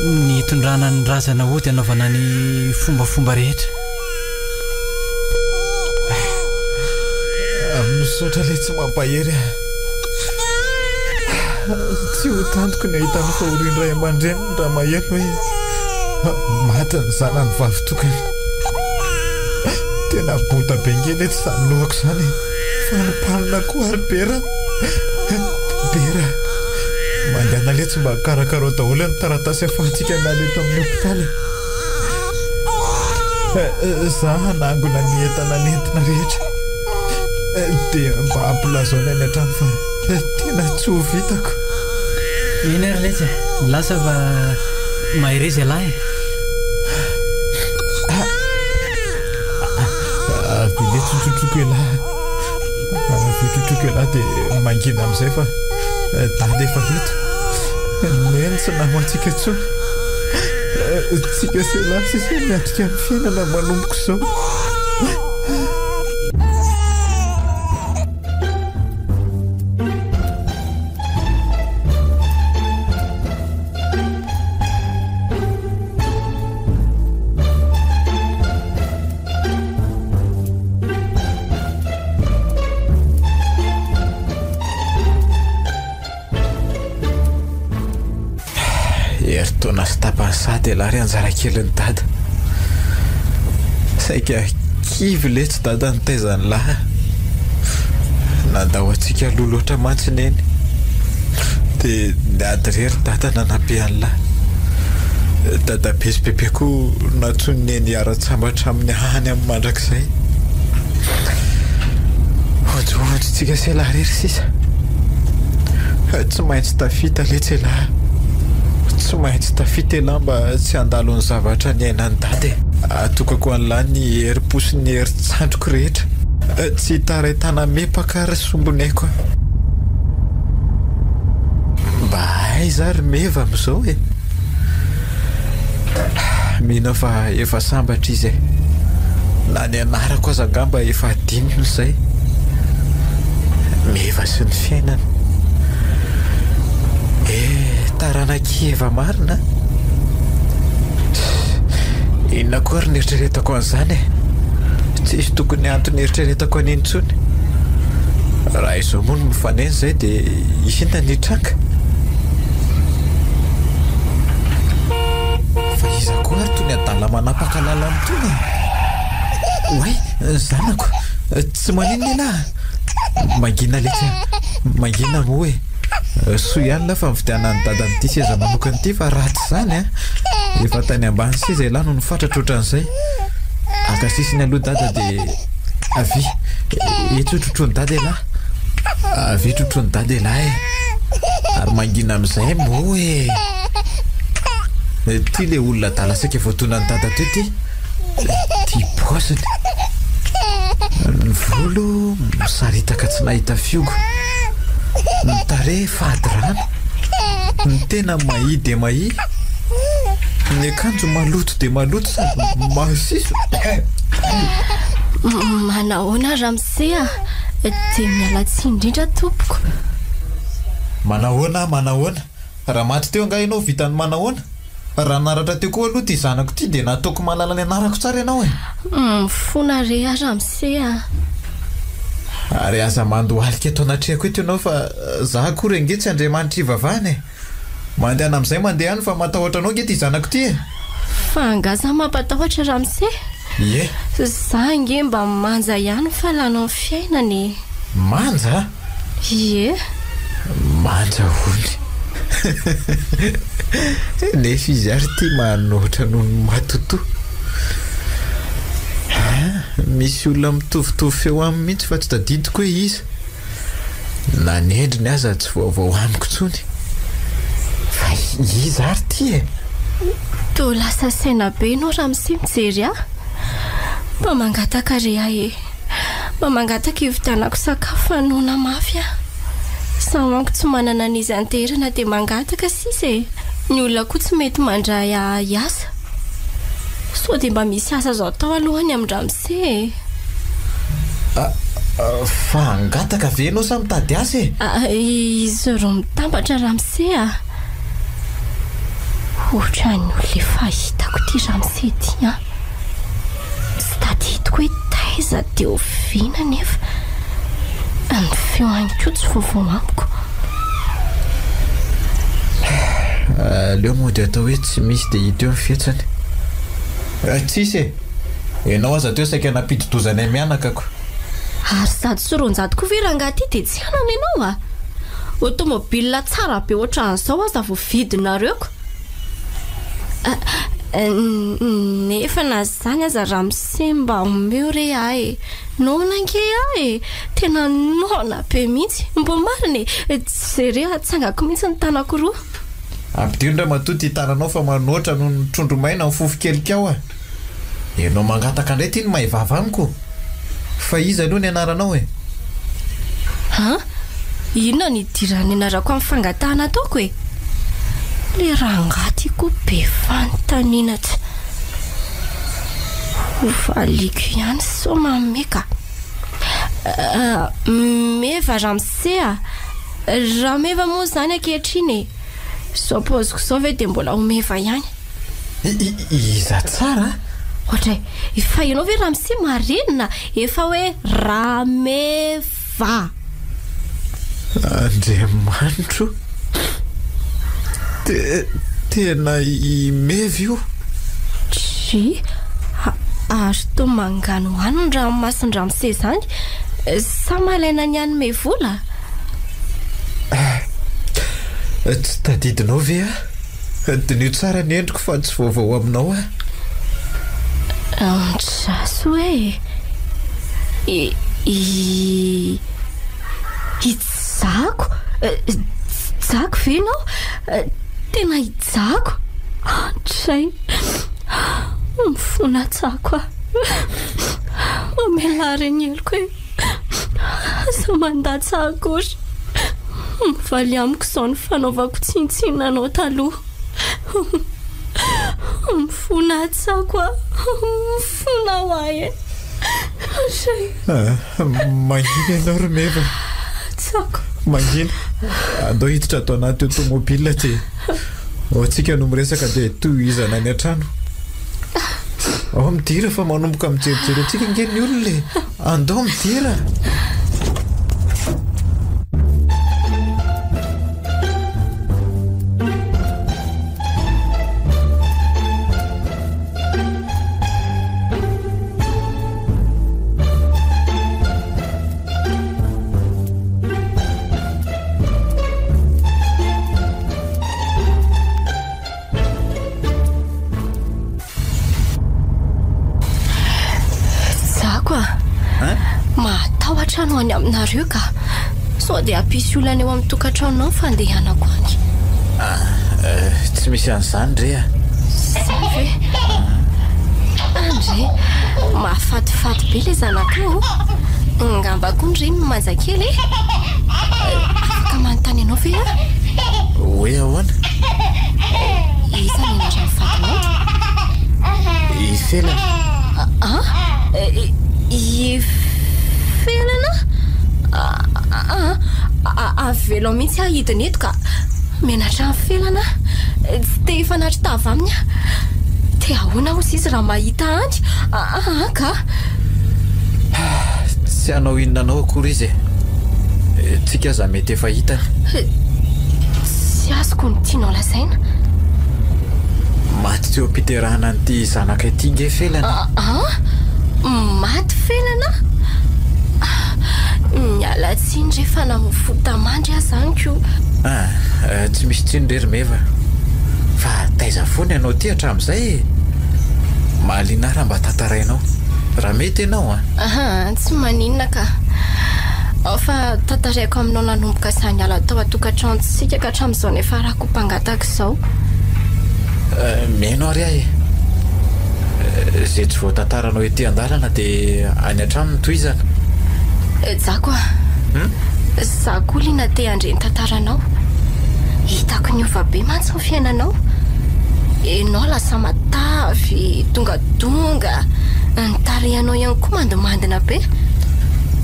Speaker 4: Ny hitondrana ny razana hody hanaovana ny fombafomba rehetra.
Speaker 1: Misaotra letsy mampahery a. Tsy ho tantiko ny hahita ny fahorian'ny ray aman-dreniny raha maheno hoe maty ny zanany vavy tokana. Tena bota be nge letsy izany lohako izany e. Fanimpanina koa ary Bera. Bera. Mandehana letsy mba karakarao daholo ny taratasy afahantsika miala eto amin'ny hopitaly e. Za hanangona ny entana nentina rehetra. Dia mba ampilazao ny any an-trano fa tena tsy ho vitako.
Speaker 4: Eny ary letsy e, lasa fa mahereza ialahy e.
Speaker 1: Avia letsy hotrotroiko ialahy. Avia trotroiko ialahy dia mangina amin'izay fa dada efa eto. Neny tsy namantsika intsony. Tsika sy ialahy sisa miatrika ny fiainana manomboka izao. Herintaona sy tapany sady ialahy ry anjara kelin'i dada. Saika kivy letsy dada nitaiza an'lah. Nandao antsika aloha loatra mantsy neny. Dia niady irery dada nanabe an'lah. Dadabe sy bebe koa nantsoin'i Neny hiara-tsambatra aminy any amin'ny mandrakizay. Vonjivonjintsika sy elah irery sisa. Tsy maintsy tafita letsy elah. Tsy maintsy tafita elah mba tsy handalo ny zavatra niainan'i Dada e. Atokako an'lah ny herim-po sy ny herin-tsandriko rehetra. Tsy hitaray tana-mepaka ary sombin'aiko aho. Mba aiza ary Meva amin'izao e? Mino aho fa efa sambatra izy e. Na ny anarako aza angamba efa adinony izay. Meva sy ny fiainany. Eh, taranak'i Eva marina an! Inona koa ary no eritreretako an'izany e? Tsisy tokony antony eritreretako an'iny intsony. Raha izao moa no mifanena izay dia inona no hitranga? Fa iza koa ary tony adala manapaka lalana itony e? Oay, zanako, tsy maninona elah? Mangina letsy a, mangina moa e. Soa ihany lah fa nividianan'i dada an'ity seza manokana ity fa raha tsy izany a, efa tany ambany seza elah no nifatratra ohatran'izay. Aka sisiny aloha dada dia avia, etsy hotrotroin'i dada elah. Avia trotroin'i dada elah e. Ary mangina amin'izay moa e. Ity le olona adala saika voadonan'i dada teo ity. Ity paoziny. Ny volo misaritaka tsy nahita fihogo. Ny tarehy fady rano. Ny tena mahia dia mahia. Ny akanjo maloto dia maloto sady masiso.
Speaker 3: Manahoana ramose a! Dia miala tsiny indrindra tompoko.
Speaker 1: Manahoana manahoana? Raha maty teo angaha ianao vitan'ny manahoana? Raha naratra teo koa aloha ity zanako ity dia nataoko mahalala ny anarako tsara ianao e!
Speaker 3: Mifona re aho ramose a!
Speaker 1: Ary aza mandohalika eto anatrehako eto ianao fa za akory ange tsy Andriamanitra ivavahana e! Mandehana amin'izay mandeha any fa matahotra anao ange ity zanako ity e!
Speaker 3: Fa angaha za mampatahotra ramose?
Speaker 1: Ie.
Speaker 3: Za ange mba manja ihany fa lany amin'ny fiainana e!
Speaker 1: Manja?
Speaker 3: Ie.
Speaker 1: Manja hono. Nefa izy ary ity manoatra noho ny matotoa. Ah, misy olona mitovitovy feo aminy mihitsy fa tsy tadidiko hoe iza. Na ny endriny aza tsy vaovao amiko intsony. Fa iza ary ity e?
Speaker 3: Toa lasa saina be ianao ramose mijery ahy. Mba mangataka re ahy e. Mba mangataka hividianako sakafo fa noana mafy aho. Izaho manko tsy manana an'iza anteherana dia mangataka sisa e. Ny olona koa tsy mety mandray ahy hiasa. Sao dia mba misy asa azo atao aloha any amin-dramose e.
Speaker 1: Fa hangataka ve ianao sa mitady asa e?
Speaker 3: Izy roa mitambatra ramose a! Ohatran'ny olona efa hitako ity ramose ity an! Tsy tadidiko hoe taiza dia oviana anefa. Ny feo ihany koa tsy vaovao amiko.
Speaker 1: Aleo mody atao hoe tsy misy dia hita eo ny fihetsiny. Tsisy e! Ianao aza teo saika nampidi-doza anay mianaka ko.
Speaker 3: Ary 201 koa ve rangahy ity dia tsy hanana ianao a? Automobile tsara be ohatran'izao aza voavidinareo ko. Nefa na izany aza ramose mba omeo re ahy e! Noana ange aho e! Tena noana be mihitsy! Mbo marina e! Jereo atsangako mihitsy ny tanako roa.
Speaker 1: Ampidino ramatoa ity tananao fa manoatra noho ny trondro maina ny fofon-kelikao a! Ianao mangataka indray ity no mahay vava amiko! Fa iza aloha ny anaranao e?
Speaker 3: An? Inona no idiran'ny anarako amin'ny fangatahana ataoko e? Le rangahy ty koa be fanontaniana tsy ho valiako ihany sao manome ka. Meva ramose a! Rameva moa izany ankehitriny e! Izao paoziko izao ve dia mbola ho meva ihany?
Speaker 1: Iza tsara a?
Speaker 3: Ohatray, fa ianao ve ramose marenina efa hoe Rameva?
Speaker 1: Andriamanitro o! Tena i Meva io?
Speaker 3: Dry, ary toa manganohano ny ranomasin-dramose izany, sa malaina ny hanome vola?
Speaker 1: Tsy tadidinao ve aho? Diniho tsara ny endriko fa tsy vaovao aminao aho.
Speaker 3: Andraso e! I i i Jako! Jako ve ianao? Tena i Jako! Andray! Mifona Jako a! Mamelà re ny heloko e! Aza mandatsa akory. Mivaly amiko izao ny fanaovako tsinontsinona anao taloha. Mifona atsako aho. Mifona ho ahy e. Andray.
Speaker 1: Mangina ianao ry Meva.
Speaker 3: Tsako.
Speaker 1: Mangina. Andao hiditra ato anaty automobile dia ao tsika no miresaka dia tohizana any an-trano. Ao midira fa manomboka mijerijery antsika ange ny olona e. Andao midira.
Speaker 3: Jako a! Mahatahotra no any aminareo ka! Sao dia hampisy olana eo amin'ny tokantranonao ny fandehanako any.
Speaker 1: Ah, tsy misy an'izany re a!
Speaker 3: Izany ve? Andre, mahafatifaty be ilay zanakao. Ngamba koa ny reniny manja kely e! Afaka manontany anao ve aho?
Speaker 1: Hoe ahoana?
Speaker 3: Iza ny anaran'ny vadinao?
Speaker 1: I Felana.
Speaker 3: An? I Felana? Aa, avelao mihitsy aho hidina eto ka. Menatra an'i Felana aho. Tsy te hifanatri-tava aminy aho. Te ahoana hozy izy raha mahita any? Aa ka.
Speaker 1: Tsy hanao inona anao akory izy e. Tsika aza mety efa hitany.
Speaker 3: Tsy azoko ny tianao lazaina.
Speaker 1: Maty teo am-piterahana an'ity zanaka ity nge Felana
Speaker 3: e. Aa! Maty Felana? Miala tsiny re fa namofotamandry aho zany ko.
Speaker 1: Ah, tsy misy tsiny re ry Meva. Fa taiza foana ianao ity hatramin'izay e? Mahaliana ahy raha mba tantarainao. Raha mety ianao an!
Speaker 3: Aha, tsy maninona ka. Ao fa tantaraiko aminao nanomboka za niala tao an-tokantranontsika ka hatramin'izao niafarako ho mpangataka izao.
Speaker 1: Mihaino ary aho e. Izay tsy voatantaranao ety an-dalana dia any an-trano no tohizana.
Speaker 3: Jako a! Za koa liana te handre ny tantaranao. Hitako niova be mantsy ny fiainanao. Enao lasa matavy, dongadonga, ny tarehinao ihany koa mandimandina be.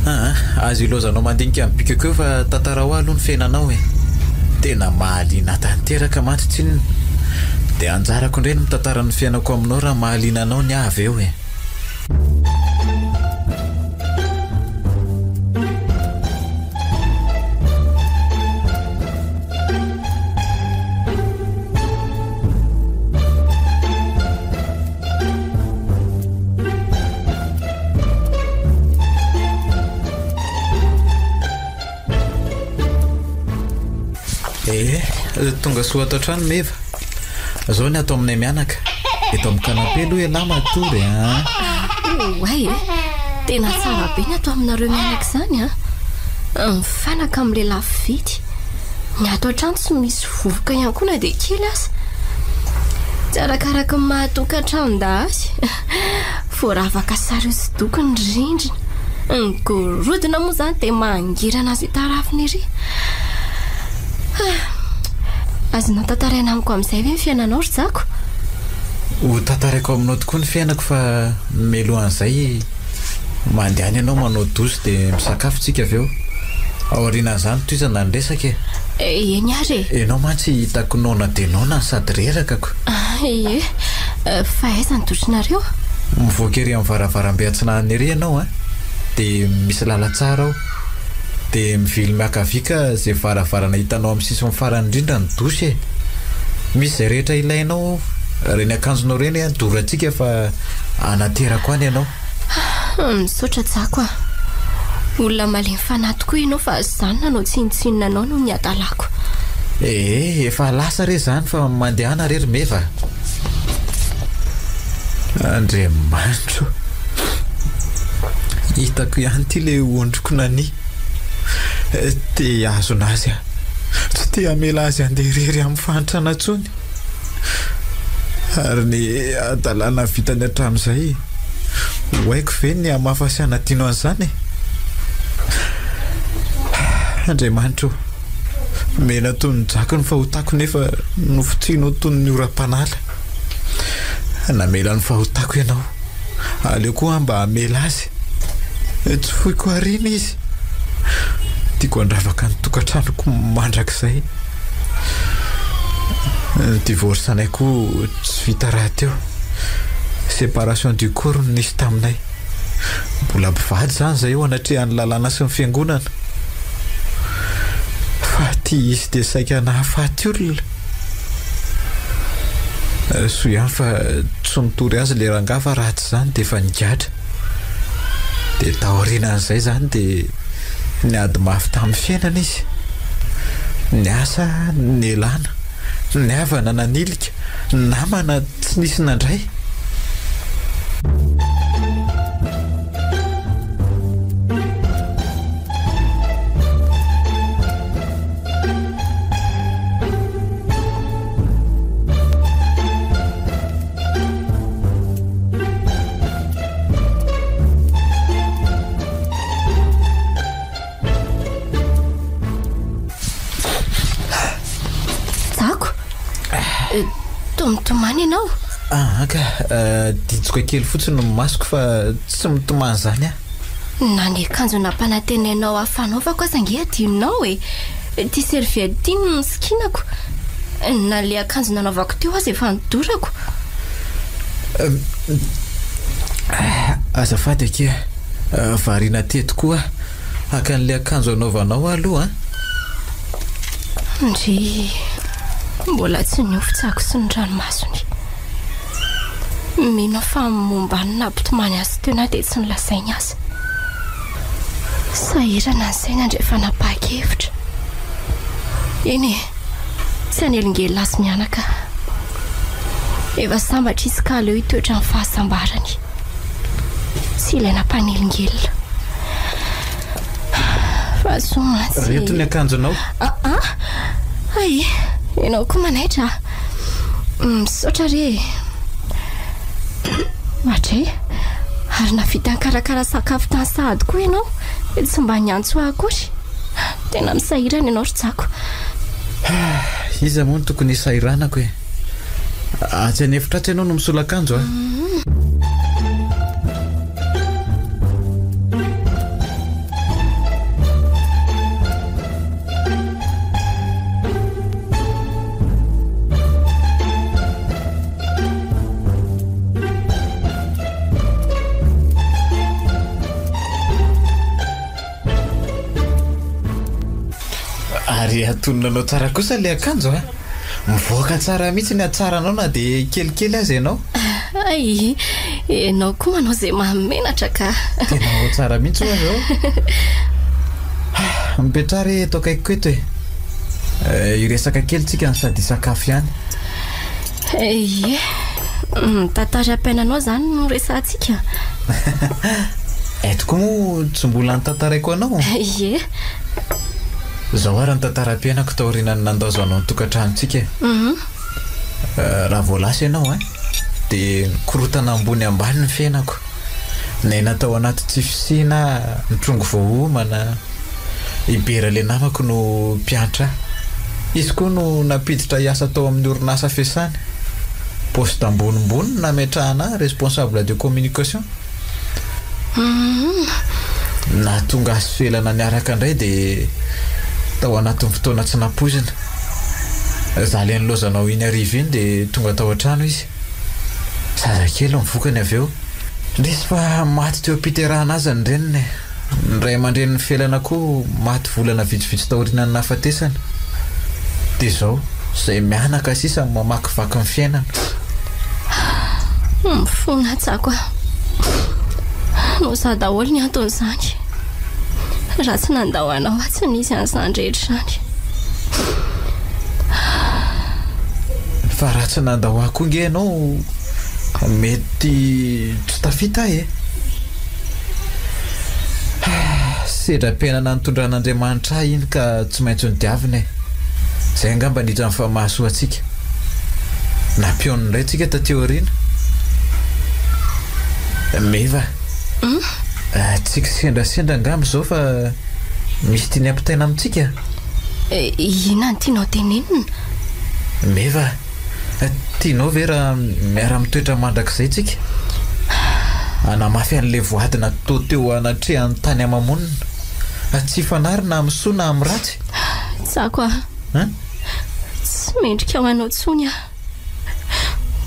Speaker 1: Aa, aza ilaozanao mandinika ny bikako eo fa tantarao ahy aloha ny fiainanao e. Tena mahaliana ahy tanteraka mantsy tsinona. Dia anjarako indray ny mitantara ny fiainako aminao raha mahaliana anao ny ahy avy eo e. Eh, tonga soa ato an-trano Meva. Zao ny ato aminay mianaka. Eto amin'ny canapé aloha ialahy matory a.
Speaker 3: Oay e! Tena tsara be ny ato aminareo mianaka izany a! Mifanaka amin'ilay lafo vidy. Ny ato an-trano tsy misy vovoka ihany koa na dia kely aza. Tsy arakaraky ny maha tokantranon-dahy azy. Voaravaka sary hosodoko ny rindrina. Ny gorodona moa izany dia mangirana azo itarafina ery. Azonao tantaraina amiko amin'izay ve ny fiainanao ry Jako?
Speaker 1: Ho tantaraiko aminao tokoa ny fiainako fa mialohan'izay mandehana ianao manao douche dia misakafo tsika avy eo. Aorianan'izany tohizana ny resaka e.
Speaker 3: Eny ary e.
Speaker 1: Ianao mantsy hitako noana dia noana sady reraka ko.
Speaker 3: Ie, fa aiza ny douche-nareo?
Speaker 1: Mivoaka ery amin'ny varavarambe atsinanana ery ianao an, dia misy lalantsara ao. Dia mivily miankavia ka izay varavarana hitanao amin'ny sisiny farany indrindra ny douche e. Misy izay rehetra ilainao ao. Ireny akanjonao ireny an, dorantsika fa anaterako any ianao.
Speaker 3: Misaotra Jako a! Olona malemy fanahy tokoa ianao fa za no nanao tsinontsinona anao noho ny hadalako.
Speaker 1: Ee, efa lasa re izany fa mandehana re ry Meva a. Andriamanitro o! Hitako ihany ity ilay ondriko nania. Te hihazona azy aho. Tsy te hamela azy handeha irery amin'ny fahantrana intsony. Ary ny hadalana vitany hatramin'izay, ho haiko ve ny hamafa sy hanadino an'izany e? Andriamanitra o! Mena toy ny jaky ny fahotako nefa nofotsianao toy ny oram-panala. Namela ny fahotako ianao. Aleo koa aho mba hamela azy. Tsy foiko hariana izy. Tiako handravaka ny tokantranoko mandrakizay. Ny divorce anay koa tsy vita rahateo. Séparation du corps no nisy taminay. Mbola mpivady izany izay eo anatrehan'ny lalàna sy ny fiangonana. Fa ity izy dia saika nahafaty olona. Soa ihany fa tsy nitory azy ilay rangahy fa raha tsy izany dia efa nigadra. Dia taorianan'izay izany dia niady mafy tamin'ny fiainana izy. Niasa nialana, ny havana nanilika, ny namana tsy nisy nandray.
Speaker 3: Jako, eh, toa mitomany ianao.
Speaker 1: Ah, ka, eh, ditsoka kely fotsiny ny masoko fa tsy mitomany izany aho.
Speaker 3: Na ny akanjo nampanantenainao ahy fanaovako aza ange adinonao e. Ity serviette ity no nisikinako. Na ilay akanjo nanaovako teo aza efa nodorako.
Speaker 1: Azafady akia, variana teto koa aho. Haka an'ilay akanjo anaovanao aho aloha an.
Speaker 3: Ndry, mbola tsy niofo tsako sy ny ranomasony. Mino aho fa momba ny nampitomany azy teo na dia tsy nolazainy aza. Sahirana ny saina handray fanapahan-kevitra. Eny e, tsy hanelingelina azy mianaka aho. Efa sambatra izy ka aleo hitoetra amin'ny fahasambarany. Tsy ilaina mpanelingelina. Fa soa mantsy.
Speaker 1: Reto ny akanjonao.
Speaker 3: Ah ah! Hay, ianao koa manaitra ah. Misaotra re e. Madray, ary nahavita nikarakara sakafo tany sahady koa ianao, tsy mba niantso ahy akory. Tena misahirana ianao ry Jako.
Speaker 1: Iza moa no tokony hisahiranako e? Atsy an'efitra atsy ianao no misolo akanjo a. Ary atonona anao tsara kosa ilay akanjo a! Mivoaka tsara mihitsy ny hatsaranao na dia kelikely aza ianao.
Speaker 3: Hay, ianao koa manao izay mahamenatra ka.
Speaker 1: Tena ao tsara mihitsy ho'a izao. Mipetraha re eto akaikiko eto e. Hiresaka kely tsika no sady hisakafo ihany.
Speaker 3: Ie, ny tantaram-piainanao izany no resahantsika.
Speaker 1: Eto koa moa tsy mbola notantaraiko anao?
Speaker 3: Ie.
Speaker 1: Izao ary ny tantaram-piainako taorianan'ny nandaozanao ny tokantranontsika e. Raha vao lasa ianao an, dia nikorontana ambony ambany ny fiainako. Niaina tao anaty tsy fisiana aho, nitrongy vao homana. I Bera ilay namako no mpiantra ahy. Izy koa no nampiditra hiasa tao amin'ny orinasa fiasany. Poste ambonimbony no nametrahana ahy, responsable de communication. Nahatonga azy felana niaraka indray dia tao anatin'ny fotoana tsy nampoizina. Za le nilaozanao iny hariva iny dia tonga tao an-trano izy. Zazakely ny vokany avy eo. Indrisy fa maty teo am-piterahana azy ny reniny. Ny ray aman-drenin'i Felana koa maty volana vitsivitsy taorianan'ny nahafatesany. Dia izao, izay mianaka sisa no mamakivaky ny fiainana.
Speaker 3: Mifona Tsako a! Noho izaho daholo ny anton'izany. Raha tsy nandao anao aho tsy nisy an'izany rehetra izany.
Speaker 1: Fa raha tsy nandao ahy koa nge ianao mety tsy tafita aho e. Sedram-piainana nitondran'Andriamanitra ahy iny ka tsy maintsy nodiavina e. Izay angamba ny isan'ny fa mahasoa antsika. Nampihaonina indray tsika taty aoriana. Meva. Tsy kisendrasendra angamba izao fa misy tiany hampitaina amintsika.
Speaker 3: Inona no tianao tenenina?
Speaker 1: Meva, tianao ve raha miara-mitoetra mandrakizay tsika? Hanamafy an'ilay voady natao teo anatrehan'ny tany ama-monina. Tsy hifanary na amin'ny soa na amin'ny ratsy.
Speaker 3: Tsako a! Tsy mendrika ho anao intsony aho.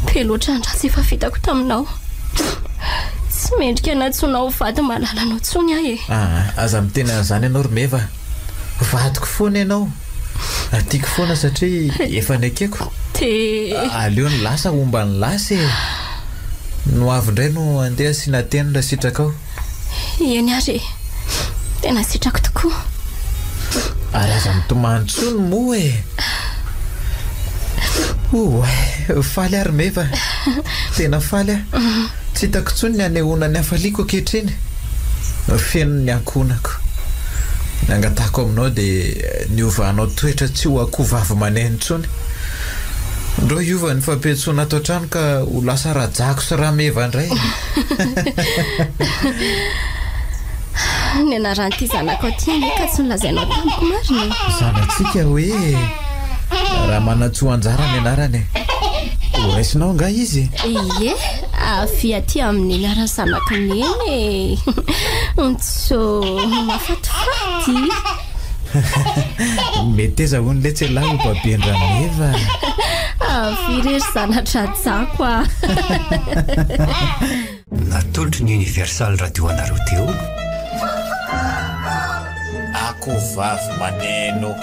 Speaker 3: Be loatra ny ratsy efa vitako taminao. Tsy mendrika ny hantsoinao ho vady malalanao intsony aho e.
Speaker 1: Aa, aza miteny an'izany ianao ry Meva a! Vadiko foana ianao. Tiako foana satria efa nekeko.
Speaker 3: Dia.
Speaker 1: Aleo ny lasa homba ny lasa e! Ny ho avy indray no andeha asiana teny raha sitrakao.
Speaker 3: Eny ary e! Tena sitrako tokoa.
Speaker 1: Ary aza mitomany intsony moa e! Oay, faly aho ry Meva. Tena faly aho. Tsy hitako intsony ny hanehoana ny hafaliako ankehitriny. Feno ny ankohonako. Ny angatahako aminao dia ny hovanao toetra tsy ho akohovavy maneno intsony. Ndrô hiova ny fampiantsoana ato an-trano ka ho lasa Rajako sy Rameva indray.
Speaker 3: Ny anaran'ity zanakao ity anie ka tsy nolazainao tamiko marina e.
Speaker 1: Zanatsika hoe Ramanantsoa Anjara ny anarany e. Ho raisinao angaha izy?
Speaker 3: Ie, avy aty amin'ny neny ary ny zanak'i neny e. Ntso, mahafatifaty.
Speaker 1: Meteza hono letsy ialahy ho baben-dRameva.
Speaker 3: Avia re ry zana-dRajako a.
Speaker 9: Natolotry ny Universal Radio anareo teo.
Speaker 1: Akoho vavy maneno.